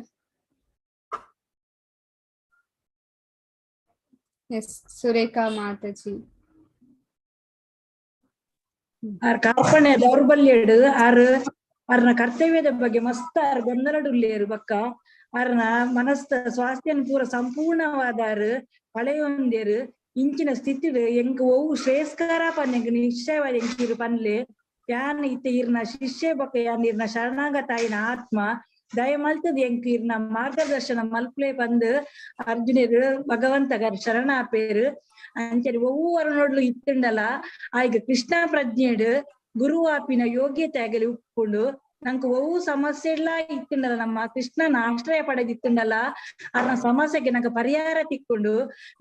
ಎಸ್, ಸುರೇಖಾ ಮಾತಾಜಿ. ಆರ್ ಕಾರ್ಪಣ್ಯ ದೌರ್ಬಲ್ಯಡ್ ಆರ್ ಆರ್ನ ಕರ್ತವ್ಯದ ಬಗ್ಗೆ ಮಸ್ತ್ ಆರ್ ಗೊಂದಲಡುಲ್ಲೇರು ಬಕ್ಕ ಆರ್ನ ಮನಸ್ತ ಸ್ವಾಸ್ಥ್ಯನ ಪೂರ ಸಂಪೂರ್ಣವಾದಾರು ಪಳೆಯೊಂದೇರು. ಇಂಚಿನ ಸ್ಥಿತಿಡ್ ಎಂಕ್ ಒವು ಶ್ರೇಯಸ್ಕರ ಪನ್ ಎಂಕ್ ನಿಶ್ಚಯವಾದ ಎಂಕ್ ಇರು ಪನ್ಲೆ. ಯಾನ್ ಇತ್ತೆ ಇರ್ನ ಶಿಷ್ಯ ಬೊಕ್ಕ ಯಾನ್ ಇರ್ನ ಶರಣಾಗತಾಯಿನ ಆತ್ಮ, ದಯ ಮಲ್ತದ ಎಂಕ್ ಇರ್ನ ಮಾರ್ಗದರ್ಶನ ಮಲ್ಪ್ಲೆ ಪಂದ್ ಅರ್ಜುನರು ಭಗವಂತಗರ್ ಶರಣಾಪೇರು. ಅಂಚನೆ ಒವ್ವು ವರುಣೋಡ್ಲು ಇತ್ತುಂಡಲ ಆಯ್ಗ ಕೃಷ್ಣ ಪ್ರಜ್ಞೆಡ್ ಗುರುವಾಪಿನ ಯೋಗ್ಯತೆ ಆಗಲಿ ಉಪ್ಪುಂಡು. ನಂಕ್ ಒವ್ವು ಸಮಸ್ಯೆ ಇಲ್ಲ ಇತ್ತುಂಡಲ ನಮ್ಮ ಕೃಷ್ಣನ ಆಶ್ರಯ ಪಡೆದಿತ್ತುಂಡಲ ಅರ್ನ ಸಮಸ್ಯೆಗೆ ನಂಗೆ ಪರಿಹಾರ ತಿಕ್ಕೊಂಡು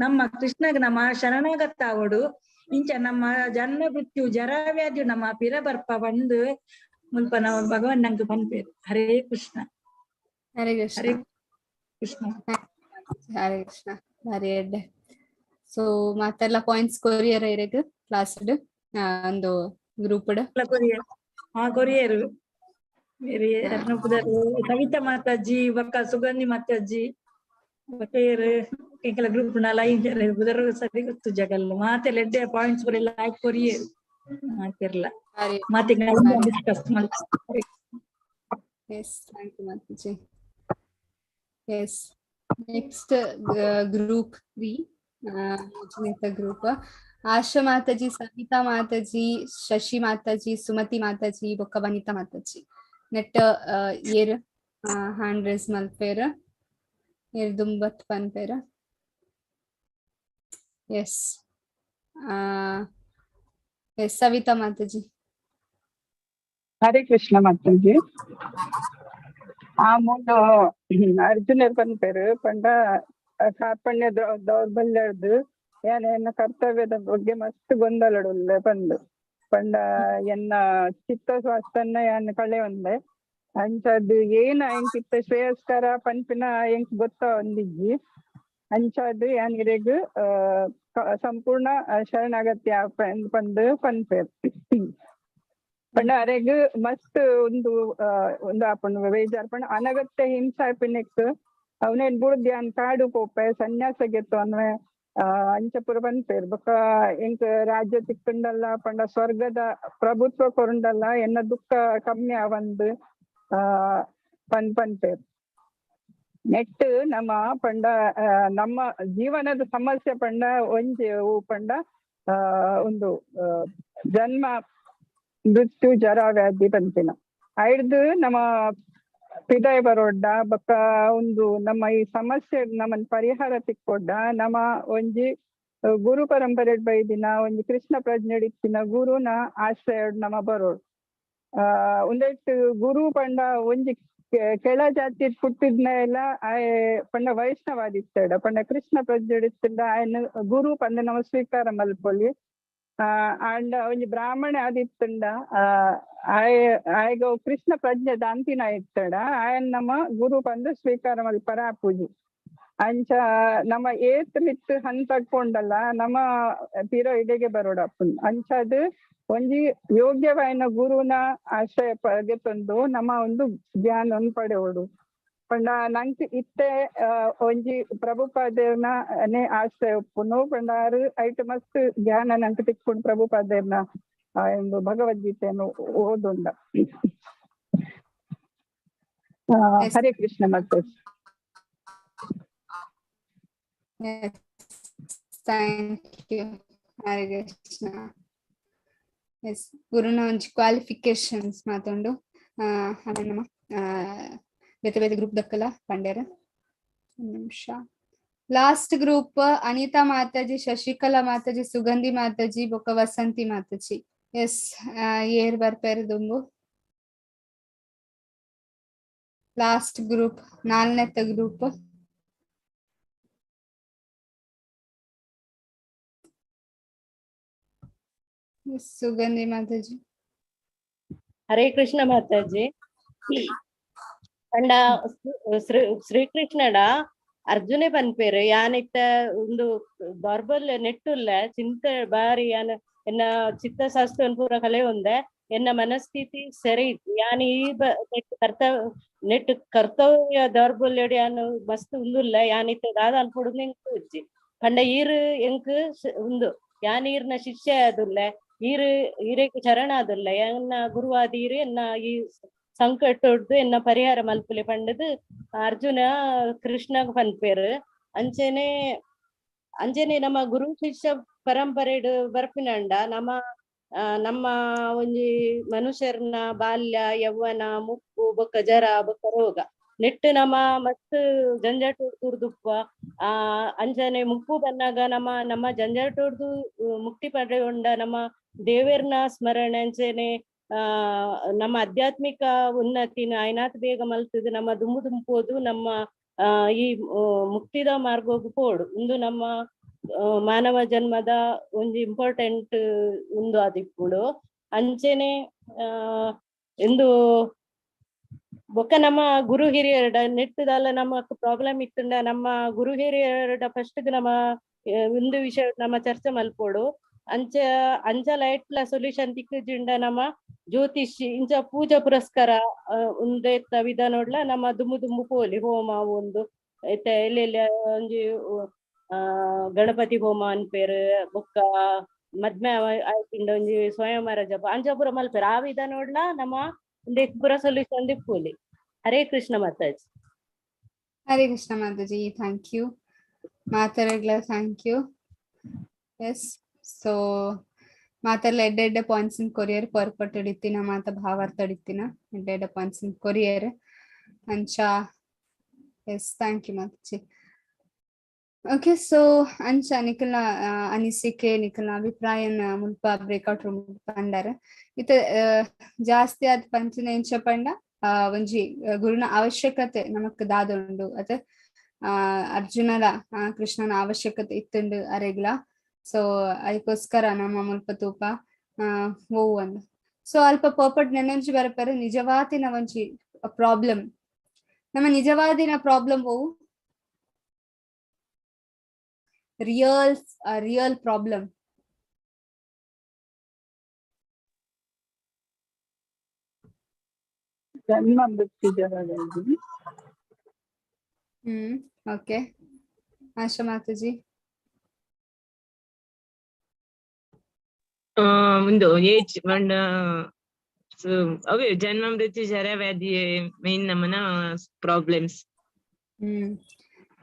ನಮ್ಮ ಕೃಷ್ಣಗ್ ನಮ್ಮ ಶರಣಾಗತ ಆವಡು. ಇಂಚ ನಮ್ಮ ಜನ್ಮ ಮೃತ್ಯು ಜರಾವ್ಯಾಧಿ ನಮ್ಮ ಪಿರ ಬರ್ಪ ಬಂದು ಮುಲ್ಪ ನಮ್ಮ ಭಗವಾನ್ ನಂಗೆ ಪನ್ಪೇರು. ಹರೇ ಕೃಷ್ಣ. ಹರೇ ಕೃಷ್ಣ. ಹರೇ ಕೃಷ್ಣ. ಹರೇ ಕೃಷ್ಣ. ಬಾರಿ ಎಡ್ಡೆ. ಸೊ ಮಾತೆಲ್ಲ ಪಾಯಿಂಟ್ಸ್ ಕೊರಿಯರ್ ಇರೆಗ್ ಕ್ಲಾಸ್ ಒಂದು ಗ್ರೂಪ್. ಕೊರಿಯರ್, ಹಾ ಕೊರಿಯರ್. ಬೇರೆ ಯಾರ್ನ ಪುದರ್? ಕವಿತಾ ಮಾತಾಜಿ ಬೊಕ್ಕ ಸುಗಂಧಿ ಮಾತಾಜಿ ಬೊಕ್ಕ ಏರ್ ಎಂಕಲ ಗ್ರೂಪ್ ನಾಲ ಐನ್ ಜನ ಪುದರ್ ಸರಿ ಗೊತ್ತು ಜಗಲ್ಲ. ಮಾತೆಲ್ಲ ಎಡ್ಡೆ ಪಾಯಿಂಟ್ಸ್ ಪೂರ ಎಲ್ಲ ಹಾಕಿ ಕೊರಿಯರ್ ಮಾತಿರ್ಲ ಮಾತೆ ಡಿಸ್ಕಸ್ ಮಲ್ತ. Yes, thank you Mataji. S, next group 3, ಮೂಜನೇತ ಗ್ರೂಪ್ ಆಶಾ ಮಾತಾಜಿ, ಸವಿತಾ ಮಾತಾಜಿ, ಶಶಿ ಮಾತಾಜಿ, ಸುಮತಿ ಮಾತಾಜಿ ಬೊಕ್ಕ ವನಿತಾ ಮಾತಾಜಿ. ನೆಟ್ ಏರ್ ಹ್ಯಾಂಡ್ ರೈಸ್ ಮಲ್ಪೇರ್? ಏರ್ ದುಂಬತ್ ಪನ್ಪೇರ್? Yes yes, Savita Mataji. ಹರೇ ಕೃಷ್ಣ ಮಾತಾಜಿ. ಆ ಮೂಲು ಅರ್ಜುನರ್ ಪನ್ಪೆರ್ ಪಂಡ ಕಾರ್ಪಣ್ಯ ದೌರ್ಬಲ್ಯರ್ದ್ ಯಾನ್ ಎನ್ನ ಕರ್ತವ್ಯದ ಬಗ್ಗೆ ಮಸ್ತ್ ಗೊಂದಲಡುಲ್ಲೆ ಪಂದ್. ಪಂಡ ಎನ್ನ ಚಿತ್ತ ಸ್ವಾಸ್ಥನ್ನ ಯಾನ್ ಕಳೆಯೊಂದೆ. ಅಂಚಾದ್ ಏನ ಎಂಕಿತ್ತ ಶ್ರೇಯಸ್ಕರ ಪನ್ಪಿನ ಎಂಕ್ ಗೊತ್ತಾವೊಂದಿಜ್ಜಿ. ಅಂಚಾದ್ ಯಾನ್ ಇರೆಗ್ ಸಂಪೂರ್ಣ ಶರಣಾಗತಿ ಆಪೆ ಪಂದ್ ಪನ್ಪೆರ್. ಪಂಡ ಅರೆಗ್ ಮಸ್ತ್ ಒಂದು ಉಂದು ಆಪುಂಡು, ಬೇಜಾರ್. ಪಂಡ ಅನಗತ್ಯ ಹಿಂಸೆ ಆಪಿನೆಕ್ ಅವನೇನ್ ಬುಡ್ದ್ ಯಾನ್ ಕಾಡು ಪೋಪೆ, ಸನ್ಯಾಸ ಗೆತ್ತೊನ್ವೆ, ಅಂಚ ಪೂರ ಪನ್ಪೆರ್. ಬೊಕ್ಕ ಎಂಕ್ ರಾಜ್ಯ ತಿಕ್ಕುಂಡಲ್ಲ, ಪಂಡ ಸ್ವರ್ಗದ ಪ್ರಭುತ್ವ ಕೊರುಂಡಲ್ಲ ಎನ್ನ ದುಃಖ ಕಮ್ಮಿ ಆವಂದ್ ಪನ್ಪೆರ್. ನೆಟ್ ನಮ್ಮ ಪಂಡ ನಮ್ಮ ಜೀವನದ ಸಮಸ್ಯೆ ಪಂಡ ಒಂಜಿ ಪಂಡ ಒಂದು ಜನ್ಮ ಮೃತ್ಯು ಜರ ವ್ಯಾಧಿ ಪನ್ಪಿನ. ಐಡ್ದ್ ನಮ್ಮ ಪಿದಾಯಿ ಬರೋಡ್ಡ ಬೊಕ್ಕ ಒಂದು ನಮ್ಮ ಈ ಸಮಸ್ಯೆ ನಮ್ಮನ್ ಪರಿಹಾರ ತಿಕ್ಕೊಡ್ಡ ನಮ್ಮ ಒಂಜಿ ಗುರು ಪರಂಪರೆ ಬೈದಿನ ಒಂಜಿ ಕೃಷ್ಣ ಪ್ರಜ್ಞೆ ಇತ್ತಿನ ಗುರುನ ಆಶ್ರಯ ನಮ್ಮ ಬರೋಡು. ಉಂದೆಟ್ ಗುರು ಪಂಡ ಒಂಜಿ ಕೆಳ ಜಾತಿ ಪುಟ್ಟಿದ್ನ ಎಲ್ಲ ಆಯೆ ಪಂಡ ವೈಷ್ಣವಾದಿತ್ತಡ, ಪಂಡ ಕೃಷ್ಣ ಪ್ರಜ್ಞೆ ಇತ್ತಿಂಡ ಆಯನ ಗುರು ಪಂಡ ನಮ್ಮ ಸ್ವೀಕಾರ ಮಲ್ಪೊಲಿ. ಆಂಡ ಒಂಜಿ ಬ್ರಾಹ್ಮಣ ಆದಿತ್ತುಂಡ ಆಯೆ ಆಯಗ ಕೃಷ್ಣ ಪ್ರಜ್ಞೆ ದಾಂತಿನ ಇತ್ತಡ ಆಯನ್ ನಮ್ಮ ಗುರು ಪಂದ್ ಸ್ವೀಕಾರ ಮಲ್ಪರ ಆಪುಜಿ. ಅಂಚ ನಮ್ಮ ಏತ್ ಮಿತ್ ಹಂತಕೊಂಡಲ್ಲ ನಮ್ಮ ಪಿರ ಇಡೆಗೆ ಬರೋಡಪ್ಪುನ್. ಅಂಚಾದ್ ಒಂಜಿ ಯೋಗ್ಯವಾಯಿನ ಗುರುನ ಆಶ್ರಯ ಪಗೆತೊಂದು ನಮ್ಮ ಒಂದು ಜ್ಞಾನವನ್ನು ಪಡೆಯೋಡು. ಪಂಡ ನಂಕ್ ಇತ್ತೆ ಒಂಜಿ ಪ್ರಭುಪಾದೇರ್ನ ನೆ ಆಶ್ರಯ ಉಪ್ಪುನು. ಪಂಡ ಆರ್ ಐಟ್ ಮಸ್ತ್ ಜ್ಞಾನ ನಂಕ್ ತಿಕ್ಕುಂಡು ಪ್ರಭುಪಾದೇರ್ನ ಒಂದು ಭಗವದ್ಗೀತೆಯನ್ನು ಓದುಂಡ. Hare Krishna Mataji. Yes, thank you. Hare Krishna. S, ಗುರುನ ಒಂಜಿ ಕ್ವಾಲಿಫಿಕೇಶನ್ಸ್ ಮಾತೊಂಡು ಆಮೇಲೆ ನಮ್ಮ ಬೇತೆ ಬೇತೆ ಗ್ರೂಪ್ ದಕ್ಕಲ ಪಂಡ್ಯಾರ. ಒಂದ್ ನಿಮಿಷ. ಲಾಸ್ಟ್ ಗ್ರೂಪ್ ಅನಿತಾ ಮಾತಾಜಿ, ಶಶಿಕಲಾ ಮಾತಾಜಿ, ಸುಗಂಧಿ ಮಾತಾಜಿ ಬೊಕ್ಕ ವಸಂತಿ ಮಾತಾಜಿ. ಎಸ್, ಏರ್ ಬರ್ಪೇರು ದುಂಬು? ಲಾಸ್ಟ್ ಗ್ರೂಪ್, ನಾಲ್ನೆತ್ತ ಗ್ರೂಪ್. ಸುಗಂಧಿ ಮಾತಾಜಿ. ಹರೇ ಕೃಷ್ಣ ಮಾತಾಜಿ. ಪಂಡ ಶ್ರೀಕೃಷ್ಣಡ ಅರ್ಜುನೆ ಪನ್ಪೇರು ಯಾನಿತ್ತ ಒಂದು ದೌರ್ಬಲ್ಯ ನೆಟ್ಟುಲ್ಲ ಚಿಂತೆ ಬಾರಿ, ಯಾನ್ ಎನ್ನ ಚಿತ್ತಶಾಸ್ತ್ರನ್ ಪೂರ ಕಲೆ ಒಂದೆ, ಎನ್ನ ಮನಸ್ಥಿತಿ ಸರಿ, ಯಾನ್ ಈ ನೆಟ್ ಕರ್ತವ್ಯ ನೆಟ್ ಕರ್ತವ್ಯ ದೌರ್ಬಲ್ಯಡ್ ಯಾನ್ ಮಸ್ತ್ ಉಂದುಲ್ಲ, ಯಾನಿತ್ತ ದಾದ ಅನ್ಪೊಡು ಎಂಕ್ ಇಜ್ಜಿ. ಪಂಡ ಈರ್ ಎಂಕ್ ಉಂದು ಯಾನ್ ಈರ್ನ ಶಿಷ್ಯ ಆದುಲ್ಲೆ, ಈರ್ ಈರೆಗ್ ಚರಣ ಆದುಲ್ಲೆ, ಎನ್ನ ಗುರುವಾದ ಈರ್ ಎನ್ನ ಈ ಸಂಕಟೊಡ್ದು ಎನ್ನ ಪರಿಹಾರ ಮಲ್ಪುಲೆ ಪಂಡದು ಅರ್ಜುನ ಕೃಷ್ಣಗ್ ಪನ್ಪೇರು. ಅಂಚೆನೆ ಅಂಚೆನೆ ನಮ್ಮ ಗುರು ಶಿಷ್ಯ ಪರಂಪರೆಡ್ ಬರ್ಪಿನಂಡ ನಮ್ಮ ನಮ್ಮ ಒಂಜಿ ಮನುಷ್ಯರ್ನ ಬಾಲ್ಯ ಯೌವನ ಮುಪ್ಪು ಬೊಕ್ಕ ಜರ ಬೊಕ್ಕ ರೋಗ ನೆಟ್ಟು ನಮ್ಮ ಮಸ್ತ್ ಜಂಜಾಟ ಕುರ್ದುಪ್ಪ. ಅಂಚನೆ ಮುಪ್ಪು ಬನ್ನಾಗ ನಮ್ಮ ನಮ್ಮ ಜಂಜಾಟೊಡ್ದು ಮುಕ್ತಿ ಪಡೆಯೊಂಡ ನಮ್ಮ ದೇವೆರ್ನ ಸ್ಮರಣೆ ಅಂಚೆನೆ ನಮ್ಮ ಆಧ್ಯಾತ್ಮಿಕ ಉನ್ನತಿನ ಆಯ್ನಾತ್ ಬೇಗ ಮಲ್ತದು ನಮ್ಮ ದುಂಬು ದುಂಪೋದು ನಮ್ಮ ಈ ಮುಕ್ತಿದ ಮಾರ್ಗೋಗು ಪೋಡು. ಉಂದು ನಮ್ಮ ಮಾನವ ಜನ್ಮದ ಒಂಜಿ ಇಂಪಾರ್ಟೆಂಟ್ ಉಂದು ಆದಿಪ್ಪುಡು. ಅಂಚೆನೆ ಇಂದು ಬೊಕ್ಕ ನಮ್ಮ ಗುರು ಹಿರಿಯರಡ ನೆಟ್ಟದಲ್ಲ ನಮ್ಮ ಪ್ರಾಬ್ಲಮ್ ಇತ್ತುಂಡ ನಮ್ಮ ಗುರು ಹಿರಿಯರಡ ಫಸ್ಟ್ ನಮ್ಮ ಒಂದು ವಿಷಯ ನಮ್ಮ ಚರ್ಚೆ ಮಲ್ಪೋಡು. ಅಂಚ ಅಂಚಲ ಎಟ್ಲ ಸೊಲ್ಯೂಷನ್ ತಿಕ್ಕುಜಿಂಡ ನಮ್ಮ ಜ್ಯೋತಿಷಿ ಇಂಚ ಪೂಜಾ ಪುರಸ್ಕಾರ ಉಂದೆತ್ತ ವಿಧಾನೊಡ್ಲ ನಮ್ಮ ದುಂಬು ದುಂಬು ಪೋಲಿ ಹೋಮ ಒಂದು ಇತ್ತೆ ಎಲ್ಲೆಲ್ಲಿ ಒಂಜಿ ಗಣಪತಿ ಹೋಮ ಅನ್ಪೇರು ಬೊಕ್ಕ ಮದ್ಮೆ ಆಯ್ತಿಂಡ ಒಂಜಿ ಸ್ವಯಂವರ ಜಪ ಅಂಚ ಪೂರ ಮಲ್ಪೇರು. ಆ ವಿಧಾನೊಡ್ಲ ನಮ್ಮ ಉಂದೆಕ್ ಪೂರ ಸೊಲ್ಯೂಷನ್ ದಿಪ್ಪೋಲಿ. ಹರೇ ಕೃಷ್ಣ ಮಾತಾಜಿ. Hare Krishna Mataji, thank you. ಮಾತಾಡಗ್ಲ thank U. S, so ಮಾತೆಲ್ಲ ಎಡ್ಡೆ ಎಡ್ಡೆ ಪಾಯಿಂಟ್ಸ್ ಇನ್ ಕೊರಿಯರ್ ಪರ್ಪಟ್ ಹಿಡಿತಿನ ಮಾತ ಭಾವಾರ್ಥ ಹಿಡಿತಿನ ಎಡ್ಡೆ ಎಡ್ಡೆ ಪಾಯಿಂಟ್ಸ್ ಇನ್ ಕೊರಿಯರ್ ಅಂಚ. Yes, thank you Mataji. Okay, so ಅಂಚ ನಿಕಲ್ನ ಅನಿಸಿಕೆ, ನಿಕಲ್ನ ಅಭಿಪ್ರಾಯನ ಮುಲ್ಪ ಬ್ರೇಕ್ಔಟ್ ರೂಮ್ ಪಂಡಾರ. ಇತ್ತೆ ಜಾಸ್ತಿ ಆದ್ ಪಂಚಿನ ಎಂಚ ಪಂಡ ಒಂಜಿ ಗುರುನ ಅವಶ್ಯಕತೆ ನಮಕ್ ದಾದ ಉಂಡು ಅತೆ ಅರ್ಜುನಲ ಕೃಷ್ಣನ ಅವಶ್ಯಕತೆ ಇತ್ತುಂಡು ಅರೆಗ್ಲ. ಸೊ ಅದಕ್ಕೋಸ್ಕರ ನಮ್ಮ ಮುಲ್ಪ ತೂಪ ಓ ಅಂದ್. ಸೊ ಅಲ್ಪ ಪರ್ಪಟ್ ನೆನಂಚಿ ಬರಪರೆ ನಿಜವಾತಿನ ಒಂಜಿ ಪ್ರಾಬ್ಲಮ್, ನಮ್ಮ ನಿಜವಾದಿನ ಪ್ರಾಬ್ಲಮ್ ಓವು ರಿಯಲ್ ರಿಯಲ್ ಪ್ರಾಬ್ಲಮ್? ಜನ್ಮ ಮೃತ್ಯು ಜರದಲ್ಲಿ. ಓಕೆ, ಆಶಾ ಮಾತಾಜಿ. ಒಂದು ಏಜ್ ಒಂಡ್ ಅವೇ ಜನ್ಮ ಮೃತ್ಯು ಜರ ವ್ಯಾಧಿ ಮೇನ್ ನಮ್ಮನ ಪ್ರಾಬ್ಲಮ್ಸ್.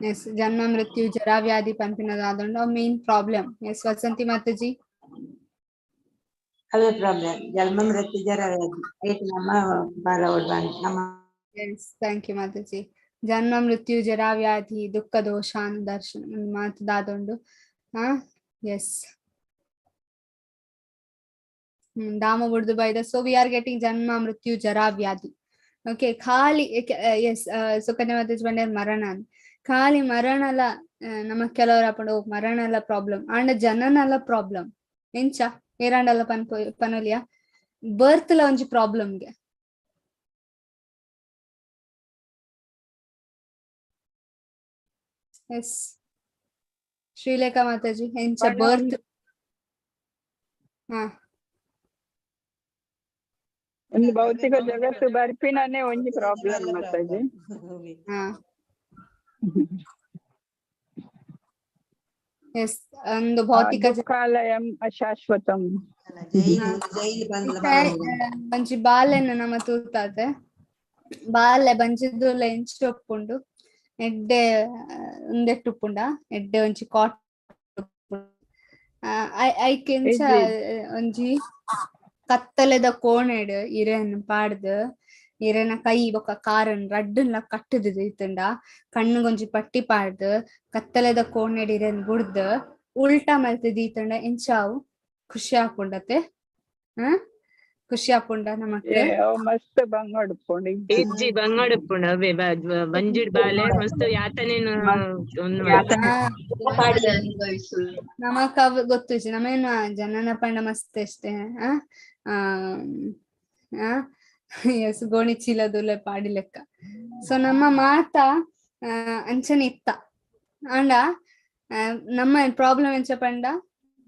ಎಸ್, ಜನ್ಮ ಮೃತ್ಯು ಜರಾ ವ್ಯಾಧಿ ಪನ್ಪಿನದಾದುಂಡು main problem. Yes, Vasanti Mataji. ಅವೇ ಪ್ರಾಬ್ಲಮ್ ಜನ್ಮ ಮೃತ್ಯು ಜರ ವ್ಯಾಧಿ ಏಟ್ ನಮ್ಮ ಬಾಲ ನಮ್ಮ. Yes, thank you Mataji. ಜನ್ಮ ಮೃತ್ಯು ಜರಾ ವ್ಯಾಧಿ ದುಃಖ ದೋಷಾನ್ ದರ್ಶನ ಮಾತು ದಾದುಂಡು. ಎಸ್, ದಾಮ ಬುಡ್ದು ಬೈದ. ಸೊ we are getting ಜನ್ಮ ಮೃತ್ಯು ಜರಾ ವ್ಯಾಧಿ. ಓಕೆ, ಖಾಲಿ ಎಸ್ ಸುಕನ್ಯಾ ಮಾತಾಜಿ ಬಂಡೇರ್ ಮರಣ ಖಾಲಿ ಮರಣಲ ನಮ್ಮ ಕೆಲವರು ಅಪ್ಪಂಡು ಮರಣಲ ಪ್ರಾಬ್ಲಮ್ ಆಂಡ ಜನನಲ ಪ್ರಾಬ್ಲಮ್ ಎಂಚ ಏರಾಂಡಲ ಪನ್ಪು ಪನೊಲಿಯ ಬರ್ತ್ಲ ಒಂಜಿ ಪ್ರಾಬ್ಲಮ್ಗೆ. ಎಸ್, ಶ್ರೀಲೇಖಾ ಮಾತಾಜಿ, ಎಂಚ ಬರ್ತ್? ಹಾ, ಒಂದು ಭೌತಿಕ ಜಗತ್ತು ಬರ್ಪಿನೇ ಒಂಜಿ ಪ್ರಾಬ್ಲಮ್ ಮಾತಾಜಿ. ಹಾ, ಎಸ್, ಒಂದು ಭೌತಿಕ ದುಃಖಾಲಯಂ ಅಶಾಶ್ವತಂ. ಒಂಜಿ ಬಾಲೆನ ನಮ್ಮ ತೂತಾತೆ ಬಾಲೆ ಬಂಜಿದುಲ ಎಂಚ ಉಪ್ಪುಂಡು ಎಡ್ಡೆ ಉಂದೆಟ್ಟು ಉಪ್ಪುಂಡ ಎಡ್ಡೆ ಒಂಜಿ ಕಾಟ್ ಐಕೆಂಚ ಒಂಜಿ ಕತ್ತಲೆದ ಕೋಣೆಡ್ ಇರೆನ್ ಪಾಡ್ದ್ ಇರೆನ ಕೈ ಬೊಕ್ಕ ಕಾರನ್ ರಡ್ಡನ್ಲ ಕಟ್ಟುದು ಇತ್ತುಂಡ ಕಣ್ಣುಗೊಂಜಿ ಪಟ್ಟಿ ಪಾಡ್ದ್ ಕತ್ತಲೆದ ಕೋಣೆಡ್ ಇರೆನ್ ಬುಡ್ದ್ ಉಲ್ಟಾ ಮಲ್ತ್ ದೀತುಂಡ ಎಂಚಾವು ಖುಷಿ ಆಪುಂಡತೆ. ಖುಷಿ ಆಪುಂಡ ನಮಕ್? ಮಸ್ತ್ ಬಂಗಡುಪ್ಪುಂಡು. ಇಜ್ಜಿ ಬಂಗಡುಪ್ಪುಂಡು ಅವೇ ಬಂಜಿಡ್ ಬಾಲೆ ಮಸ್ತ್ ಯಾತನೇನು ನಮಕ್ ಅವ್ ಗೊತ್ತುಜಿ ನಮೇನು ಜನನ ಪಂಡ ಮಸ್ತ್ ಅಷ್ಟೇ. ಎಸ್, ಗೋಣಿ ಚೀಲದುಲೆ ಪಾಡಿ ಲೆಕ್ಕ. ಸೊ ನಮ್ಮ ಮಾತ ಅಂಚನೆ ಇತ್ತ ಆಂಡ ನಮ್ಮ ಪ್ರಾಬ್ಲಮ್ ಎಂಚ ಪಂಡ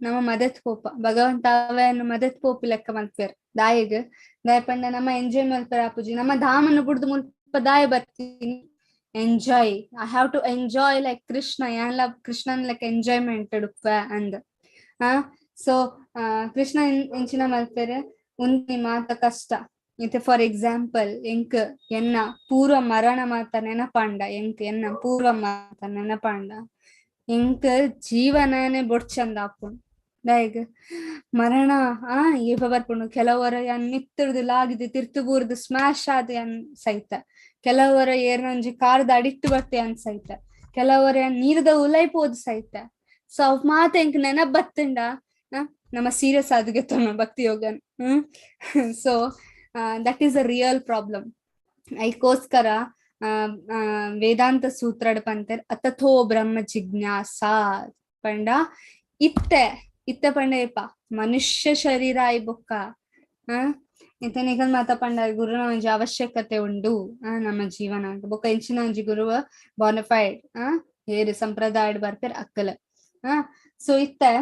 ನಮ್ಮ ಮದತ್ ಪೋಪ ಭಗವಂತ ಅವೆಯನ್ನು ಮದತ್ ಪೋಪಿ ಲೆಕ್ಕ ಮಲ್ಪೇರ್ ದಾಯಿಗ್ ದಾಯ ಪಂಡ ನಮ್ಮ ಎಂಜಾಯ್ ಮಲ್ಪೇರ್ ಆಪುಜಿ. ನಮ್ಮ ಧಾಮನ ಬುಡ್ದು ಮುಲ್ಪ ದಾಯ ಬರ್ತೀನಿ enjoy, I have to enjoy like Krishna, ಯಾನ್ಲ ಕೃಷ್ಣನ್ ಲೆಕ್ಕ ಎಂಜಾಯ್ಮೆಂಟ್ ಉಡುಪ ಅಂದ್. ಸೊ ಕೃಷ್ಣ ಎಂಚಿನ ಮಲ್ಪೇರ್ ಉಂದಿ ಮಾತ ಕಷ್ಟ ಇತ್ತೆ. ಫಾರ್ ಎಕ್ಸಾಂಪಲ್ ಎಂಕ್ ಎನ್ನ ಪೂರ್ವ ಮರಣ ಮಾತ ನೆನಪಾಂಡ, ಎಂಕ್ ಎನ್ನ ಪೂರ್ವ ಮಾತ ನೆನಪಾಂಡ ಎಂಕ್ ಜೀವನನೇ ಬೊಡ್ಚಂದ ಆಪುಂಡು. ದಾಯೆಗ್ ಮರಣ ಏಪ ಬರ್ಪುಂಡು ಕೆಲವರ ಯಾನ್ ಮಿತ್ತುರ್ದು ಲಾಗಿದ್ ತಿರ್ತು ಬೂರ್ದು ಸ್ಮ್ಯಾಶ್ ಆದ್ ಯಾನ್ ಸೈತ, ಕೆಲವರ ಏರ್ನ ಒಂಜಿ ಕಾರ್ದ ಅಡಿಟ್ಟು ಬತ್ತೆ ಯಾನ್ ಸೈತ, ಕೆಲವರ ಯಾನ್ ನೀರ್ದ ಉಲೈ ಪೋದು ಸೈತ. ಸೊ ಅವ್ ಮಾತ ಎಂಕ್ ನೆನಪ್ ಬತ್ತುಂಡ ನಮ್ಮ ಸೀರಿಯಸ್ ಆದ್ ಗೆತ್ತೊನ್ನ ಭಕ್ತಿ ಯೋಗನ್. So that is a real problem. ಐಕೋಸ್ಕರ ವೇದಾಂತ ಸೂತ್ರಡ್ ಪಂತೆರ್ ಅತಥೋ ಬ್ರಹ್ಮ ಜಿಜ್ಞಾಸಾ ಪಂಡ ಇತ್ತೆ ಇತ್ತೆ ಪಂಡ ಏಪ ಮನುಷ್ಯ ಶರೀರ ಆಯಿ ಬೊಕ್ಕ ಇತ್ತೆ ನಿಕಲ್ ಮಾತ ಪಂಡ ಗುರುನ ಒಂಜಿ ಅವಶ್ಯಕತೆ ಉಂಡು ನಮ್ಮ ಜೀವನ ಬೊಕ್ಕ ಇಂಚಿನ ಒಂಜಿ ಗುರುವ ಬಾನಿಫೈಡ್ ಏರು ಸಂಪ್ರದಾಯಡ್ ಬರ್ಪೆರ್ ಅಕ್ಕಲ. ಸೊ ಇತ್ತೆ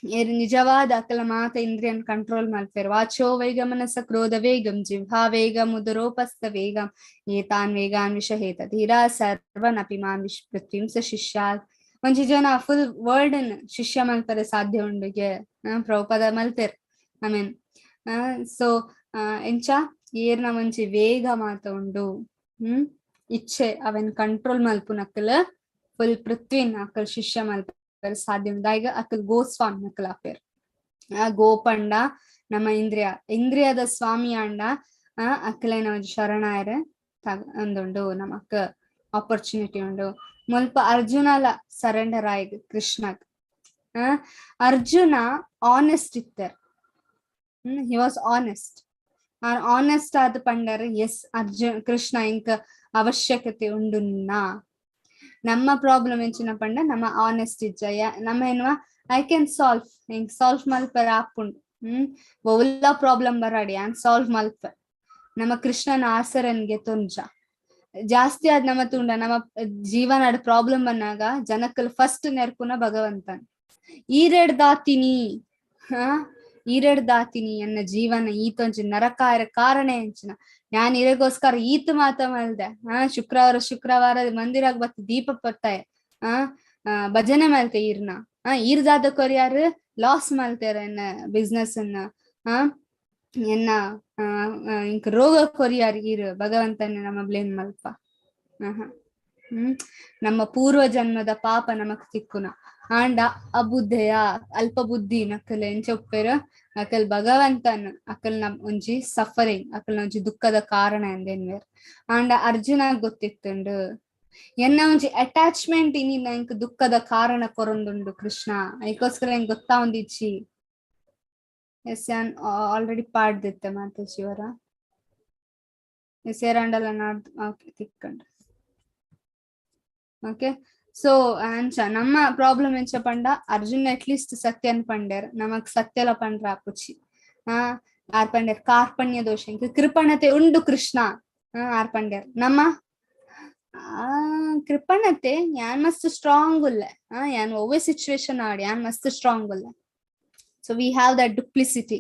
ಏರು ನಿಜವಾದ ಅಕಲ ಮಾತ ಇಂದ್ರಿಯನ್ ಕಂಟ್ರೋಲ್ ಮಲ್ಪೆರ್. ವಾಚೋ ವೇಗ ಮನಸ ಕ್ರೋಧ ವೇಗಂ ಜಿಹ್ವಾ ವೇಗ ಮುದರೋಪಸ್ಥ ವೇಗಂ ಏತಾನ್ ವೇಗಾನ್ ವಿಷಹೇತ ಧೀರಾ ಸರ್ವನಪಿ ಮಾಂ ವಿಶ್ ಪೃಥ್ವೀಂ ಸ ಶಿಷ್ಯಾತ್. ಒಂಜಿ ಜನ ಫುಲ್ ವರ್ಲ್ಡ್ ನ್ ಶಿಷ್ಯ ಮಲ್ಪರೆ ಸಾಧ್ಯ ಉಂಡುಗೆ ಪ್ರಭುಪಾದ ಮಲ್ಪೆರ್. I mean so ಎಂಚ ಏರ್ನ ಒಂಜಿ ವೇಗ ಮಾತ ಉಂಡು ಇಚ್ಛೆ ಅವೆನ್ ಕಂಟ್ರೋಲ್ ಮಲ್ಪುನಕಲ್ ಫುಲ್ ಪೃಥ್ವಿನ್ ಅಕಲ್ ಶಿಷ್ಯ ಮಲ್ಪರೆ ಸಾಧ್ಯ ಉಂಡು. ಈಗ ಅಕಲ್ ಗೋಸ್ವಾಮಿ ನಕಲ್ ಆಪೇರ್. ಗೋಪಂಡ ನಮ್ಮ ಇಂದ್ರಿಯ ಇಂದ್ರಿಯದ ಸ್ವಾಮಿ ಅಂಡ ಅಕ್ಕಲೇನ ಒಂಜಿ ಶರಣಾಯರೆ ಅಂದುಂಡು ನಮಕ್ ಆಪರ್ಚುನಿಟಿ ಉಂಡು. ಮುಲ್ಪ ಅರ್ಜುನಲ ಸರೆಂಡರ್ ಆಯ್ಗ್ ಕೃಷ್ಣಗ್. ಅರ್ಜುನ ಆನೆಸ್ಟ್ ಇತ್ತೆರ್. He was honest. Honest ಆದ್ ಪಂಡರ್, ಎಸ್ ಅರ್ಜುನ್, ಕೃಷ್ಣ, ಇಂಕ್ ಅವಶ್ಯಕತೆ ಉಂಡುನ್ನ. ನಮ್ಮ ಪ್ರಾಬ್ಲಮ್ ಎಂಚಿನ ಪಂಡ, ನಮ್ಮ ಆನೆಸ್ಟ್ ಇಜ್ಜ. ನಮ್ಮ ಎನ್ನುವ I can solve, ಇಂಕ್ ಸಾಲ್ವ್ ಮಲ್ಪರ ಆಪುಂಡು. ಒವ್ಲ ಪ್ರಾಬ್ಲಮ್ ಬರಾಡಿ, ಯಾನ್ ಸಾಲ್ವ್ ಮಲ್ಪ. ನಮ್ಮ ಕೃಷ್ಣನ ಆಸರನ್ಗೆ ತೊಂಜ ಜಾಸ್ತಿ ಆದ್ ನಮ್ಮ ತುಂಡ, ನಮ್ಮ ಜೀವನಡ್ ಪ್ರಾಬ್ಲಮ್ ಬಂದಾಗ ಜನಕ್ಕಲ್ ಫಸ್ಟ್ ನೆರ್ಪುನ ಭಗವಂತನ್. ಈರೆಡ್ ದಾತಿನಿ, ಈರೆಡ್ ದಾತಿನಿ, ಎನ್ನ ಜೀವನ ಈತೊಂಜಿ ನರಕಾಯರ ಕಾರಣ ಎಂಚಿನ? ಯಾನ್ ಇರೆಗೋಸ್ಕರ ಈತ್ ಮಾತ ಮಲ್ದೆ. ಶುಕ್ರವಾರ ಶುಕ್ರವಾರ ಮಂದಿರಾಗ ಬತ್ತಿ ದೀಪ ಪತ್ತಾಯ, ಆ ಭಜನೆ ಮಲ್ತೆ ಈರ್ನ. ಈರ್ ದಾದ ಕೊರಿಯಾರು? ಲಾಸ್ ಮಲ್ತೇರ ಎನ್ನ ಬಿಸ್ನೆಸ್ ಅನ್ನ. ಎನ್ನ ಇಂಕ್ ರೋಗ ಕೊರಿಯಾರ್ ಈರ್. ಭಗವಂತನ ನಮ್ಮ ಬ್ಲೇಮ್ ಮಲ್ಪ. ನಮ್ಮ ಪೂರ್ವ ಜನ್ಮದ ಪಾಪ ನಮಕ್ ತಿಕ್ಕುನ. ಆಂಡ ಅಬುದ್ಧೆಯ ಅಲ್ಪ ಬುದ್ಧಿ ನಕಲ್ ಎಂಚ ಉಪ್ಪೆರ್? ಅಕಲ್ ಭಗವಂತನ್ ಅಕಲ್ನ ಒಂಜಿ ಸಫರಿಂಗ್, ಅಕಲ್ನ ಒಂಜಿ ದುಃಖದ ಕಾರಣ ಎಂದೆನ್ವೇರ್. ಆಂಡ ಅರ್ಜುನ ಗೊತ್ತಿತ್ತುಂಡು, ಎನ್ನ ಒಂಜಿ ಅಟ್ಯಾಚ್ಮೆಂಟ್ ಇನಿ ನಂಕ್ ದುಃಖದ ಕಾರಣ ಕೊರೊಂದುಂಡು ಕೃಷ್ಣ. ಐಕೋಸ್ಕರ ಎಂಕ್ ಗೊತ್ತಾ ಒಂದಿಚ್ಚಿ. ಎಸ್, ಯಾನ್ ಆಲ್ರೆಡಿ ಪಾಡ್ದಿತ್ತೆ ಮಾತಾಜಿಯವರ. ಎಸ್, ಏರಾಂಡಲ ನಾಡ್ದು. ಓಕೆ, ತಿಕ್ಕಂಡು. ಓಕೆ, ಸೊ ಅಂಚ ನಮ್ಮ ಪ್ರಾಬ್ಲಮ್ ಎಂಚ ಪಂಡ, ಅರ್ಜುನ್ ಅಟ್ಲೀಸ್ಟ್ ಸತ್ಯನ್ ಪಂಡೇರ್. ನಮಕ್ ಸತ್ಯಲ ಪಂಡ್ರ ಆಪುಚಿ. ಆರ್ ಪಂಡೇರ್ ಕಾರ್ಪಣ್ಯ ದೋಷ, ಇಂಕ್ ಕೃಪಣತೆ ಉಂಡು ಕೃಷ್ಣ, ಆರ್ ಪಂಡೇರ್. ನಮ್ಮ ಆ ಕೃಪಣತೆ, ಯಾನ್ ಮಸ್ತ್ ಸ್ಟ್ರಾಂಗ್ ಉಲ್ಲೆ, ಯಾನ್ ಒವ್ವೆ ಸಿಚುವೇಶನ್ ಆಡ್ ಯಾನ್ ಮಸ್ತ್ ಸ್ಟ್ರಾಂಗ್ ಉಲ್ಲೆ. So we have that duplicity.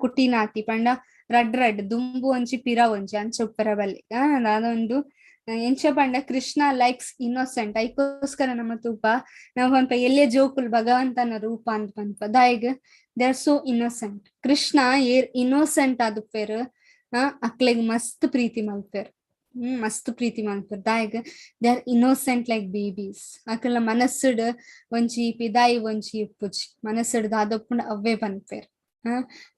ಕುಟಿನಾತಿ ಪಂಡ ರಡ್ ರಡ್, ದುಂಬು ಒಂಜಿ ಪಿರ ಒಂಜಿ, ಅಂಚ ಉಪ್ಪರ ಬಲ್ಲಿ. ದಾದೊಂದು ಎಂಚ ಪಂಡ, ಕೃಷ್ಣ ಲೈಕ್ಸ್ ಇನ್ನೋಸೆಂಟ್. ಐಕೋಸ್ಕರ ನಮ್ಮ ತೂಪ, ನಾವು ಪನ್ಪ ಎಲ್ಲೆ ಜೋಕುಲ್ ಭಗವಂತನ ರೂಪ ಅಂತ ಪನ್ಪ. ದಾಯಿಗ್? They are so innocent. Krishna ಏರ್ ಇನ್ನೋಸೆಂಟ್ ಆದುಪ್ಪೇರ್, ಅಕ್ಲೆಗ್ ಮಸ್ತ್ ಪ್ರೀತಿ ಮಲ್ಪೆರ್. ಮಸ್ತ್ ಪ್ರೀತಿ ಮಲ್ಪೆರ್. ದಾಯಗ್? They are innocent like babies. ಅಕಲ್ನ ಮನಸ್ಸುಡ್ ಒಂಜಿ ಪಿದಾಯಿ ಒಂಜಿ ಉಪ್ಪುಜಿ. ಮನಸ್ಸುಡ್ ದಾದೊಪ್ಪುಂಡ ಅವ್ವೇ ಪನ್ಪೆರ್.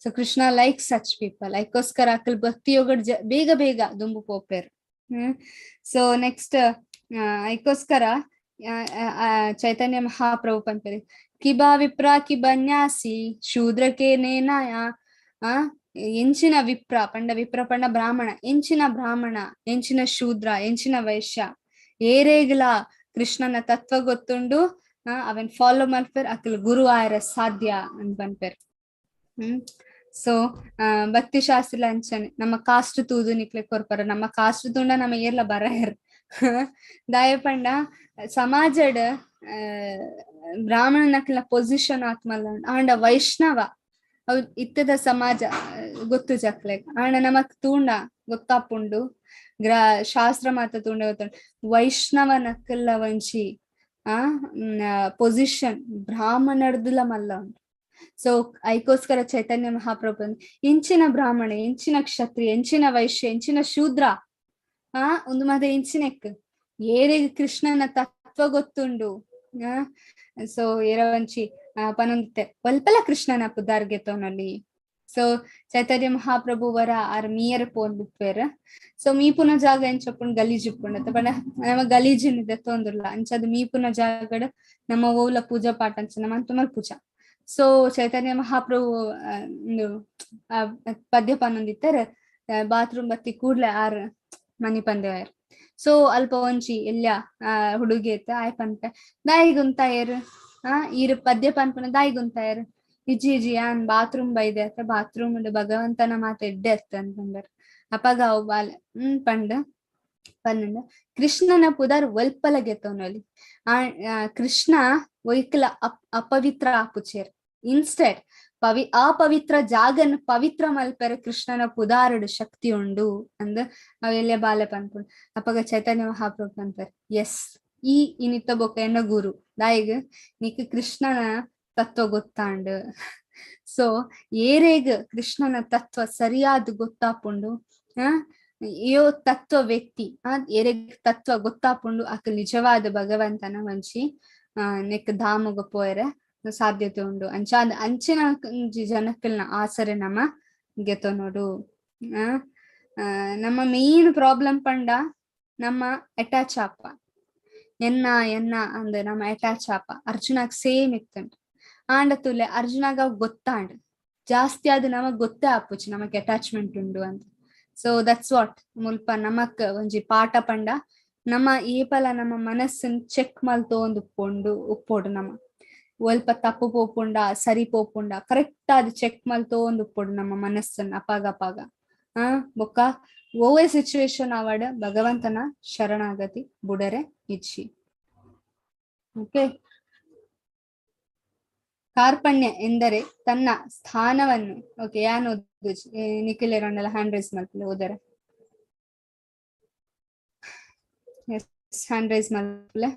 So Krishna like such people. ಐಕೋಸ್ಕರ Akal ಭಕ್ತಿ ಯೋಗಡ್ ಬೇಗ ಬೇಗ ದುಂಬು ಪೋಪೆರ್. ಸೊ ನೆಕ್ಸ್ಟ್, ಐಕೋಸ್ಕರ ಚೈತನ್ಯ ಮಹಾಪ್ರಭು ಪನ್ಪೆರ್, ಕಿಬಾ ವಿಪ್ರ ಕಿಬನ್ಯಾಸಿ ಶೂದ್ರಕೆ ನೇನಾಯ. ಎಂಚಿನ ವಿಪ್ರ ಪಂಡ, ವಿಪ್ರ ಪಂಡ ಬ್ರಾಹ್ಮಣ. ಎಂಚಿನ ಬ್ರಾಹ್ಮಣ, ಎಂಚಿನ ಶೂದ್ರ, ಎಂಚಿನ ವೈಶ್ಯ, ಏರೇಗ್ಲ ಕೃಷ್ಣನ ತತ್ವ ಗೊತ್ತುಂಡು, ಅವನ್ ಫಾಲೋ ಮಲ್ಪೆರ್, ಅಕಲ್ ಗುರು ಆಯರ ಸಾಧ್ಯ ಅಂತ ಪನ್ಪೆರ್. ಸೊ ಭಕ್ತಿ ಶಾಸ್ತ್ರ ಅಂಚನೆ ನಮ್ಮ ಕಾಸ್ಟ್ ತೂದು ನಿಕ್ಲೆ ಕೊರ್ಪರ. ನಮ್ಮ ಕಾಸ್ಟ್ ತೂಂಡ ನಮ್ಮ ಏರ್ಲ ಬರಹೆರ್. ದಾಯ ಪಂಡ, ಸಮಾಜಡ್ ಬ್ರಾಹ್ಮಣನಕ್ಲ ಪೊಸಿಷನ್ ಆತ್ಮಲ್ಲ. ಆಂಡ ವೈಷ್ಣವ ಅವ್ ಇತ್ತದ ಸಮಾಜ ಗೊತ್ತು ಜಕ್ಲೆಗ್. ಆಂಡ ನಮಕ್ ತೂಂಡ ಗೊತ್ತಾಪುಂಡು, ಶಾಸ್ತ್ರ ಮಾತ ತೂಂಡ ಗೊತ್ತುಂಡು, ವೈಷ್ಣವ ನಕಲ್ಲ ಒಂಜಿ ಆ ಪೊಸಿಷನ್ ಬ್ರಾಹ್ಮಣರ್ದುಲ ಮಲ್ಲ ಉಂಡು. ಸೊ ಐಕೋಸ್ಕರ ಚೈತನ್ಯ ಮಹಾಪ್ರಭು ಎಂಚಿನ ಬ್ರಾಹ್ಮಣ, ಎಂಚಿನ ಕ್ಷತ್ರಿಯ, ಎಂಚಿನ ವೈಶ್ಯ, ಎಂಚಿನ ಶೂದ್ರ, ಒಂದು ಮಾತ ಎಂಚಿನೆಕ್ ಏರೆಗ್ ಕೃಷ್ಣನ ತತ್ವ ಗೊತ್ತುಂಡು. ಸೊ ಏರವಂಚಿ ಪನೊಂದಿತ್ತೆ ಒಲ್ಪಲ ಕೃಷ್ಣನ ಪುದಾರ್ಗೆ ತೋನಲ್ಲಿ. ಸೊ ಚೈತನ್ಯ ಮಹಾಪ್ರಭು ವರ ಆರ್ ಮೀಯರ್ ಪೋಂದುಪ್ಪೇರ್. ಸೊ ಮೀಪುನ ಜಾಗ ಎಂಚಪ್ಪುಂಡು? ಗಲೀಜ್ ಉಪ್ಪುಂಡು. ಪಂಡ ನಮ್ಮ ಗಲೀಜಿನ ತೊಂದುಲ್ಲ. ಅಂಚದ ಮೀಪುನ ಜಾಗಡ್ ನಮ್ಮ ಓಲ ಪೂಜಾ ಪಾಠ ಅಂಚ ನಮ್ಮ ಅಂತುಮಲ್ ಪೂಜಾ. ಸೊ ಚೈತನ್ಯ ಮಹಾಪ್ರಭು ಪದ್ಯ ಪನ್ನೊಂದಿತ್ತಾರೆ. ಬಾತ್ರೂಮ್ ಬತ್ತಿ ಕೂಡ್ಲೆ ಆರ್ ಮನಿ ಪಂದೆವಾಯರ್. ಸೊ ಅಲ್ಪ ಒಂಜಿ ಎಲ್ಯ ಹುಡುಗಿ ಇತ್ತ. ಆಯ್ ಪನ್ಪೆ, ದಾಯಿಗುಂತಾಯರ್ ಈರ್ ಪದ್ಯ ಪನ್ಪುನ ದಾಯಿಗುಂತಾಯರ್? ಇಜ್ಜಿ ಇಜ್ಜಿ, ಯಾನ್ ಬಾತ್ರೂಮ್ ಬೈದೆ ಅತ್ತ, ಬಾತ್ರೂಮ್ ಭಗವಂತನ ಮಾತ ಎಡ್ಡೆ ಅತ್ತ ಅಂತಂದರ್. ಅಪಗ ಅವು ಬಾಲೆ ಪಂಡ ಪನ್ನಂಡ, ಕೃಷ್ಣನ ಪುದರ್ ಒಲ್ಪಲ ಗೆತ್ತವನಲ್ಲಿ ಆ ಕೃಷ್ಣ ಒಯ್ಕಲ ಅಪವಿತ್ರ ಆಪುಚೇರ್. ಇನ್ಸ್ಟೆಡ್ ಅಪವಿತ್ರ ಜಾಗನ್ ಪವಿತ್ರ ಮಲ್ಪೆರೆ ಕೃಷ್ಣನ ಪುದಾರಡು ಶಕ್ತಿ ಉಂಡು ಅಂದ್ ಅವೆಲ್ಲ ಬಾಲೆ ಪನ್ಪುಂಡು. ಅಪಗ ಚೈತನ್ಯ ಮಹಾಪ್ರಭು ಪನ್ಪೆರ್, ಎಸ್, ಈ ಇನಿತ ಬೊಕ್ಕ ಎನ್ನ ಗುರು. ದಾಯಿಗ್? ನಿಕ್ ಕೃಷ್ಣನ ತತ್ವ ಗೊತ್ತಾಂಡ್. ಸೊ ಏರೇಗ್ ಕೃಷ್ಣನ ತತ್ವ ಸರಿಯಾದ ಗೊತ್ತಾಪುಂಡು, ಯೋ ತತ್ವ ವ್ಯಕ್ತಿ, ಏರೆಗ್ ತತ್ವ ಗೊತ್ತಾಪುಂಡು, ಅಕ ನಿಜವಾದ ಭಗವಂತನ ಒಂಜಿ ನೆಕ್ ಧಾಮಗ ಪೋಯರೆ ಸಾಧ್ಯತೆ ಉಂಡು. ಅಂಚ ಅಂಚಿನ ಜನಕ್ಕಲ್ನ ಆಸರೆ ನಮ್ಮ ಗೆತೊನೊಡು. ನಮ್ಮ ಮೇನ್ ಪ್ರಾಬ್ಲಮ್ ಪಂಡ ನಮ್ಮ ಅಟ್ಯಾಚ್ ಆಪ. ಎನ್ನ ಎನ್ನ ಅಂದ್ ನಮ್ಮ ಅಟ್ಯಾಚ್ ಆಪ. ಅರ್ಜುನಗ್ ಸೇಮ್ ಇತ್ತಂಡ್. ಆಂಡ ತುಲೆ ಅರ್ಜುನಗ ಅವ್ ಗೊತ್ತಾಂಡ್. ಜಾಸ್ತಿ ಆದ್ ನಮಗ್ ಗೊತ್ತೇ ಆಪುಜಿ ನಮಕ್ ಅಟ್ಯಾಚ್ಮೆಂಟ್ ಉಂಡು ಅಂತ. ಸೊ that's what ಮುಲ್ಪ ನಮಕ್ ಒಂಜಿ ಪಾಠ ಪಂಡ ನಮ್ಮ ಏಪಲ ನಮ್ಮ ಮನಸ್ಸನ್ ಚೆಕ್ ಮಲ್ತೊಂದು ಉಪ್ಪೊಂಡು ಉಪ್ಪೊಡು ನಮ. ಒಲ್ಪ ತಪ್ಪು ಪೋಪುಂಡ ಸರಿ ಪೋಪುಂಡ ಕರೆಕ್ಟ್ ಆದ್ ಚೆಕ್ ಮಲ್ತೊಂದು ಉಪ್ಪೊಡು ನಮ್ಮ ಮನಸ್ಸನ್ ಅಪಾಗ ಅಪಾಗ. ಆ ಬೊಕ್ಕ ಓವೇ ಸಿಚುವೇಶನ್ ಆವಡ್ ಭಗವಂತನ ಶರಣಾಗತಿ ಬುಡರೆ ಇಚ್ಚಿ. ಓಕೆ, ಕಾರ್ಪಣ್ಯ ಎಂದರೆ ತನ್ನ ಸ್ಥಾನವನ್ನು. ಓಕೆ, ಯಾನ್ ಓದುಜಿ, ನಿಖಿಲ್ ಹ್ಯಾಂಡ್ ರೈಸ್ ಮಲ್ಪಲೆ ಓದರೆ. ಎಸ್, ಹ್ಯಾಂಡ್ ರೈಸ್ ಮಲ್ಪಲೆ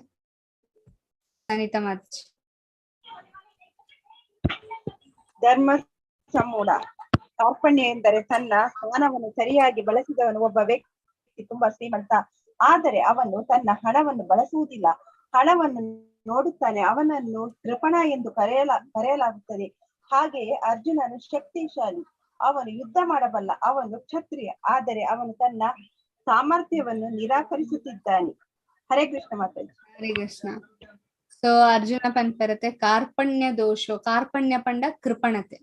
ಅನಿತಾ ಮಾತಾಜಿ. ಧರ್ಮ ಸಮೂಢ. ಕಾರ್ಪಣ್ಯ ಎಂದರೆ ತನ್ನ ಸ್ಥಾನವನ್ನು ಸರಿಯಾಗಿ ಬಳಸಿದವನು. ಒಬ್ಬ ವ್ಯಕ್ತಿ ತುಂಬಾ ಶ್ರೀಮಂತ, ಆದರೆ ಅವನು ತನ್ನ ಹಣವನ್ನು ಬಳಸುವುದಿಲ್ಲ. ಹಣವನ್ನು ನೋಡುತ್ತಾನೆ, ಅವನನ್ನು ಕೃಪಣ ಎಂದು ಕರೆಯಲಾಗುತ್ತದೆ. ಹಾಗೆಯೇ ಅರ್ಜುನನು ಶಕ್ತಿಶಾಲಿ, ಅವನು ಯುದ್ಧ ಮಾಡಬಲ್ಲ, ಅವನು ಕ್ಷತ್ರಿಯ, ಆದರೆ ಅವನು ತನ್ನ ಸಾಮರ್ಥ್ಯವನ್ನು ನಿರಾಕರಿಸುತ್ತಿದ್ದಾನೆ. ಹರೇ ಕೃಷ್ಣ ಮಾತಾಜಿ. ಹರೇ ಕೃಷ್ಣ. ಸೊ ಅರ್ಜುನ ಪನ್ಪರತೆ ಕಾರ್ಪಣ್ಯ ದೋಷೋ. ಕಾರ್ಪಣ್ಯ ಪಂಡ ಕೃಪಣತೆ.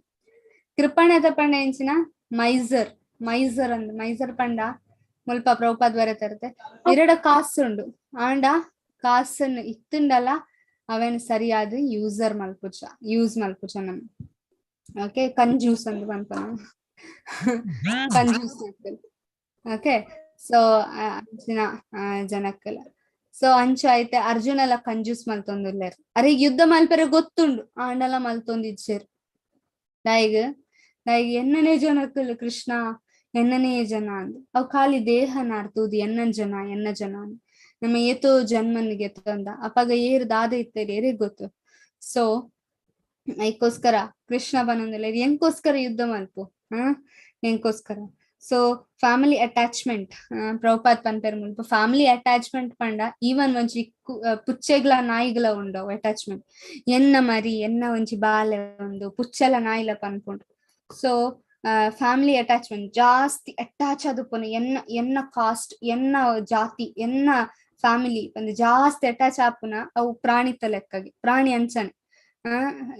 ಕೃಪಣತೆ ಪಂಡ ಎಂಚಿನ ಮೈಸರ್. ಮೈಸರ್ ಅಂದ್ ಮೈಸರ್ ಪಂಡ ಮುಲ್ಪ ಪ್ರಭುಪಾದ್ ಬರೆತರತೆ ಎರಡ ಕಾಸುಂಡು, ಆಂಡ ಕಾಸನ್ನು ಇತ್ತುಂಡಲ ಅವೇನು ಸರಿಯಾದ ಯೂಸರ್ ಮಲ್ಪುಜ, ಯೂಸ್ ಮಲ್ಪುಜ ನಮ್. ಓಕೆ, ಕಂಜೂಸ್ ಅಂದ್ ಪನ್ಪ ಕಂಜೂಸ್. ಓಕೆ, ಸೊ ಅಂಚಿನ ಜನಕ್ಕಲ. ಸೊ ಅಂಚ ಐತೆ ಅರ್ಜುನಲ ಕಂಜೂಸ್ ಮಲ್ತೊಂದುಲ್ಲೆರ್. ಅರೆ ಯುದ್ಧ ಮಲ್ಪೆರೆ ಗೊತ್ತುಂಡು, ಆಂಡಲ ಮಲ್ತೊಂದಿಜ್ಜೆರ್. ದಾಯಿಗ್ ದಾಯಿಗ್ ಎನ್ನನೇ ಜನಕ್ಕಲು ಕೃಷ್ಣ ಎನ್ನನೇ ಜನ ಅಂದ್ ಅವ್ ಖಾಲಿ ದೇಹನಾರ್ತುದು ಎನ್ನನ್ ಜನ ಎನ್ನ ಜನ ಅಂದ್. ನಮ್ಮ ಏತೋ ಜನ್ಮನ್ಗೆ ತಂದ ಅಪಾಗ ಏರ್ ದಾದ ಇತ್ತೇರಿ ಏರಿಗ್ ಗೊತ್ತು. ಸೊ ಐಕೋಸ್ಕರ ಕೃಷ್ಣ ಬನ್ನೊಂದಿಲ್ಲ, ಇದು ಎಂಕೋಸ್ಕರ ಯುದ್ಧ ಮಲ್ಪು, ಎಂಕೋಸ್ಕರ. ಸೊ ಫ್ಯಾಮಿಲಿ ಅಟ್ಯಾಚ್ಮೆಂಟ್ ಪ್ರಭುಪಾದ್ ಪನ್ಪೆರ್ ಮುಲ್ಪ ಫ್ಯಾಮಿಲಿ ಅಟ್ಯಾಚ್ಮೆಂಟ್ ಪಂಡ ಈವನ್ ಒಂಜಿ ಪುಚ್ಚೆಗ್ಲ ನಾಯಿಗ್ಲ ಉಂಡು ಅಟ್ಯಾಚ್ಮೆಂಟ್. ಎನ್ನ ಮರಿ ಎನ್ನ ಒಂಜಿ ಬಾಲೆ ಉಂಡು ಪುಚ್ಚೆಲ ನಾಯಿಲ ಪನ್ಪುಂಡು. ಸೊ ಫ್ಯಾಮಿಲಿ ಅಟ್ಯಾಚ್ಮೆಂಟ್ ಜಾಸ್ತಿ ಅಟ್ಯಾಚ್ ಆದುಪ್ಪುನ ಎನ್ನ ಎನ್ನ ಕಾಸ್ಟ್ ಎನ್ನ ಜಾತಿ ಎನ್ನ ಫ್ಯಾಮಿಲಿ ಒಂದು ಜಾಸ್ತಿ ಅಟ್ಯಾಚ್ ಆಪುನ ಅವು ಪ್ರಾಣಿತ ಲೆಕ್ಕಗೆ ಪ್ರಾಣಿ ಅಂಚನೆ.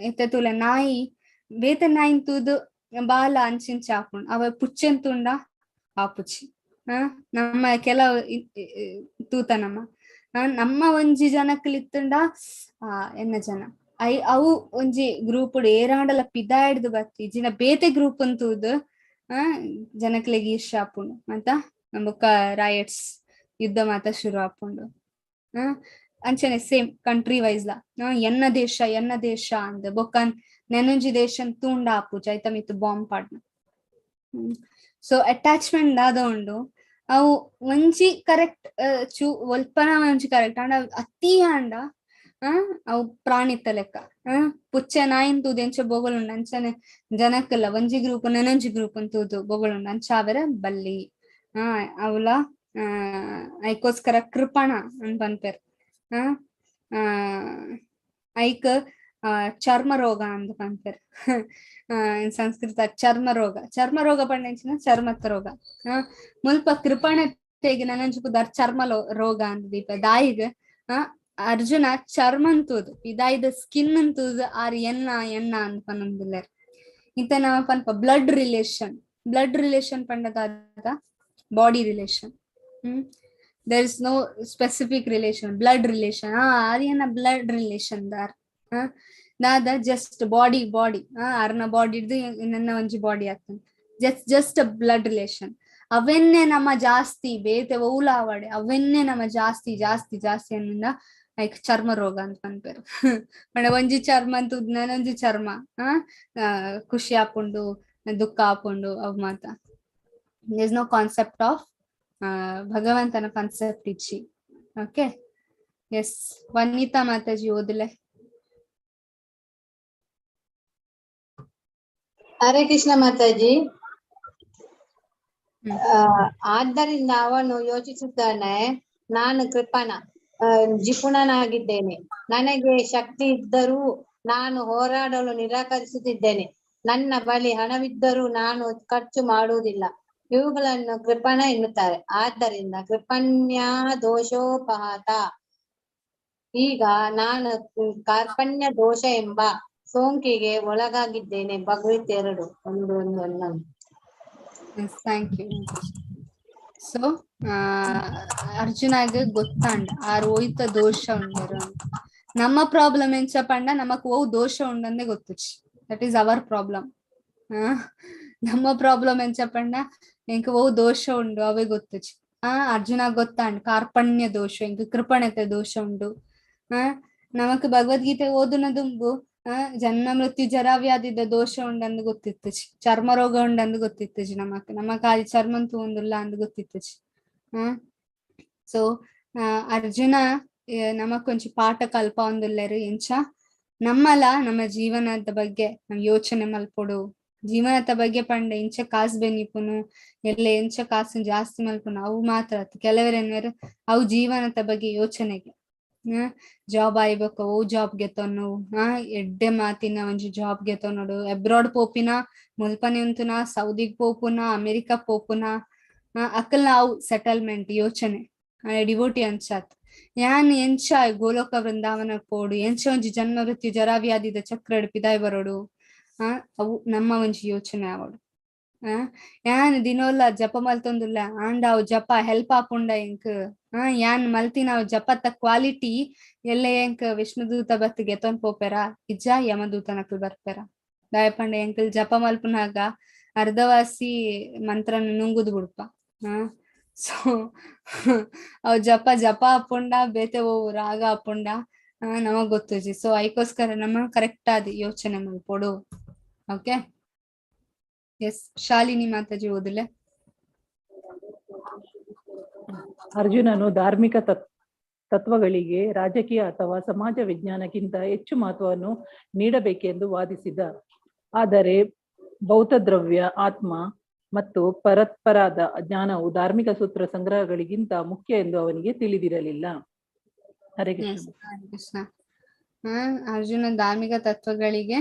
ಎತ್ತೆ ತೂಲೆ ನಾಯಿ ಬೇತೆ ನಾಯಿನ್ ತೂದು ಬಾಲ ಅಂಚಿಂಚ ಆಪುಂಡು, ಅವ ಪುಚ್ಚೆನ್ ತೂಂಡ ಆಪುಚಿ. ನಮ್ಮ ಕೆಲವು ತೂತ ನಮ್ಮ ನಮ್ಮ ಒಂಜಿ ಜನಕ್ಕಲ್ ಇತ್ತುಂಡ ಎನ್ನ ಜನ I ಅವು ಒಂಜಿ ಗ್ರೂಪ್ ಏರಾಂಡಲ ಪಿದಾಯ್ದು ಬತ್ತಿ ಜಿನ ಬೇತೆ ಗ್ರೂಪ್ ಅಂತೂದು ಜನಕ್ಲೆಗ್ ಈರ್ಷ ಆಪುಂಡು ಮತ್ತ ಬೊಕ್ಕ ರಾಯಟ್ಸ್ ಯುದ್ಧ ಮಾತ ಶುರು ಆಪುಂಡು. ಅಂಚನೆ ಸೇಮ್ ಕಂಟ್ರಿ ವೈಸ್ ಲಾ ಎನ್ನ ದೇಶ ಎನ್ನ ದೇಶ ಅಂದ್ ಬೊಕ್ಕ ನೆನೊಂಜಿ ದೇಶ ತೂಂಡ ಆಪುಜ ಐತ ಮಿತ್ತು ಬಾಂಬ್ ಪಾಡ್ನ. ಸೊ ಅಟ್ಯಾಚ್ಮೆಂಟ್ ದಾದ ಉಂಡು ಅವು ಒಂಜಿ ಕರೆಕ್ಟ್ ಚೂ ಒಲ್ಪನ ಒಂಜಿ ಕರೆಕ್ಟ್ ಆಂಡ ಅತಿ ಆಂಡ ಅವು ಪ್ರಾಣಿತ ಲೆಕ್ಕ. ಪುಚ್ಚೆ ನಾಯಿನ್ ತೂದು ಎಂಚ ಬೊಗಳುಂಡು ಅಂಚನೆ ಜನಕ್ಕಲ್ಲ ಒಂಜಿ ಗ್ರೂಪ್ ನೆನೊಂಜಿ ಗ್ರೂಪ್ ತೂದು ಬೊಗಳುಂಡು ಅಂಚ ಅವರ ಬಲ್ಲಿ. ಅವಲ ಐಕೋಸ್ಕರ ಕೃಪಣ ಅಂತ ಪನ್ಪೆರ್. ಐಕ್ ಚರ್ಮ ರೋಗ ಅಂತ ಪನ್ಪೆರ್. ಸಂಸ್ಕೃತ ಚರ್ಮ ರೋಗ. ಚರ್ಮ ರೋಗ ಪಂಡ ಎಂಚಿನ ಚರ್ಮದ ರೋಗ. ಮುಲ್ಪ ಕೃಪಣತೆಗ್ ನನೊಂಜಿ ಪುದರ್ ಚರ್ಮ ರೋಗ ಅಂತ ದೀಪ. ದಾಯಿಗ್ ಅರ್ಜುನ ಚರ್ಮ ಅಂತೂದು ಇದಾಯ್ದ ಸ್ಕಿನ್ ಅಂತೂದು ಆರ್ ಎನ್ನ ಎನ್ನ ಅಂತ ಪನ್ನೊಂದುಲ್ಲೆರ್. ಇಂತ ನಮ ಪನ್ಪ ಬ್ಲಡ್ ರಿಲೇಷನ್. ಬ್ಲಡ್ ರಿಲೇಷನ್ ಪಂಡದಾದ body relation. There is no specific relation. Blood relation ಆರ್ಯನ ಬ್ಲಡ್ ರಿಲೇಷನ್ ದಾರ್ ದಾದ ಜಸ್ಟ್ ಬಾಡಿ ಬಾಡಿ ಅರ್ನ ಬಾಡಿ ಹಿಡ್ದು ನನ್ನ ಒಂಜಿ ಬಾಡಿ ಆಗ್ತದೆ. Just just blood relation. ಅವೆನ್ನೇ ನಮ್ಮ ಜಾಸ್ತಿ ಬೇತೆ ಓಲಾವಡೆ ಅವೆನ್ನೇ ನಮ್ಮ ಜಾಸ್ತಿ ಜಾಸ್ತಿ ಜಾಸ್ತಿ ಅನ್ನಿಂದ ಲೈಕ್ ಚರ್ಮ ರೋಗ ಅಂತ ಪನ್ಪೆರ್. ಪಂಡ ಒಂಜಿ ಚರ್ಮ ಅಂತ ನನೊಂಜಿ ಚರ್ಮ ಖುಷಿ ಆಪುಂಡು ದುಃಖ ಆಪುಂಡು ಅವ್ ಮಾತ. There is no concept of ಭಗವಂತನ ಕಾನ್ಸೆಪ್ಟ್ ಇಚ್ಚಿ. ಓಕೆ, ಎಸ್ ವನಿತಾ ಮಾತಾಜಿ ಓದಲೆ. ಹರೇ ಕೃಷ್ಣ ಮಾತಾಜಿ. ಆದ್ದರಿಂದ ಅವನು ಯೋಚಿಸುತ್ತಾನೆ, ನಾನು ಕೃಪಣ ಜಿಪುಣನಾಗಿದ್ದೇನೆ, ನನಗೆ ಶಕ್ತಿ ಇದ್ದರೂ ನಾನು ಹೋರಾಡಲು ನಿರಾಕರಿಸುತ್ತಿದ್ದೇನೆ, ನನ್ನ ಬಳಿ ಹಣವಿದ್ದರೂ ನಾನು ಖರ್ಚು ಮಾಡುವುದಿಲ್ಲ. ಇವುಗಳನ್ನು ಕೃಪಣ ಎನ್ನುತ್ತಾರೆ. ಆದ್ದರಿಂದ ಕೃಪಣ್ಯ ದೋಷೋಪಹಾತ ಈಗ ನಾನು ಕಾರ್ಪಣ್ಯ ದೋಷ ಎಂಬ ಸೋಂಕಿಗೆ ಒಳಗಾಗಿದ್ದೇನೆ. Bhagavad Gita 2:1 1 11. Yes, thank you. So ಅರ್ಜುನಾಗ ಗೊತ್ತಾಂಡ್ ಆರ್ ಓಯ್ತ ದೋಷ ಉಂಡರು ಅಂತ. ನಮ್ಮ ಪ್ರಾಬ್ಲಮ್ ಎಂಚ ಪಂಡ, ನಮಕ್ ಓ ದೋಷ ಉಂಡಂದೇ ಗೊತ್ತುಚಿ. That is our problem. ನಮ್ಮ ಪ್ರಾಬ್ಲಮ್ ಎಂಚ ಪಂಡ, ಎಂಕ್ ಓ ದೋಷ ಉಂಡು ಅವೇ ಗೊತ್ತುಚಿ. ಆ ಅರ್ಜುನ ಗೊತ್ತಾಂಡ್ ಕಾರ್ಪಣ್ಯ ದೋಷ, ಎಂಕ್ ಕೃಪಣತೆ ದೋಷ ಉಂಡು. ಆ ನಮಕ್ ಭಗವದ್ಗೀತೆ ಓದುನ ದುಂಬು ಆ ಜನ್ಮ ಮೃತ್ಯು ಜರಾವ್ಯಾಧಿದ ದೋಷ ಉಂಡಂದು ಗೊತ್ತಿತ್ತುಚಿ, ಚರ್ಮ ರೋಗ ಉಂಡಂದು ಗೊತ್ತಿತ್ತುಚಿ ನಮಕ್. ನಮ್ಮ ಖಾಲಿ ಚರ್ಮನ್ ತೂವೊಂದುಲ್ಲ ಅಂದ್ ಗೊತ್ತಿತ್ತುಚಿ. ಸೊ ಅರ್ಜುನ ನಮಕೊಂಚಿ ಪಾಠ ಕಲ್ಪವೊಂದುಲ್ಲೆರ್. ಎಂಚ ನಮ್ಮಲ ನಮ್ಮ ಜೀವನದ ಬಗ್ಗೆ ನಮ್ ಯೋಚನೆ ಮಲ್ಪೊಡು. ಜೀವನದ ಬಗ್ಗೆ ಪಂಡ ಇಂಚ ಕಾಸ್ ಬೆನಿಪುನು ಎಲ್ಲ, ಎಂಚ ಕಾಸು ಜಾಸ್ತಿ ಮಲ್ಪುನು ಅವು ಮಾತ್ರ ಅತ್ತ್. ಕೆಲವೆರ್ ಎನ್ನುವೆರ್ ಅವು ಜೀವನದ ಬಗ್ಗೆ ಯೋಚನೆಗೆ ಜಾಬ್ ಆಯ್ಬೇಕು, ಅವು ಜಾಬ್ ಗೆತೊನ್ನು, ಎಡ್ಡೆ ಮಾತಿನ ಒಂಜಿ ಜಾಬ್ ಗೆತೊನೊಡು, ಅಬ್ರಾಡ್ ಪೋಪಿನ, ಮುಲ್ಪನೆ ಉಂತುನ, ಸೌದಿಗ್ ಪೋಪುನ, ಅಮೆರಿಕ ಪೋಪುನ, ಅಕಲ್ನ ಅವು ಸೆಟಲ್ಮೆಂಟ್ ಯೋಚನೆ. ಡಿವೋಟಿ ಅಂಚಾತ್ ಯಾನ್ ಎಂಚ ಗೋಲೋಕ ವೃಂದಾವನ ಪೋಡು, ಎಂಚ ಒಂಜಿ ಜನ್ಮ ಮೃತ್ಯು ಜರಾವ್ಯಾಧಿದ ಚಕ್ರಡ್ ಪಿದಾಯ್ ಬರೋಡು, ಅವು ನಮ್ಮ ಒಂಜಿ ಯೋಚನೆ ಆವೊಡು. ಯಾನ್ ದಿನೋಲ ಜಪ ಮಲ್ತೊಂದುಲ್ಲ ಆಂಡ ಅವು ಜಪ ಹೆಲ್ಪ್ ಆಪುಂಡ ಎಂಕ್? ಯಾನ್ ಮಲ್ತಿನ ಅವು ಜಪತ್ತ ಕ್ವಾಲಿಟಿ ಎಲ್ಲ ಎಂಕ್ ವಿಷ್ಣುದೂತ ಬತ್ತ್ ಗೆತೊನ್ ಪೋಪೆರ, ಇಜ್ಜ ಯಮದೂತನಕುಲು ಬರ್ಪೆರ? ದಾಯೆ ಪಂಡ ಎಂಕಲ್ ಜಪ ಮಲ್ಪುನಾಗ ಅರ್ಧವಾಸಿ ಮಂತ್ರನ್ ನುಂಗುದು ಬುಡ್ಪ. ಸೊ ಅವು ಜಪ ಜಪ ಆಪುಂಡ, ಬೇತೆ ಓ ರಾಗ ಆಪುಂಡ, ನಮಗ್ ಗೊತ್ತುಜಿ. ಸೊ ಐಕೋಸ್ಕರ ನಮ್ಮ ಕರೆಕ್ಟ್ ಆದ್ ಯೋಚನೆ ಮಲ್ಪೊಡು. ಓಕೆ, ಎಸ್, ಶಾಲಿನಿ ಮಾತಾಜಿ ಓದುಲೆ. ಅರ್ಜುನನು ಧಾರ್ಮಿಕ ತತ್ವಗಳಿಗೆ ರಾಜಕೀಯ ಅಥವಾ ಸಮಾಜ ವಿಜ್ಞಾನಕ್ಕಿಂತ ಹೆಚ್ಚು ಮಹತ್ವವನ್ನು ನೀಡಬೇಕೆಂದು ವಾದಿಸಿದ. ಆದರೆ ಭೌತದ್ರವ್ಯ, ಆತ್ಮ ಮತ್ತು ಪರತ್ಪರಾದ ಜ್ಞಾನವು ಧಾರ್ಮಿಕ ಸೂತ್ರ ಸಂಗ್ರಹಗಳಿಗಿಂತ ಮುಖ್ಯ ಎಂದು ಅವನಿಗೆ ತಿಳಿದಿರಲಿಲ್ಲ. ಹರೇ ಕೃಷ್ಣ. ಹರೇ ಕೃಷ್ಣ. ಅರ್ಜುನ ಧಾರ್ಮಿಕ ತತ್ವಗಳಿಗೆ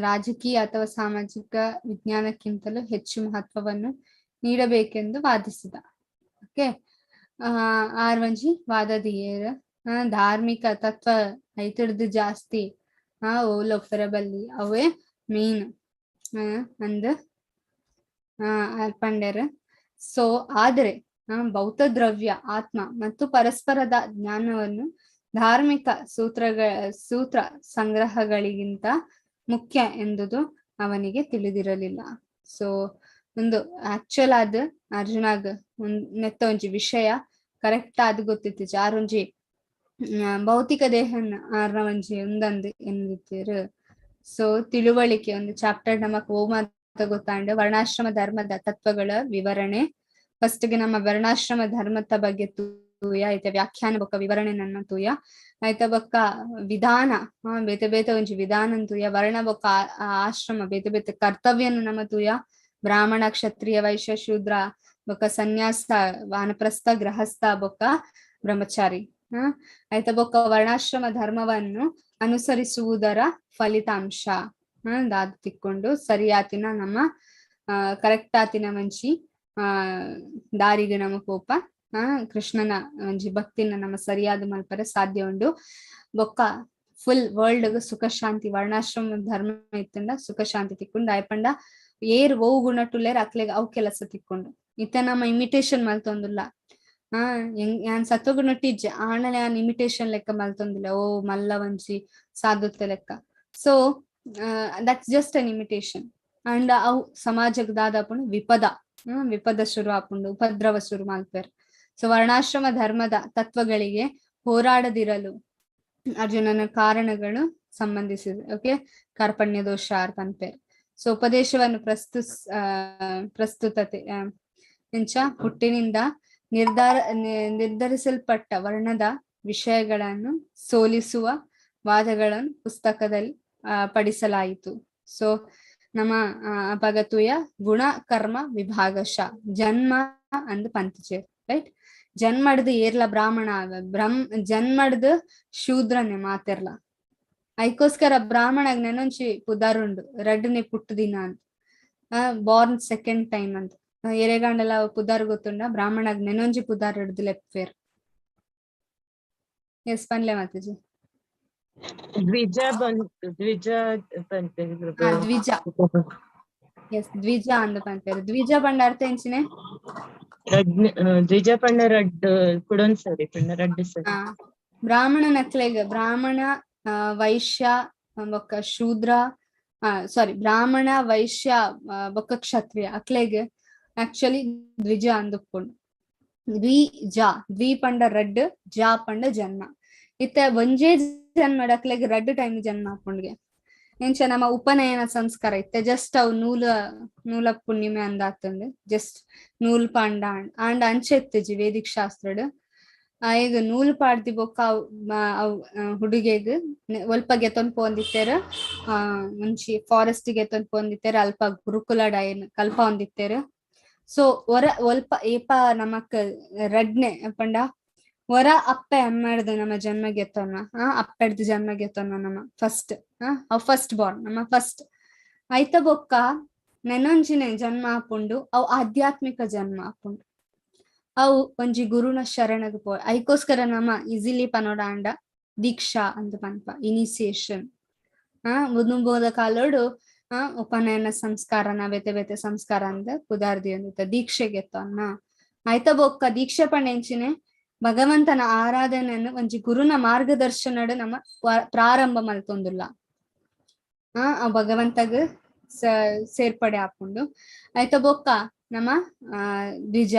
ರಾಜಕೀಯ ಅಥವಾ ಸಾಮಾಜಿಕ ವಿಜ್ಞಾನಕ್ಕಿಂತಲೂ ಹೆಚ್ಚು ಮಹತ್ವವನ್ನು ನೀಡಬೇಕೆಂದು ವಾದಿಸಿದ. ಓಕೆ, ಆರ್ ಒಂಜಿ ವಾದದಿಯೇರ್ ಧಾರ್ಮಿಕ ತತ್ವ ಐತಿಡ್ದು ಜಾಸ್ತಿ ಓಲ್ ಒಪ್ಪೆರೆ ಬಲ್ಲಿ, ಅವೇ ಮೇನ್ ಅಂದ್ ಪಂಡೆರ್. ಸೊ ಆದ್ರೆ ಭೌತ ದ್ರವ್ಯ, ಆತ್ಮ ಮತ್ತು ಪರಸ್ಪರದ ಜ್ಞಾನವನ್ನು ಧಾರ್ಮಿಕ ಸೂತ್ರ ಸಂಗ್ರಹಗಳಿಗಿಂತ ಮುಖ್ಯ ಎಂದುದು ಅವನಿಗೆ ತಿಳಿದಿರಲಿಲ್ಲ. ಸೊ ಒಂದು ಆಕ್ಚುಲ್ ಆದ್ ಅರ್ಜುನಾಗ್ ಒಂದ್ ನೆತ್ತ ಒಂಜಿ ವಿಷಯ ಕರೆಕ್ಟ್ ಆದ್ ಗೊತ್ತಿತ್ತು. ಆರೊಂಜಿ ಭೌತಿಕ ದೇಹನ್ ಆರ್ನ ಒಂಜಿ ಒಂದಂದ್ ಎಂದಿತ್ತೆರ್. ಸೊ ತಿಳುವಳಿಕೆ ಒಂದು ಚಾಪ್ಟರ್ ನಮಕ್ ಓ ಮಾತ ಗೊತ್ತಾಂಡ್. ವರ್ಣಾಶ್ರಮ ಧರ್ಮದ ತತ್ವಗಳ ವಿವರಣೆ. ಫಸ್ಟ್ ಗೆ ನಮ್ಮ ವರ್ಣಾಶ್ರಮ ಧರ್ಮದ ಬಗ್ಗೆ ತೂಯ ಐತೆ, ವ್ಯಾಖ್ಯಾನ ಬೊಕ್ಕ ವಿವರಣೆ ನನ್ನ ತೂಯ ಆಯ್ತ. ಬೊಕ್ಕ ವಿಧಾನ, ಬೇತೆ ಬೇತೆ ಒಂಜಿ ವಿಧಾನ ತೂಯ. ವರ್ಣ ಬೊಕ್ಕ ಆಶ್ರಮ ಬೇತೆ ಬೇತೆ ಕರ್ತವ್ಯನ ನಮ್ಮ ತೂಯ. ಬ್ರಾಹ್ಮಣ, ಕ್ಷತ್ರಿಯ, ವೈಶ್ಯ, ಶೂದ್ರ ಬೊಕ್ಕ ಸನ್ಯಾಸ, ವಾನಪ್ರಸ್ಥ, ಗೃಹಸ್ಥ ಬೊಕ್ಕ ಬ್ರಹ್ಮಚಾರಿ. ಆಯ್ತ. ಬೊಕ್ಕ ವರ್ಣಾಶ್ರಮ ಧರ್ಮವನ್ನು ಅನುಸರಿಸುವುದರ ಫಲಿತಾಂಶ ದಾದ ತಿಕ್ಕೊಂಡು ಸರಿಯಾತಿನ ನಮ್ಮ ಕರೆಕ್ಟ್ ಆತಿನ ಮಂಚಿ ದಾರಿಗೆ ನಮ್ಮ ಕೋಪ ಕೃಷ್ಣನ ಒಂಜಿ ಭಕ್ತಿನ ನಮ್ಮ ಸರಿಯಾದ ಮಲ್ಪರೆ ಸಾಧ್ಯ ಉಂಡು. ಬೊಕ್ಕ ಫುಲ್ ವರ್ಲ್ಡ್ ಸುಖ ಶಾಂತಿ, ವರ್ಣಾಶ್ರಮ ಧರ್ಮ ಇತ್ತಂಡ ಸುಖ ಶಾಂತಿ ತಿಕ್ಕೊಂಡು. ಆಯ್ಪಂಡ ಏರ್ ಓವು ಗುಣಟುಲ್ಲೇರ್ ಅಕ್ಲೆಗ್ ಅವು ಕೆಲಸ ತಿಕ್ಕೊಂಡು. ಇತ್ತ ನಮ್ಮ ಇಮಿಟೇಷನ್ ಮಲ್ತೊಂದುಲ್ಲ. ಯಾನ್ ಸತ್ವಗುಣಟ್ಟಿಜ್ಜೆ ಆಂಡಲ ಯಾನ್ ಇಮಿಟೇಷನ್ ಲೆಕ್ಕ ಮಲ್ತೊಂದಿಲ್ಲ, ಓ ಮಲ್ಲ ಒಂಜಿ ಸಾಧುತ್ವ ಲೆಕ್ಕ. So that's just an imitation. And ಅವು ಸಮಾಜಕ್ ದಾದಾಪುಂಡು ವಿಪದ, ವಿಪದ ಶುರು ಆಪುಂಡು, ಉಪದ್ರವ ಶುರು ಮಲ್ಪೆರ್. ಸೊ ವರ್ಣಾಶ್ರಮ ಧರ್ಮದ ತತ್ವಗಳಿಗೆ ಹೋರಾಡದಿರಲು ಅರ್ಜುನನ ಕಾರಣಗಳು ಸಂಬಂಧಿಸಿದೆ. ಓಕೆ, ಕಾರ್ಪಣ್ಯ ದೋಷ ಪನ್ಪೆರ್. ಸೊ ಉಪದೇಶವನ್ನು ಪ್ರಸ್ತುತತೆ ಎಂಚ ಹುಟ್ಟಿನಿಂದ ನಿರ್ಧರಿಸಲ್ಪಟ್ಟ ವರ್ಣದ ವಿಷಯಗಳನ್ನು ಸೋಲಿಸುವ ವಾದಗಳನ್ನು ಪುಸ್ತಕದಲ್ಲಿ ಪಡಿಸಲಾಯಿತು. ಸೊ ನಮ್ಮ ಅಪಗತುಯ ಗುಣ ಕರ್ಮ ವಿಭಾಗಶ ಜನ್ಮ ಅಂದ್ ಪಂತಿಚೇರ್, ರೈಟ್? ಜನ್ಮಡ್ದು ಏರ್ಲ ಬ್ರಾಹ್ಮಣ, ಜನ್ಮಡ್ದು ಶೂದ್ರನೆ ಮಾತೆರ್ಲ. ಐಕೋಸ್ಕರ ಬ್ರಾಹ್ಮಣಗ್ ನೆನೊಂಚಿ ಪುದಾರುಂಡು, ರಡ್ಡನೆ ಪುಟ್ಟು ದಿನ ಅಂತ, ಬಾರ್ನ್ ಸೆಕೆಂಡ್ ಟೈಮ್ ಅಂತ. ಎರೆಗಾಂಡಲ ಪುದಾರ್ ಗೊತ್ತುಂಡ? ಬ್ರಾಹ್ಮಣಗ್ ನೆನೊಂಜಿ ಪುದಾರ್ ಹಿಡ್ದು ಲೆಪ್ಪೇರ್. ಎಸ್ ಪನ್ಲೆ ಮಾತಾಜಿ. ದ್ವಿಜ ದ್ವಿಜ ಪನ್ಪೆರ್. ದ್ವಿಜ. ಎಸ್, ದ್ವಿಜ ಅಂದ್ ಪನ್ಪೆರ್. ದ್ವಿಜ ಪಂಡ ಅರ್ಥ ಎಂಚಿನೆ? ದ್ವಿಜ ಪಂಡ ರಡ್ಡ್ ಕುಡೊಂದ್ ಸರಿ ಪಂಡ ರಡ್ಡ್ ಸರಿ. ಬ್ರಾಹ್ಮಣ ನಕ್ಲೆಗ್ ಬ್ರಾಹ್ಮಣ ವೈಶ್ಯ ಬೊಕ್ಕ ಶೂದ್ರ, ಸಾರಿ ಬ್ರಾಹ್ಮಣ ವೈಶ್ಯ ಬೊಕ್ಕ ಕ್ಷತ್ರಿಯ ಅಕ್ಲೆಗ್ ಆಕ್ಚುಲಿ ದ್ವಿಜ ಅಂದುಪ್ಪುಂಡು. ದ್ವಿಜ, ದ್ವಿ ಪಂಡ ರಡ್ಡ್, ಜ ಪಂಡ ಜನ್ಮ. ಇತ್ತ ಒಂಜೇ ಜನ್ಮಡ್ ಅಕ್ಲೆಗ್ ರಡ್ಡ್ ಟೈಮ್ ಜನ್ಮ ಆಪುಂಡ್ಗೆ. ಎಂಚ ನಮ್ಮ ಉಪನಯನ ಸಂಸ್ಕಾರ ಇತ್ತೆ ಜಸ್ಟ್ ಅವು ನೂಲ ನೂಲ ಪುಣ್ಣಿಮೆ ಅಂದಾತಂದ್ ಜಸ್ಟ್ ನೂಲ್ ಪಾಂಡ ಆಂಡ ಅಂಚೆ ಇತ್ತಜಿ ವೇದಿಕ್ ಶಾಸ್ತ್ರಡ್. ಈಗ ನೂಲು ಪಾಡ್ದಿ ಬೊಕ್ಕ ಅವ್ ಹುಡುಗೆಗ್ ಒಲ್ಪ ಗೆತೊಂದ್ ಪೋಂದಿತ್ತೆರ್, ಮುಂಚಿ ಫಾರೆಸ್ಟ್ ಗೆತೊಂದ್ ಪೋಂದಿತ್ತೆರ್, ಅಲ್ಪ ಗುರುಕುಲ ಡೈನ್ ಕಲ್ಪ ಹೊಂದಿತ್ತೆರ್. ಸೊ ಒರ ಒಲ್ಪ ಏಪ ನಮಕ್ ರಡ್ನೆ ಪಂಡ ಒರ ಅಪ್ಪೆ ಅಮ್ಮಡ್ದು ನಮ್ಮ ಜನ್ಮ ಗೆತ್ತೊನ್ನ, ಅಪ್ಪೆಡ್ದು ಜನ್ಮ ಗೆತ್ತೊನ್ನ ನಮ್ಮ ಫಸ್ಟ್, ಅವ್ ಫಸ್ಟ್ ಬಾರ್ನ್ ನಮ್ಮ ಫಸ್ಟ್ ಐತ ಬೊಕ್ಕ ನೆನೊಂಜಿನೆ ಜನ್ಮ ಆಪುಂಡು, ಅವು ಆಧ್ಯಾತ್ಮಿಕ ಜನ್ಮ ಆಪುಂಡು. ಅವು ಒಂಜಿ ಗುರುನ ಶರಣಗ್ ಪೋ ಐಕೋಸ್ಕರ ನಮ್ಮ ಈಸಿಲಿ ಪನೋಡ ಅಂಡ ದೀಕ್ಷಾ ಅಂತ ಪನ್ಪ, ಇನಿಸಿಯೇಷನ್. ಮುದುಂಬೋದ ಕಾಲೋಡು ಉಪನಯನ ಸಂಸ್ಕಾರನ ಬೇತೆ ಬೇತೆ ಸಂಸ್ಕಾರ ಅಂದ ಪುದಾರ್ದಿ ಅಂದಿತ್ತ ದೀಕ್ಷೆಗೆ ಆಯ್ತ ಬೊಕ್ಕ ದೀಕ್ಷೆ ಪಂಡ ಭಗವಂತನ ಆರಾಧನೆಯನ್ನು ಒಂಜಿ ಗುರುನ ಮಾರ್ಗದರ್ಶನಡು ನಮ್ಮ ಪ್ರಾರಂಭ ಮಲ್ತೊಂದುಲ್ಲ, ಆ ಭಗವಂತಗ್ ಸೇರ್ಪಡೆ ಆಪುಂಡು. ಆಯ್ತ ಬೊಕ್ಕ ನಮ್ಮ ದ್ವಿಜ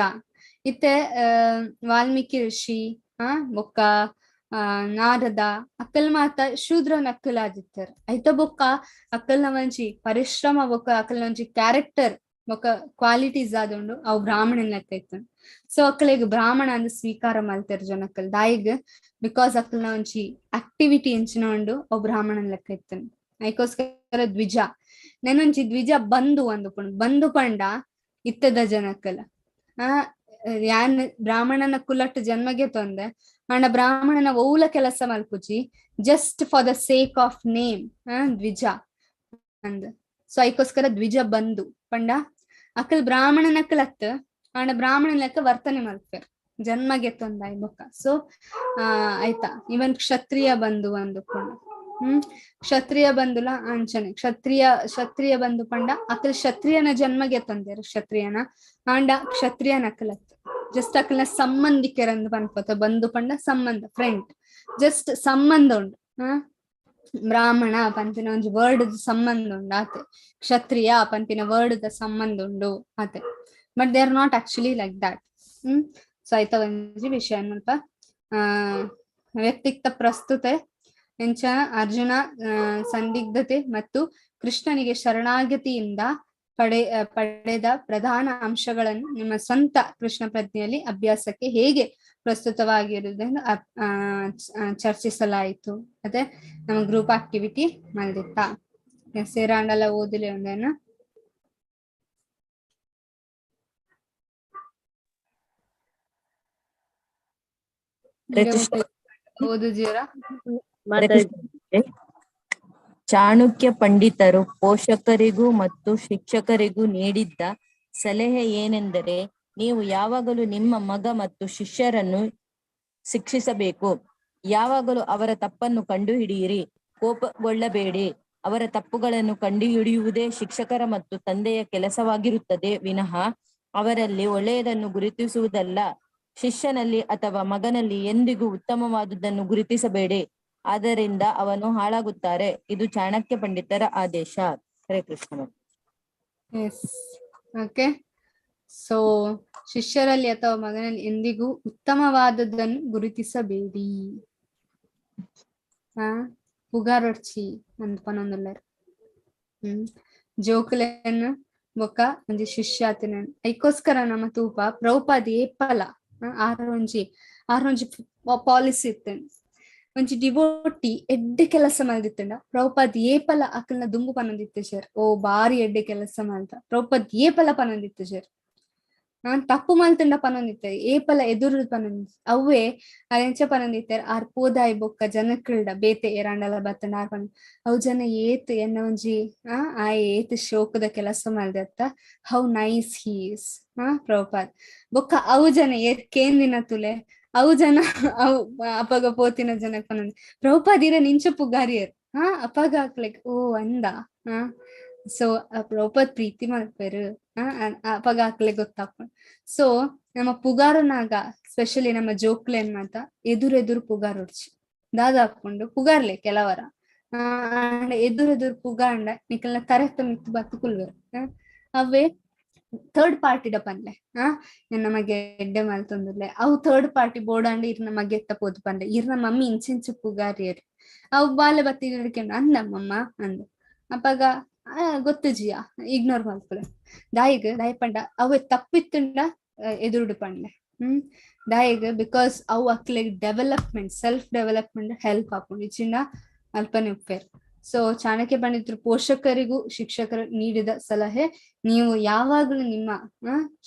ಇತ್ತೆ ವಾಲ್ಮೀಕಿ ಋಷಿ ಬೊಕ್ಕ ನಾರದ ಅಕ್ಕಲ್ ಮಾತ ಶೂದ್ರನ ಅಕ್ಕಲಾದಿತ್ತರ್. ಆಯ್ತ ಬೊಕ್ಕ ಅಕ್ಕಲ್ನ ಒಂಜಿ ಪರಿಶ್ರಮ ಬೊಕ್ಕ ಅಕ್ಕಲ್ನ ಒಂಜಿ ಕ್ಯಾರೆಕ್ಟರ್ ಬೊಕ್ಕ ಕ್ವಾಲಿಟೀಸ್ ಆದುಂಡು ಅವು ಬ್ರಾಹ್ಮಣನ ಲೆಕ್ಕ ಇತ್ತು. ಸೊ ಅಕ್ಕಲಿಗೆ ಬ್ರಾಹ್ಮಣ ಅಂದ್ ಸ್ವೀಕಾರ ಮಲ್ತೆರ್ ಜನಕ್ಕಲ್ ದಾಯಿಗ್, because ಅಕ್ಕಲ್ನ ಒಂಜಿ ಆಕ್ಟಿವಿಟಿ ಎಂಚಿನ ಉಂಡು ಅವು ಬ್ರಾಹ್ಮಣನ ಲೆಕ್ಕ ಇತ್ತು. ಐಕೋಸ್ಕರ ದ್ವಿಜ ನೆನೊಂಜಿ ದ್ವಿಜ ಬಂಧು ಅಂದುಪುಂಡು. ಬಂಧು ಪಂಡ ಇತ್ತದ ಜನಕ್ಕಲ ಯಾನ್ ಬ್ರಾಹ್ಮಣನ ಕುಲಟ್ಟು ಜನ್ಮಗೆ ತೊಂದೆ ಆಂಡ ಬ್ರಾಹ್ಮಣನ ಓಲ ಕೆಲಸ ಮಲ್ಪುಜಿ, just for the sake of name ದ್ವಿಜ ಅಂದ್. ಸೊ ಐಕೋಸ್ಕರ ದ್ವಿಜ ಬಂಧು ಪಂಡ ಅಕಲ್ ಬ್ರಾಹ್ಮಣನ ಅಕ್ಕಲತ್ ಆಂಡ ಬ್ರಾಹ್ಮಣನ ಲೆಕ್ಕ ವರ್ತನೆ ಮಲ್ಪೆರ್ ಜನ್ಮಗೆ ತೊಂದಾಯ್ ಬೊಕ್ಕ. ಸೊ ಆಯ್ತಾ ಇವನ್ ಕ್ಷತ್ರಿಯ ಬಂಧು ಅಂದುಕೊಂಡು ಕ್ಷತ್ರಿಯ ಬಂಧುಲ ಅಂಚನೆ ಕ್ಷತ್ರಿಯ ಕ್ಷತ್ರಿಯ ಬಂಧು ಪಂಡ ಅಕಲ್ ಕ್ಷತ್ರಿಯನ ಜನ್ಮಗೆ ತಂದೇರು ಕ್ಷತ್ರಿಯನ ಆಂಡ ಕ್ಷತ್ರಿಯನ ಅಕಲತ್ ಜಸ್ಟ್ ಅಕಲ್ನ ಸಂಬಂಧಿಕರಂದು ಪನ್ಪತ. ಬಂಧು ಪಂಡ ಸಂಬಂಧ, ಫ್ರೆಂಡ್, ಜಸ್ಟ್ ಸಂಬಂಧ ಉಂಡು. ಬ್ರಾಹ್ಮಣ ಪನ್ಪಿನ ಒಂಜಿ ವರ್ಡ್ ಸಂಬಂಧ ಉಂಡು ಆತೆ, ಕ್ಷತ್ರಿಯ ಪನ್ಪಿನ ವರ್ಡ್ ಸಂಬಂಧ ಉಂಡು ಆತೆ, but they are not actually like that. So ಆಯ್ತ ಒಂಜಿ ವಿಷಯ ಅಲ್ಪ ವ್ಯಕ್ತಿತ್ವ ಪ್ರಸ್ತುತೆ ಎಂಚ ಅರ್ಜುನ ಸಂದಿಗ್ಧತೆ ಮತ್ತು ಕೃಷ್ಣನಿಗೆ ಶರಣಾಗತಿಯಿಂದ ಪಡೆದ ಪ್ರಧಾನ ಅಂಶಗಳನ್ನು ನಿಮ್ಮ ಸ್ವಂತ ಕೃಷ್ಣ ಪ್ರಜ್ಞೆಯಲ್ಲಿ ಅಭ್ಯಾಸಕ್ಕೆ ಹೇಗೆ ಪ್ರಸ್ತುತವಾಗಿರುವುದನ್ನು ಚರ್ಚಿಸಲಾಯಿತು. ಅದೇ ನಮ್ಮ ಗ್ರೂಪ್ ಆಕ್ಟಿವಿಟಿ ಮಲ್ದಿತ್ತ ಸೇರಾಂಡಲ ಓದಿಲೆ ಒಂದೇನ. ಓದುಜೀರಾ? ಚಾಣಕ್ಯ ಪಂಡಿತರು ಪೋಷಕರಿಗೂ ಮತ್ತು ಶಿಕ್ಷಕರಿಗೂ ನೀಡಿದ್ದ ಸಲಹೆ ಏನೆಂದರೆ, ನೀವು ಯಾವಾಗಲೂ ನಿಮ್ಮ ಮಗ ಮತ್ತು ಶಿಷ್ಯರನ್ನು ಶಿಕ್ಷಿಸಬೇಕು. ಯಾವಾಗಲೂ ಅವರ ತಪ್ಪನ್ನು ಕಂಡುಹಿಡಿಯಿರಿ, ಕೋಪಗೊಳ್ಳಬೇಡಿ. ಅವರ ತಪ್ಪುಗಳನ್ನು ಕಂಡುಹಿಡಿಯುವುದೇ ಶಿಕ್ಷಕರ ಮತ್ತು ತಂದೆಯ ಕೆಲಸವಾಗಿರುತ್ತದೆ ವಿನಃ ಅವರಲ್ಲಿ ಒಳ್ಳೆಯದನ್ನು ಗುರುತಿಸುವುದಲ್ಲ. ಶಿಷ್ಯನಲ್ಲಿ ಅಥವಾ ಮಗನಲ್ಲಿ ಎಂದಿಗೂ ಉತ್ತಮವಾದುದನ್ನು ಗುರುತಿಸಬೇಡಿ, ಆದ್ದರಿಂದ ಅವನು ಹಾಳಾಗುತ್ತಾರೆ. ಇದು ಚಾಣಕ್ಯ ಪಂಡಿತರ ಆದೇಶ. Hare Krishna. Yes, okay. So ಶಿಷ್ಯರಲ್ಲಿ ಅಥವಾ ಮಗನಲ್ಲಿ ಎಂದಿಗೂ ಉತ್ತಮವಾದದ್ದನ್ನು ಗುರುತಿಸಬೇಡಿ. ಪುಗಾರೊಡ್ಚಿ ಅಂದ್ ಪನೊಂದುಲ್ಲೆರ್. ಜೋಕುಲೆನ್ ಬೊಕ್ಕ ಒಂಜಿ ಶಿಷ್ಯಾತಿನ ಐಕೋಸ್ಕರ ನಮ್ಮ ತೂಪ ಪ್ರಭುಪಾದ ಏಪಲ ಆರೊಂಜಿ ಆರೊಂಜಿ ಪಾಲಿಸಿ ಇತ್ತೇನೆ. ಒಂಜಿ ಡಿವೋಟಿ ಎಡ್ಡೆ ಕೆಲಸ ಮಲ್ದಿತ್ತಂಡ ಪ್ರಭುಪಾದ ಏಪಲ ಅಕಲ್ನ ದುಂಬು ಪನೊಂದಿತ್ತು ಸರ್, ಓ ಬಾರಿ ಎಡ್ಡೆ ಕೆಲಸ ಮಲ್ತ ಪ್ರಭುಪಾದ ಏಪಲ ಪನೊಂದಿತ್ತು ಸರ್. ತಪ್ಪು ಮಲ್ತಂಡ ಪನೊಂದಿತ್ತೆ ಏಪಲ ಎದುರು ಪನೊಂದಿ ಅವ್ವೇ ಎಂಚ ಪನೊಂದಿತ್ತೆರ್ ಆರ್ ಪೋದಾಯಿ ಬೊಕ್ಕ ಜನಕ್ಕಳ್ಡ ಬೇತೆ ಏರಾಂಡಲ ಬತ್ತಂಡ ಆರ್ ಪನ್ ಅವು ಜನ ಏತ್ ಎನ್ನ ಒಂಜಿ ಆ ಏತ್ ಶೋಕದ ಕೆಲಸ ಮಲ್ದತ್ತ how nice he is Prabhupad ಬೊಕ್ಕ ಅವು ಜನ ಏತ್ ಕೇಂದಿನ ತುಲೆ ಅವು ಜನ ಅವು ಅಪಗ ಪೋತಿನ ಜನಕ್ ಪನೊಂದು ಪ್ರಭುಪಾದ್ ಇರ ನಿಂಚ ಪುಗಾರಿಯರ್ ಅಪಗ ಲೈಕ್ ಓ ಅಂದ ಸೊ ಪ್ರಭುಪಾದ್ ಪ್ರೀತಿ ಮಲ್ಪೆರು ಅಪಗ ಆಕ್ಲೆ ಗೊತ್ತಾಪುಂಡು. ಸೊ ನಮ್ಮ ಪುಗಾರನಾಗ ಸ್ಪೆಷಲಿ ನಮ್ಮ ಜೋಕ್ಲೇನ್ ಮಾತ ಎದುರು ಎದುರು ಪುಗಾರೊಡ್ಚಿ ದಾದ ಹಾಕೊಂಡು ಪುಗಾರ್ಲೆ ಕೆಲವರ ಎದುರು ಎದುರು ಪುಗಾಂಡ ನಿಕಲ್ನ ತರೆತ್ತ ಮಿತ್ತು ಬತ್ತು ಕುಲ್ವೆರ್ ಅವೇ ಥರ್ಡ್ ಪಾರ್ಟಿಡ ಪನ್ಲೆ ನಮಗೆ ಎಡ್ಡೆ ಮಲ್ತೊಂದುಲ್ಲೆ ಅವು ಥರ್ಡ್ ಪಾರ್ಟಿ ಬೋಡಾಂಡ ಇರ್ನ ಮಗೆ ಎತ್ತ ಪೋದು ಪನ್ಲೆ ಇರ್ನ ಮಮ್ಮಿ ಇಂಚಿಂಚು ಪುಗಾರಿಯರ್ ಅವು ಬಾಲೆ ಬತ್ತಿ ಅಂದಮ್ಮಮ್ಮ ಅಂದು ಅಪಗ ಗೊತ್ತುಜಿಯ ಇಗ್ನೋರ್ ಮಲ್ಪುಲೆ ದಾಯಿಗ್ ದಾಯಿ ಪಂಡ ಅವೆ ತಪ್ಪಿತ್ತುಂಡ ಎದುರುಡು ಪಂಡ್ಲೆ ದಾಯಿಗ್ because ಅವು ಅಕ್ಲೆಗ್ ಡೆವಲಪ್ಮೆಂಟ್ ಸೆಲ್ಫ್ ಡೆವಲಪ್ಮೆಂಟ್ ಹೆಲ್ಪ್ ಆಪುಂಡು ಇಚಿಂಡ ಅಲ್ಪನೆ ಉಪ್ಪೇರ್. ಸೊ ಚಾಣಕ್ಯ ಪಂಡಿತರು ಪೋಷಕರಿಗೂ ಶಿಕ್ಷಕರು ನೀಡಿದ ಸಲಹೆ, ನೀವು ಯಾವಾಗ್ಲೂ ನಿಮ್ಮ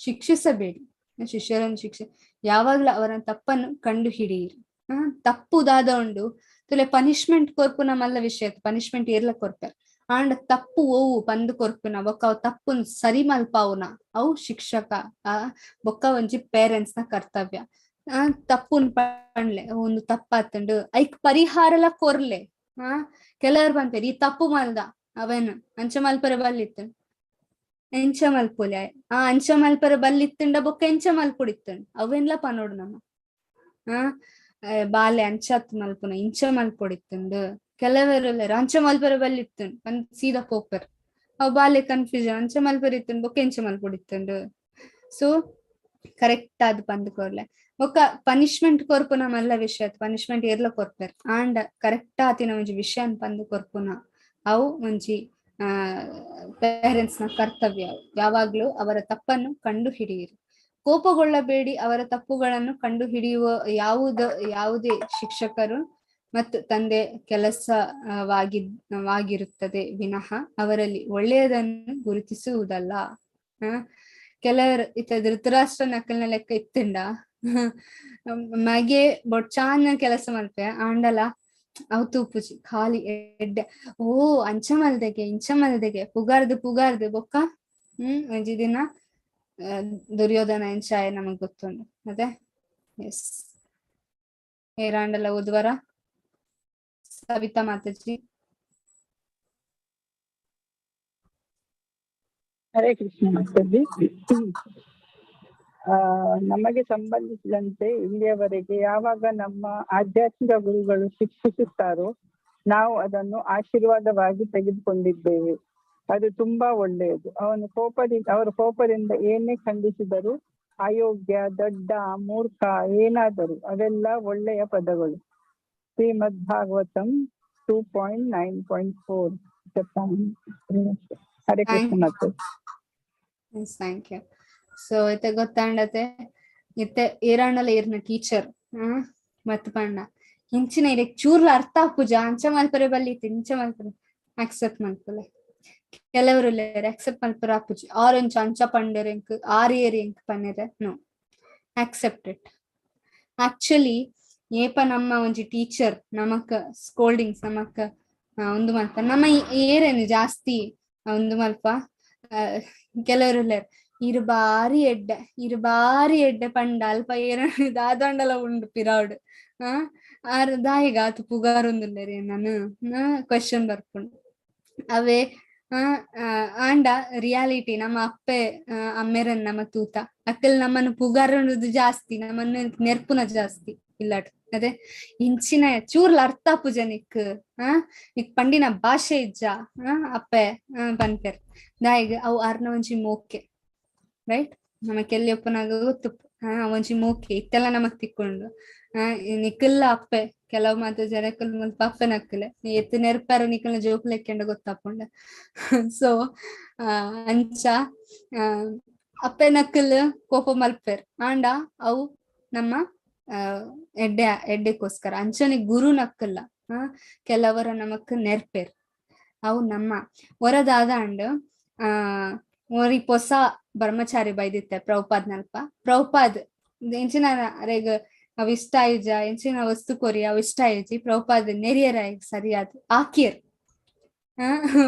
ಶಿಕ್ಷಿಸಬೇಡಿ ಶಿಷ್ಯರನ್ನು, ಶಿಕ್ಷೆ ಯಾವಾಗ್ಲೂ ಅವರ ತಪ್ಪನ್ನು ಕಂಡು ಹಿಡಿಯಿರಿ. ತಪ್ಪುದಾದ ಉಂಡು ತುಲೆ ಪನಿಷ್ಮೆಂಟ್ ಕೊರ್ಪುನ ಮಲ್ಲ ವಿಷಯ, ಪನಿಷ್ಮೆಂಟ್ ಏರ್ಲ ಕೊರ್ಪೆರ್ ಆಂಡ ತಪ್ಪು ಓವು ಪಂದು ಕೊರ್ಪುನ ಬೊಕ್ಕ ಅವು ತಪ್ಪುನ್ ಸರಿ ಮಲ್ಪಾವುನ ಅವು ಶಿಕ್ಷಕ ಬೊಕ್ಕ ಒಂಜಿ ಪೇರೆಂಟ್ಸ್ ನ ಕರ್ತವ್ಯ. ತಪ್ಪುನ್ ಪಂಡ್ಲೆ ಒಂದು ತಪ್ಪಾತಂಡು ಐಕ್ ಪರಿಹಾರಲ ಕೊರ್ಲೆ. ಕೆಲವರು ಪನ್ಪೆರ್ ಈ ತಪ್ಪು ಮಲ್ದ ಅವೇನು ಅಂಚ ಮಲ್ಪರೆ ಬಲ್ಲಿತ್ತು ಎಂಚ ಮಲ್ಪೊಲೆ ಅಂಚ ಮಲ್ಪರೆ ಬಲ್ಲಿತ್ತುಂಡ ಬೊಕ್ಕ ಎಂಚ ಮಲ್ಪೊಡಿತ್ತುಂಡು ಅವೆನ್ಲ ಪನೋಡು ನಮ್ಮ ಬಾಲೆ ಅಂಚತ್ ಮಲ್ಪುನ ಇಂಚ ಮಲ್ಪೊಡಿತ್ತುಂಡು. ಕೆಲವರು ಅಂಚ ಮಲ್ಪರೆ ಬಲ್ಲಿತ್ತುಂಡು ಒಂದ್ ಸೀದಾ ಪೋಪರ್ ಅವ್ ಬಾಲೆ ಕನ್ಫ್ಯೂಷನ್ ಅಂಚ ಮಲ್ಪರೆ ಇತ್ತುಂಡು ಬೊಕ್ಕ ಎಂಚ ಮಲ್ಪೊಡಿತ್ತುಂಡು. ಸೊ ಕರೆಕ್ಟ್ ಆದ್ ಪಂದ್ ಕೊರ್ಲೆ ಬೊಕ್ಕ ಪನಿಷ್ಮೆಂಟ್ ಕೊರ್ಪುನ ಮಲ್ಲ ವಿಷಯ, ಪನಿಷ್ಮೆಂಟ್ ಏರ್ಲ ಕೊರ್ಪೆರ್ ಆಂಡ ಕರೆಕ್ಟ್ ಆತಿನ ಒಂಜಿ ವಿಷಯ ಪಂದ್ ಕೊರ್ಪುನ ಅವು ಒಂಜಿ ಪೇರೆಂಟ್ಸ್ ನ ಕರ್ತವ್ಯ. ಯಾವಾಗ್ಲೂ ಅವರ ತಪ್ಪನ್ನು ಕಂಡು ಹಿಡಿಯಿರಿ, ಕೋಪಗೊಳ್ಳಬೇಡಿ, ಅವರ ತಪ್ಪುಗಳನ್ನು ಕಂಡು ಹಿಡಿಯುವ ಯಾವುದೇ ಶಿಕ್ಷಕರು ಮತ್ತು ತಂದೆ ಕೆಲಸವಾಗಿರುತ್ತದೆ ವಿನಃ ಅವರಲ್ಲಿ ಒಳ್ಳೆಯದನ್ನು ಗುರುತಿಸುವುದಲ್ಲ. ಕೆಲವರು ಇತ್ತ ಧೃತರಾಷ್ಟ್ರ ನಕಲ್ನ ಲೆಕ್ಕ ಇತ್ತಂಡ ಮಗೆ ಬೊಡ್ಚಾನ ಕೆಲಸ ಮಲ್ಪೆ ಆಂಡಲ ಅವು ತೂಪುಜಿ ಖಾಲಿ ಎಡ್ಡೆ ಓ ಅಂಚ ಮಲ್ದೆಗೆ ಇಂಚ ಮಲ್ದೆಗೆ ಪುಗಾರ್ದು ಪುಗಾರ್ದು ಬೊಕ್ಕ ಒಂಜಿ ದಿನ ದುರ್ಯೋಧನ ಎಂಚಾಯ ನಮಗ್ ಗೊತ್ತುಂಡು ಅದೇ. ಎಸ್ ಏರಾಂಡಲ ಓದುವರ ಸವಿತಾ ಮಾತಾಜಿ. ಹರೇ ಕೃಷ್ಣ ಮಾತಾಜಿ. ನಮಗೆ ಸಂಬಂಧಿಸಿದಂತೆ ಇಲ್ಲಿಯವರೆಗೆ ಯಾವಾಗ ನಮ್ಮ ಆಧ್ಯಾತ್ಮಿಕ ಗುರುಗಳು ಶಿಕ್ಷಿಸುತ್ತಾರೋ ನಾವು ಅದನ್ನು ಆಶೀರ್ವಾದವಾಗಿ ತೆಗೆದುಕೊಂಡಿದ್ದೇವೆ. ಅದು ತುಂಬಾ ಒಳ್ಳೆಯದು. ಅವರ ಕೋಪದಿಂದ ಏನೇ ಖಂಡಿಸಿದರೂ ಅಯೋಗ್ಯ, ದಡ್ಡ, ಮೂರ್ಖ ಏನಾದರೂ ಅವೆಲ್ಲ ಒಳ್ಳೆಯ ಪದಗಳು. ಶ್ರೀಮದ್ Bhagavatam 2.9.4. Hare Krishna Mataji. Thank you. So ಇತ್ತೆ ಗೊತ್ತಾಂಡತೆ ಇತ್ತೆ ಏರಾಂಡಲ ಇರ್ನ ಟೀಚರ್ ಮತ್ ಪಂಡ ಇಂಚಿನ ಇರೆಗ್ ಚೂರ್ಲ ಅರ್ಥ ಆಪುಜ ಅಂಚ ಮಲ್ಪರೆ ಬಲ್ಲಿತ್ತು ಇಂಚ ಮಲ್ಪರೆ ಅಕ್ಸೆಪ್ಟ್ ಮಲ್ಪಲೆ. ಕೆಲವರು ಅಕ್ಸೆಪ್ಟ್ ಮಲ್ಪರೆ ಆಪುಜಿ ಆರೆಂಚ ಅಂಚ ಪಂಡೆರ್ ಎಂಕ್ ಆರ್ ಏರ್ ಎಂಕ್ ಪನ್ನೆರೆ ನೋ ಅಕ್ಸೆಪ್ಟ್ it. Actually ಏಪ ನಮ್ಮ ಒಂಜಿ ಟೀಚರ್ ನಮಕ್ ಸ್ಕೋಲ್ಡಿಂಗ್ಸ್ ನಮಕ್ ಒಂದು ಮಲ್ಪ ನಮ್ಮ ಏರೇನು ಜಾಸ್ತಿ ಒಂದು ಮಲ್ಪ ಕೆಲವರು ಇರು ಬಾರಿ ಎಡ್ಡೆ ಇರು ಬಾರಿ ಎಡ್ಡೆ ಪಂಡ ಅಲ್ಪ ಏರ ದಾದಂಡಲ ಉಂಡು ಪಿರಾಡ್ ಆರ್ ದಾಯಿಗ ಆತು ಪುಗಾರೊಂದುಲ್ಲೆರೆ ನಾನು ಕ್ವಶನ್ ಬರ್ಪುಂಡು ಅವೇ. ಆಂಡ ರಿಯಾಲಿಟಿ ನಮ್ಮ ಅಪ್ಪೆ ಅಮ್ಮೆರನ್ ನಮ್ಮ ತೂತ ಅಕ್ಕಲ್ ನಮ್ಮನ್ನು ಪುಗಾರೊಂದು ಜಾಸ್ತಿ ನಮ್ಮನ್ನು ನೆರ್ಪುನ ಜಾಸ್ತಿ ಇಲ್ಲಾಟ್ ಅದೇ ಇಂಚಿನ ಚೂರ್ಲ ಅರ್ಥ ಪೂಜೆ ನಿಕ್ ನಿಕ್ ಪಂಡಿನ ಭಾಷೆ ಇಜ್ಜ ಅಪ್ಪೆ ಪನ್ಪೆರ್ ದಾಯಿಗ್ ಅವು ಆರ್ನ ಒಂಜಿ ಮೋಕೆ ರೈಟ್. ನಮಕ್ ಎಲ್ಲಿ ಒಪ್ಪನಾಗ ಗೊತ್ತು ಒಂಜಿ ಮೋಕೆ ಇತ್ತೆಲ್ಲ ನಮಕ್ ತಿಕ್ಕೊಂಡು ನಿಕ್ಕಲ್ಲ ಅಪ್ಪೆ ಕೆಲವು ಮಾತ ಜನಕ್ಕಲ್ ಮುಲ್ಪ ಅಪ್ಪೆ ನಕ್ಕಲೆ ಎತ್ತು ನೆರ್ಪಾರ ನಿಕ್ಕಲ್ನ ಜೋಕ್ಲೆಕ್ಕೆಂಡ ಗೊತ್ತಾಪುಂಡ. ಸೊ ಅಂಚ ಅಪ್ಪೆ ನಕ್ಕಲ್ ಕೋಪ ಮಲ್ಪೆರ್ ಆಂಡ ಅವು ನಮ್ಮ ಎಡ್ಡೆ ಎಡ್ಡೆಕ್ಕೋಸ್ಕರ. ಅಂಚನೆ ಗುರು ನಕ್ಕಲ್ಲ ಕೆಲವರ ನಮಕ್ ನೆರ್ಪೆರ್ ಅವು ನಮ್ಮ ಹೊರದಾದ ಅಂಡ್ ಒರಿ ಪೊಸ ಬ್ರಹ್ಮಚಾರಿ ಬೈದಿತ್ತೆ ಪ್ರಭುಪಾದ್ ನಲ್ಪ. ಪ್ರಭುಪಾದ್ ಎಂಚಿನ ಅರೆಗ್ ಅವ್ ಇಷ್ಟ ಆಯಿಜ, ಎಂಚಿನ ವಸ್ತು ಕೊರಿ ಅವ್ ಇಷ್ಟ ಆಯಿಜಿ, ಪ್ರಭುಪಾದ್ ನೆರಿಯರ ಸರಿಯಾದ ಆಕಿಯರ್,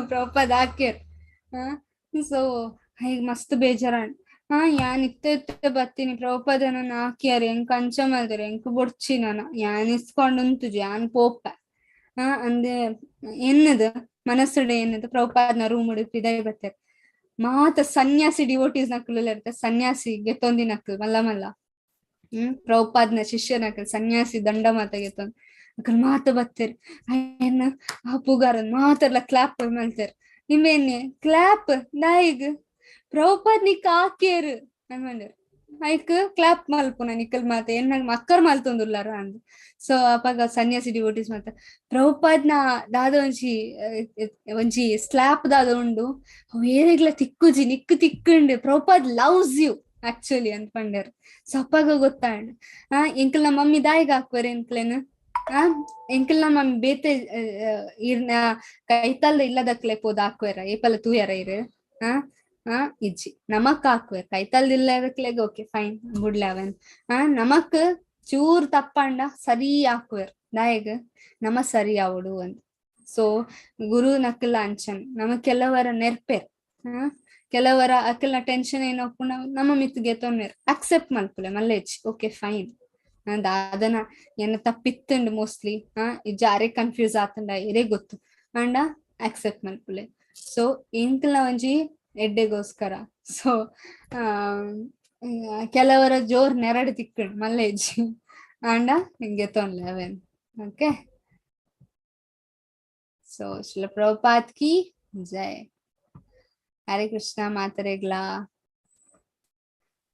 ಪ್ರಭುಪಾದ್ ಆಕಿಯರ್. ಸೊ ಈಗ ಮಸ್ತ್ ಬೇಜಾರಾಂಡ್. ಯಾನ್ ಇತ್ತೆ ಇತ್ತೆ ಬತ್ತೀನಿ ಪ್ರಭುಪಾದ ನನ್ನ ಆಕಿಯರ್ ಎಂಕ್ ಅಂಚ ಮಲ್ದೆರ್, ಎಂಕ್ ಬೊಡ್ಚಿ ನನ, ಯಾನ್ ಇಸ್ಕೊಂಡ್ ಉಂತುಜಿ, ಯಾನ್ ಪೋಪ ಅಂದೆ ಎನ್ನದು ಮನಸ್ಸುಡೆ ಎನ್ನದು ಪ್ರಭುಪಾದ್ನ ರೂಮ್ ಪಿದಾಯಿ ಬತ್ತೆರ್. ಮಾತ ಸನ್ಯಾಸಿ ಡಿವೋಟೀಸ್ ನಕುಲು ಇರ್ತೆ, ಸನ್ಯಾಸಿ ಗೆತ್ತೊಂದಿ ನಕಲ್ ಮಲ್ಲ ಮಲ್ಲ ಪ್ರಭುಪಾದ್ನ ಶಿಷ್ಯನಕಲ್ ಸನ್ಯಾಸಿ ದಂಡ ಮಾತ ಗೆತ್ತೊಂದ್ ಅಕಲ್ ಮಾತ ಬತ್ತೆರ್. ಏನ ಆ ಪುಗಾರನ್ ಮಾತೆರ್ಲ ಕ್ಲಾಪ್ ಮಲ್ತೆರ್. ನಿಮ್ಮೆನ್ನೆ ಕ್ಲಾಪ್ ನಾಯಿಗ್ ಪ್ರಭುಪಾದ್ ನಿಕ್ ಆಕೇರ್ ಅನ್ಮಂದೆರ್. ಐಕ್ ಕ್ಲಾಪ್ ಮಲ್ಪುನ ನಿಕಲ್ ಮಾತ ಎನ್ನ ಮಕ್ಕರ್ ಮಲ್ತೊಂದುಲ್ಲಾರ ಅಂದ್. ಸೊ ಅಪಗ ಸನ್ಯಾಸಿ ಡಿವೋಟೀಸ್ ಮಾತ ಪ್ರಭುಪಾದ್ನ ದಾದ ಒಂಜಿ ಒಂಜಿ ಸ್ಲಾಪ್ ದಾದ ಉಂಡು ಅವು ಏರೆಗ್ಲ ತಿಕ್ಕುಜಿ, ನಿಕ್ಕು ತಿಕ್ಕುಂಡು, ಪ್ರಭುಪಾದ್ ಲವ್ಸ್ you actually ಅಂತ ಪಂಡರ್. ಸೊ ಅಪ್ಪಗ ಗೊತ್ತಾಂಡ್ ಎಂಕಲ್ನ ಮಮ್ಮಿ ದಾಯಿಗ್ ಹಾಕ್ವರೆ ಎಂಕ್ಲೇನು, ಎಂಕಲ್ನ ಮಮ್ಮಿ ಬೇತೆ ಇರ್ನ ಕೈತಲ್ ಇಲ್ಲದಕ್ಲೆ ಪೋದ್ ಹಾಕ್ವೇರ ಏಪಲ ತೂಯರ ಇರು ಇಜ್ಜಿ ನಮಕ್ ಹಾಕ್ವೇರ್ ಕೈತಲ್ದ ಇಲ್ಲದಕ್ಲೆಗ್ ಓಕೆ ಫೈನ್ ಬುಡ್ಲೆ ಅವನ್. ನಮಕ್ ಚೂರ್ ತಪ್ಪಂಡ ಸರಿ ಹಾಕ್ವೇರ್ ದಾಯಗ್ ನಮ ಸರಿ ಆವಡು ಅಂತ. ಸೊ ಗುರು ನಕಲ ಅಂಚನ್ ನಮ ಕೆಲವರ ನೆರ್ಪೆರ್, ಕೆಲವರ ಅಕಲ್ನ ಟೆನ್ಷನ್ ಏನೋಪುನ ನಮ್ಮ ಮಿತ್ ಗೆತೊನ್ನೆರ್ ಅಕ್ಸೆಪ್ಟ್ ಮಲ್ಪುಲೆ ಮಲ್ಲೇಜ್ ಓಕೆ ಫೈನ್ ದಾದನ ಏನ ತಪ್ಪಿತ್ತುಂಡು ಮೋಸ್ಟ್ಲಿ ಇಜ್ಜ ಅರೆ ಕನ್ಫ್ಯೂಸ್ ಆತಂಡ ಎರೆ ಗೊತ್ತು ಅಂಡ ಅಕ್ಸೆಪ್ಟ್ ಮಲ್ಪುಲೆ. ಸೊ ಎಂಕಲ್ನ ಒಂಜಿ ಎಡ್ಡೆಗೋಸ್ಕರ. ಸೊ ಕೆಲವರ ಜೋರ್ ನೆರಡು ತಿಕ್ಕಂಡು ಮಲ್ಲೇಜ್ ಅಂಡ ಗೆತೊನ್ಲೆ ಅವೇನ್. ಓಕೆ ಸೊ ಶ್ರೀಲ ಪ್ರಭುಪಾದ್ ಕಿ ಜೈ. ಹರೇ ಕೃಷ್ಣ ಮಾತರೆಗ್ಲಾ.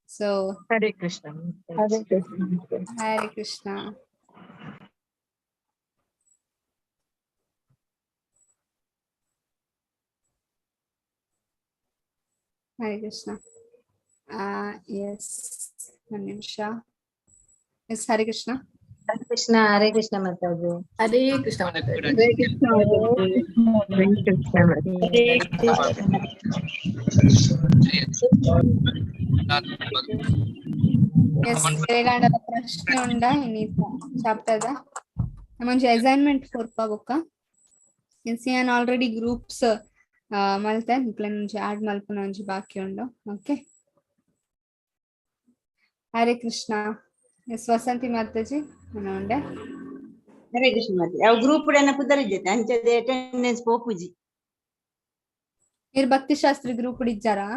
ಸೊ ಹರೇ ಕೃಷ್ಣ. ಹರೇ ಕೃಷ್ಣ. ಹರೇ ಕೃಷ್ಣ. ಹರೇ ಕೃಷ್ಣ. ಎಸ್ ಒಂದ್ ನಿಮಿಷ. ಎಸ್ ಹರೇ ಕೃಷ್ಣ. ಹರೇ ಕೃಷ್ಣ. ಹರೇ ಕೃಷ್ಣ ಮಾತಾಜಿ. ಹರೇ ಕೃಷ್ಣ ಮಾತಾಜಿ. ಹರೇ ಕೃಷ್ಣ ಮಾತಾಜಿ. ಹರೇ ಕೃಷ್ಣ ಹರೇ ಕೃಷ್ಣ. ಎಸ್ ರೇಗಾಂಡದ ಪ್ರಶ್ನೆ ಉಂಡ ಇನಿ ಚಾಪ್ಟರ್ದ ನಮ್ಮೊಂಜಿ ಅಸೈನ್ಮೆಂಟ್ ಕೊರ್ಪ ಬೊಕ್ಕ ಎಸ್ ಯಾನ್ ಆಲ್ರೆಡಿ ಗ್ರೂಪ್ಸ್ ಮಲ್ತೆ ನಿಕ್ಲೆನ್ ಒಂಜಿ ಆಡ್ ಮಲ್ಪುನ ಒಂಜಿ ಬಾಕಿ ಉಂಡು. ಓಕೆ ಹರೇ ಕೃಷ್ಣ. ಎಸ್ ವಸಂತಿ ಮಾತಾಜಿ ಉಂಡೆ. ಹರೇ ಕೃಷ್ಣ ಮಾತಾಜಿ. ಅವು ಗ್ರೂಪ್ ಎನ್ನ ಪುದರಿಜ್ಜತೆ ಅಂಚದೆ ಅಟೆಂಡೆನ್ಸ್ ಪೋಪುಜಿ. ಇರ್ ಭಕ್ತಿಶಾಸ್ತ್ರಿ ಗ್ರೂಪ್ ಇಜ್ಜಾರಾ?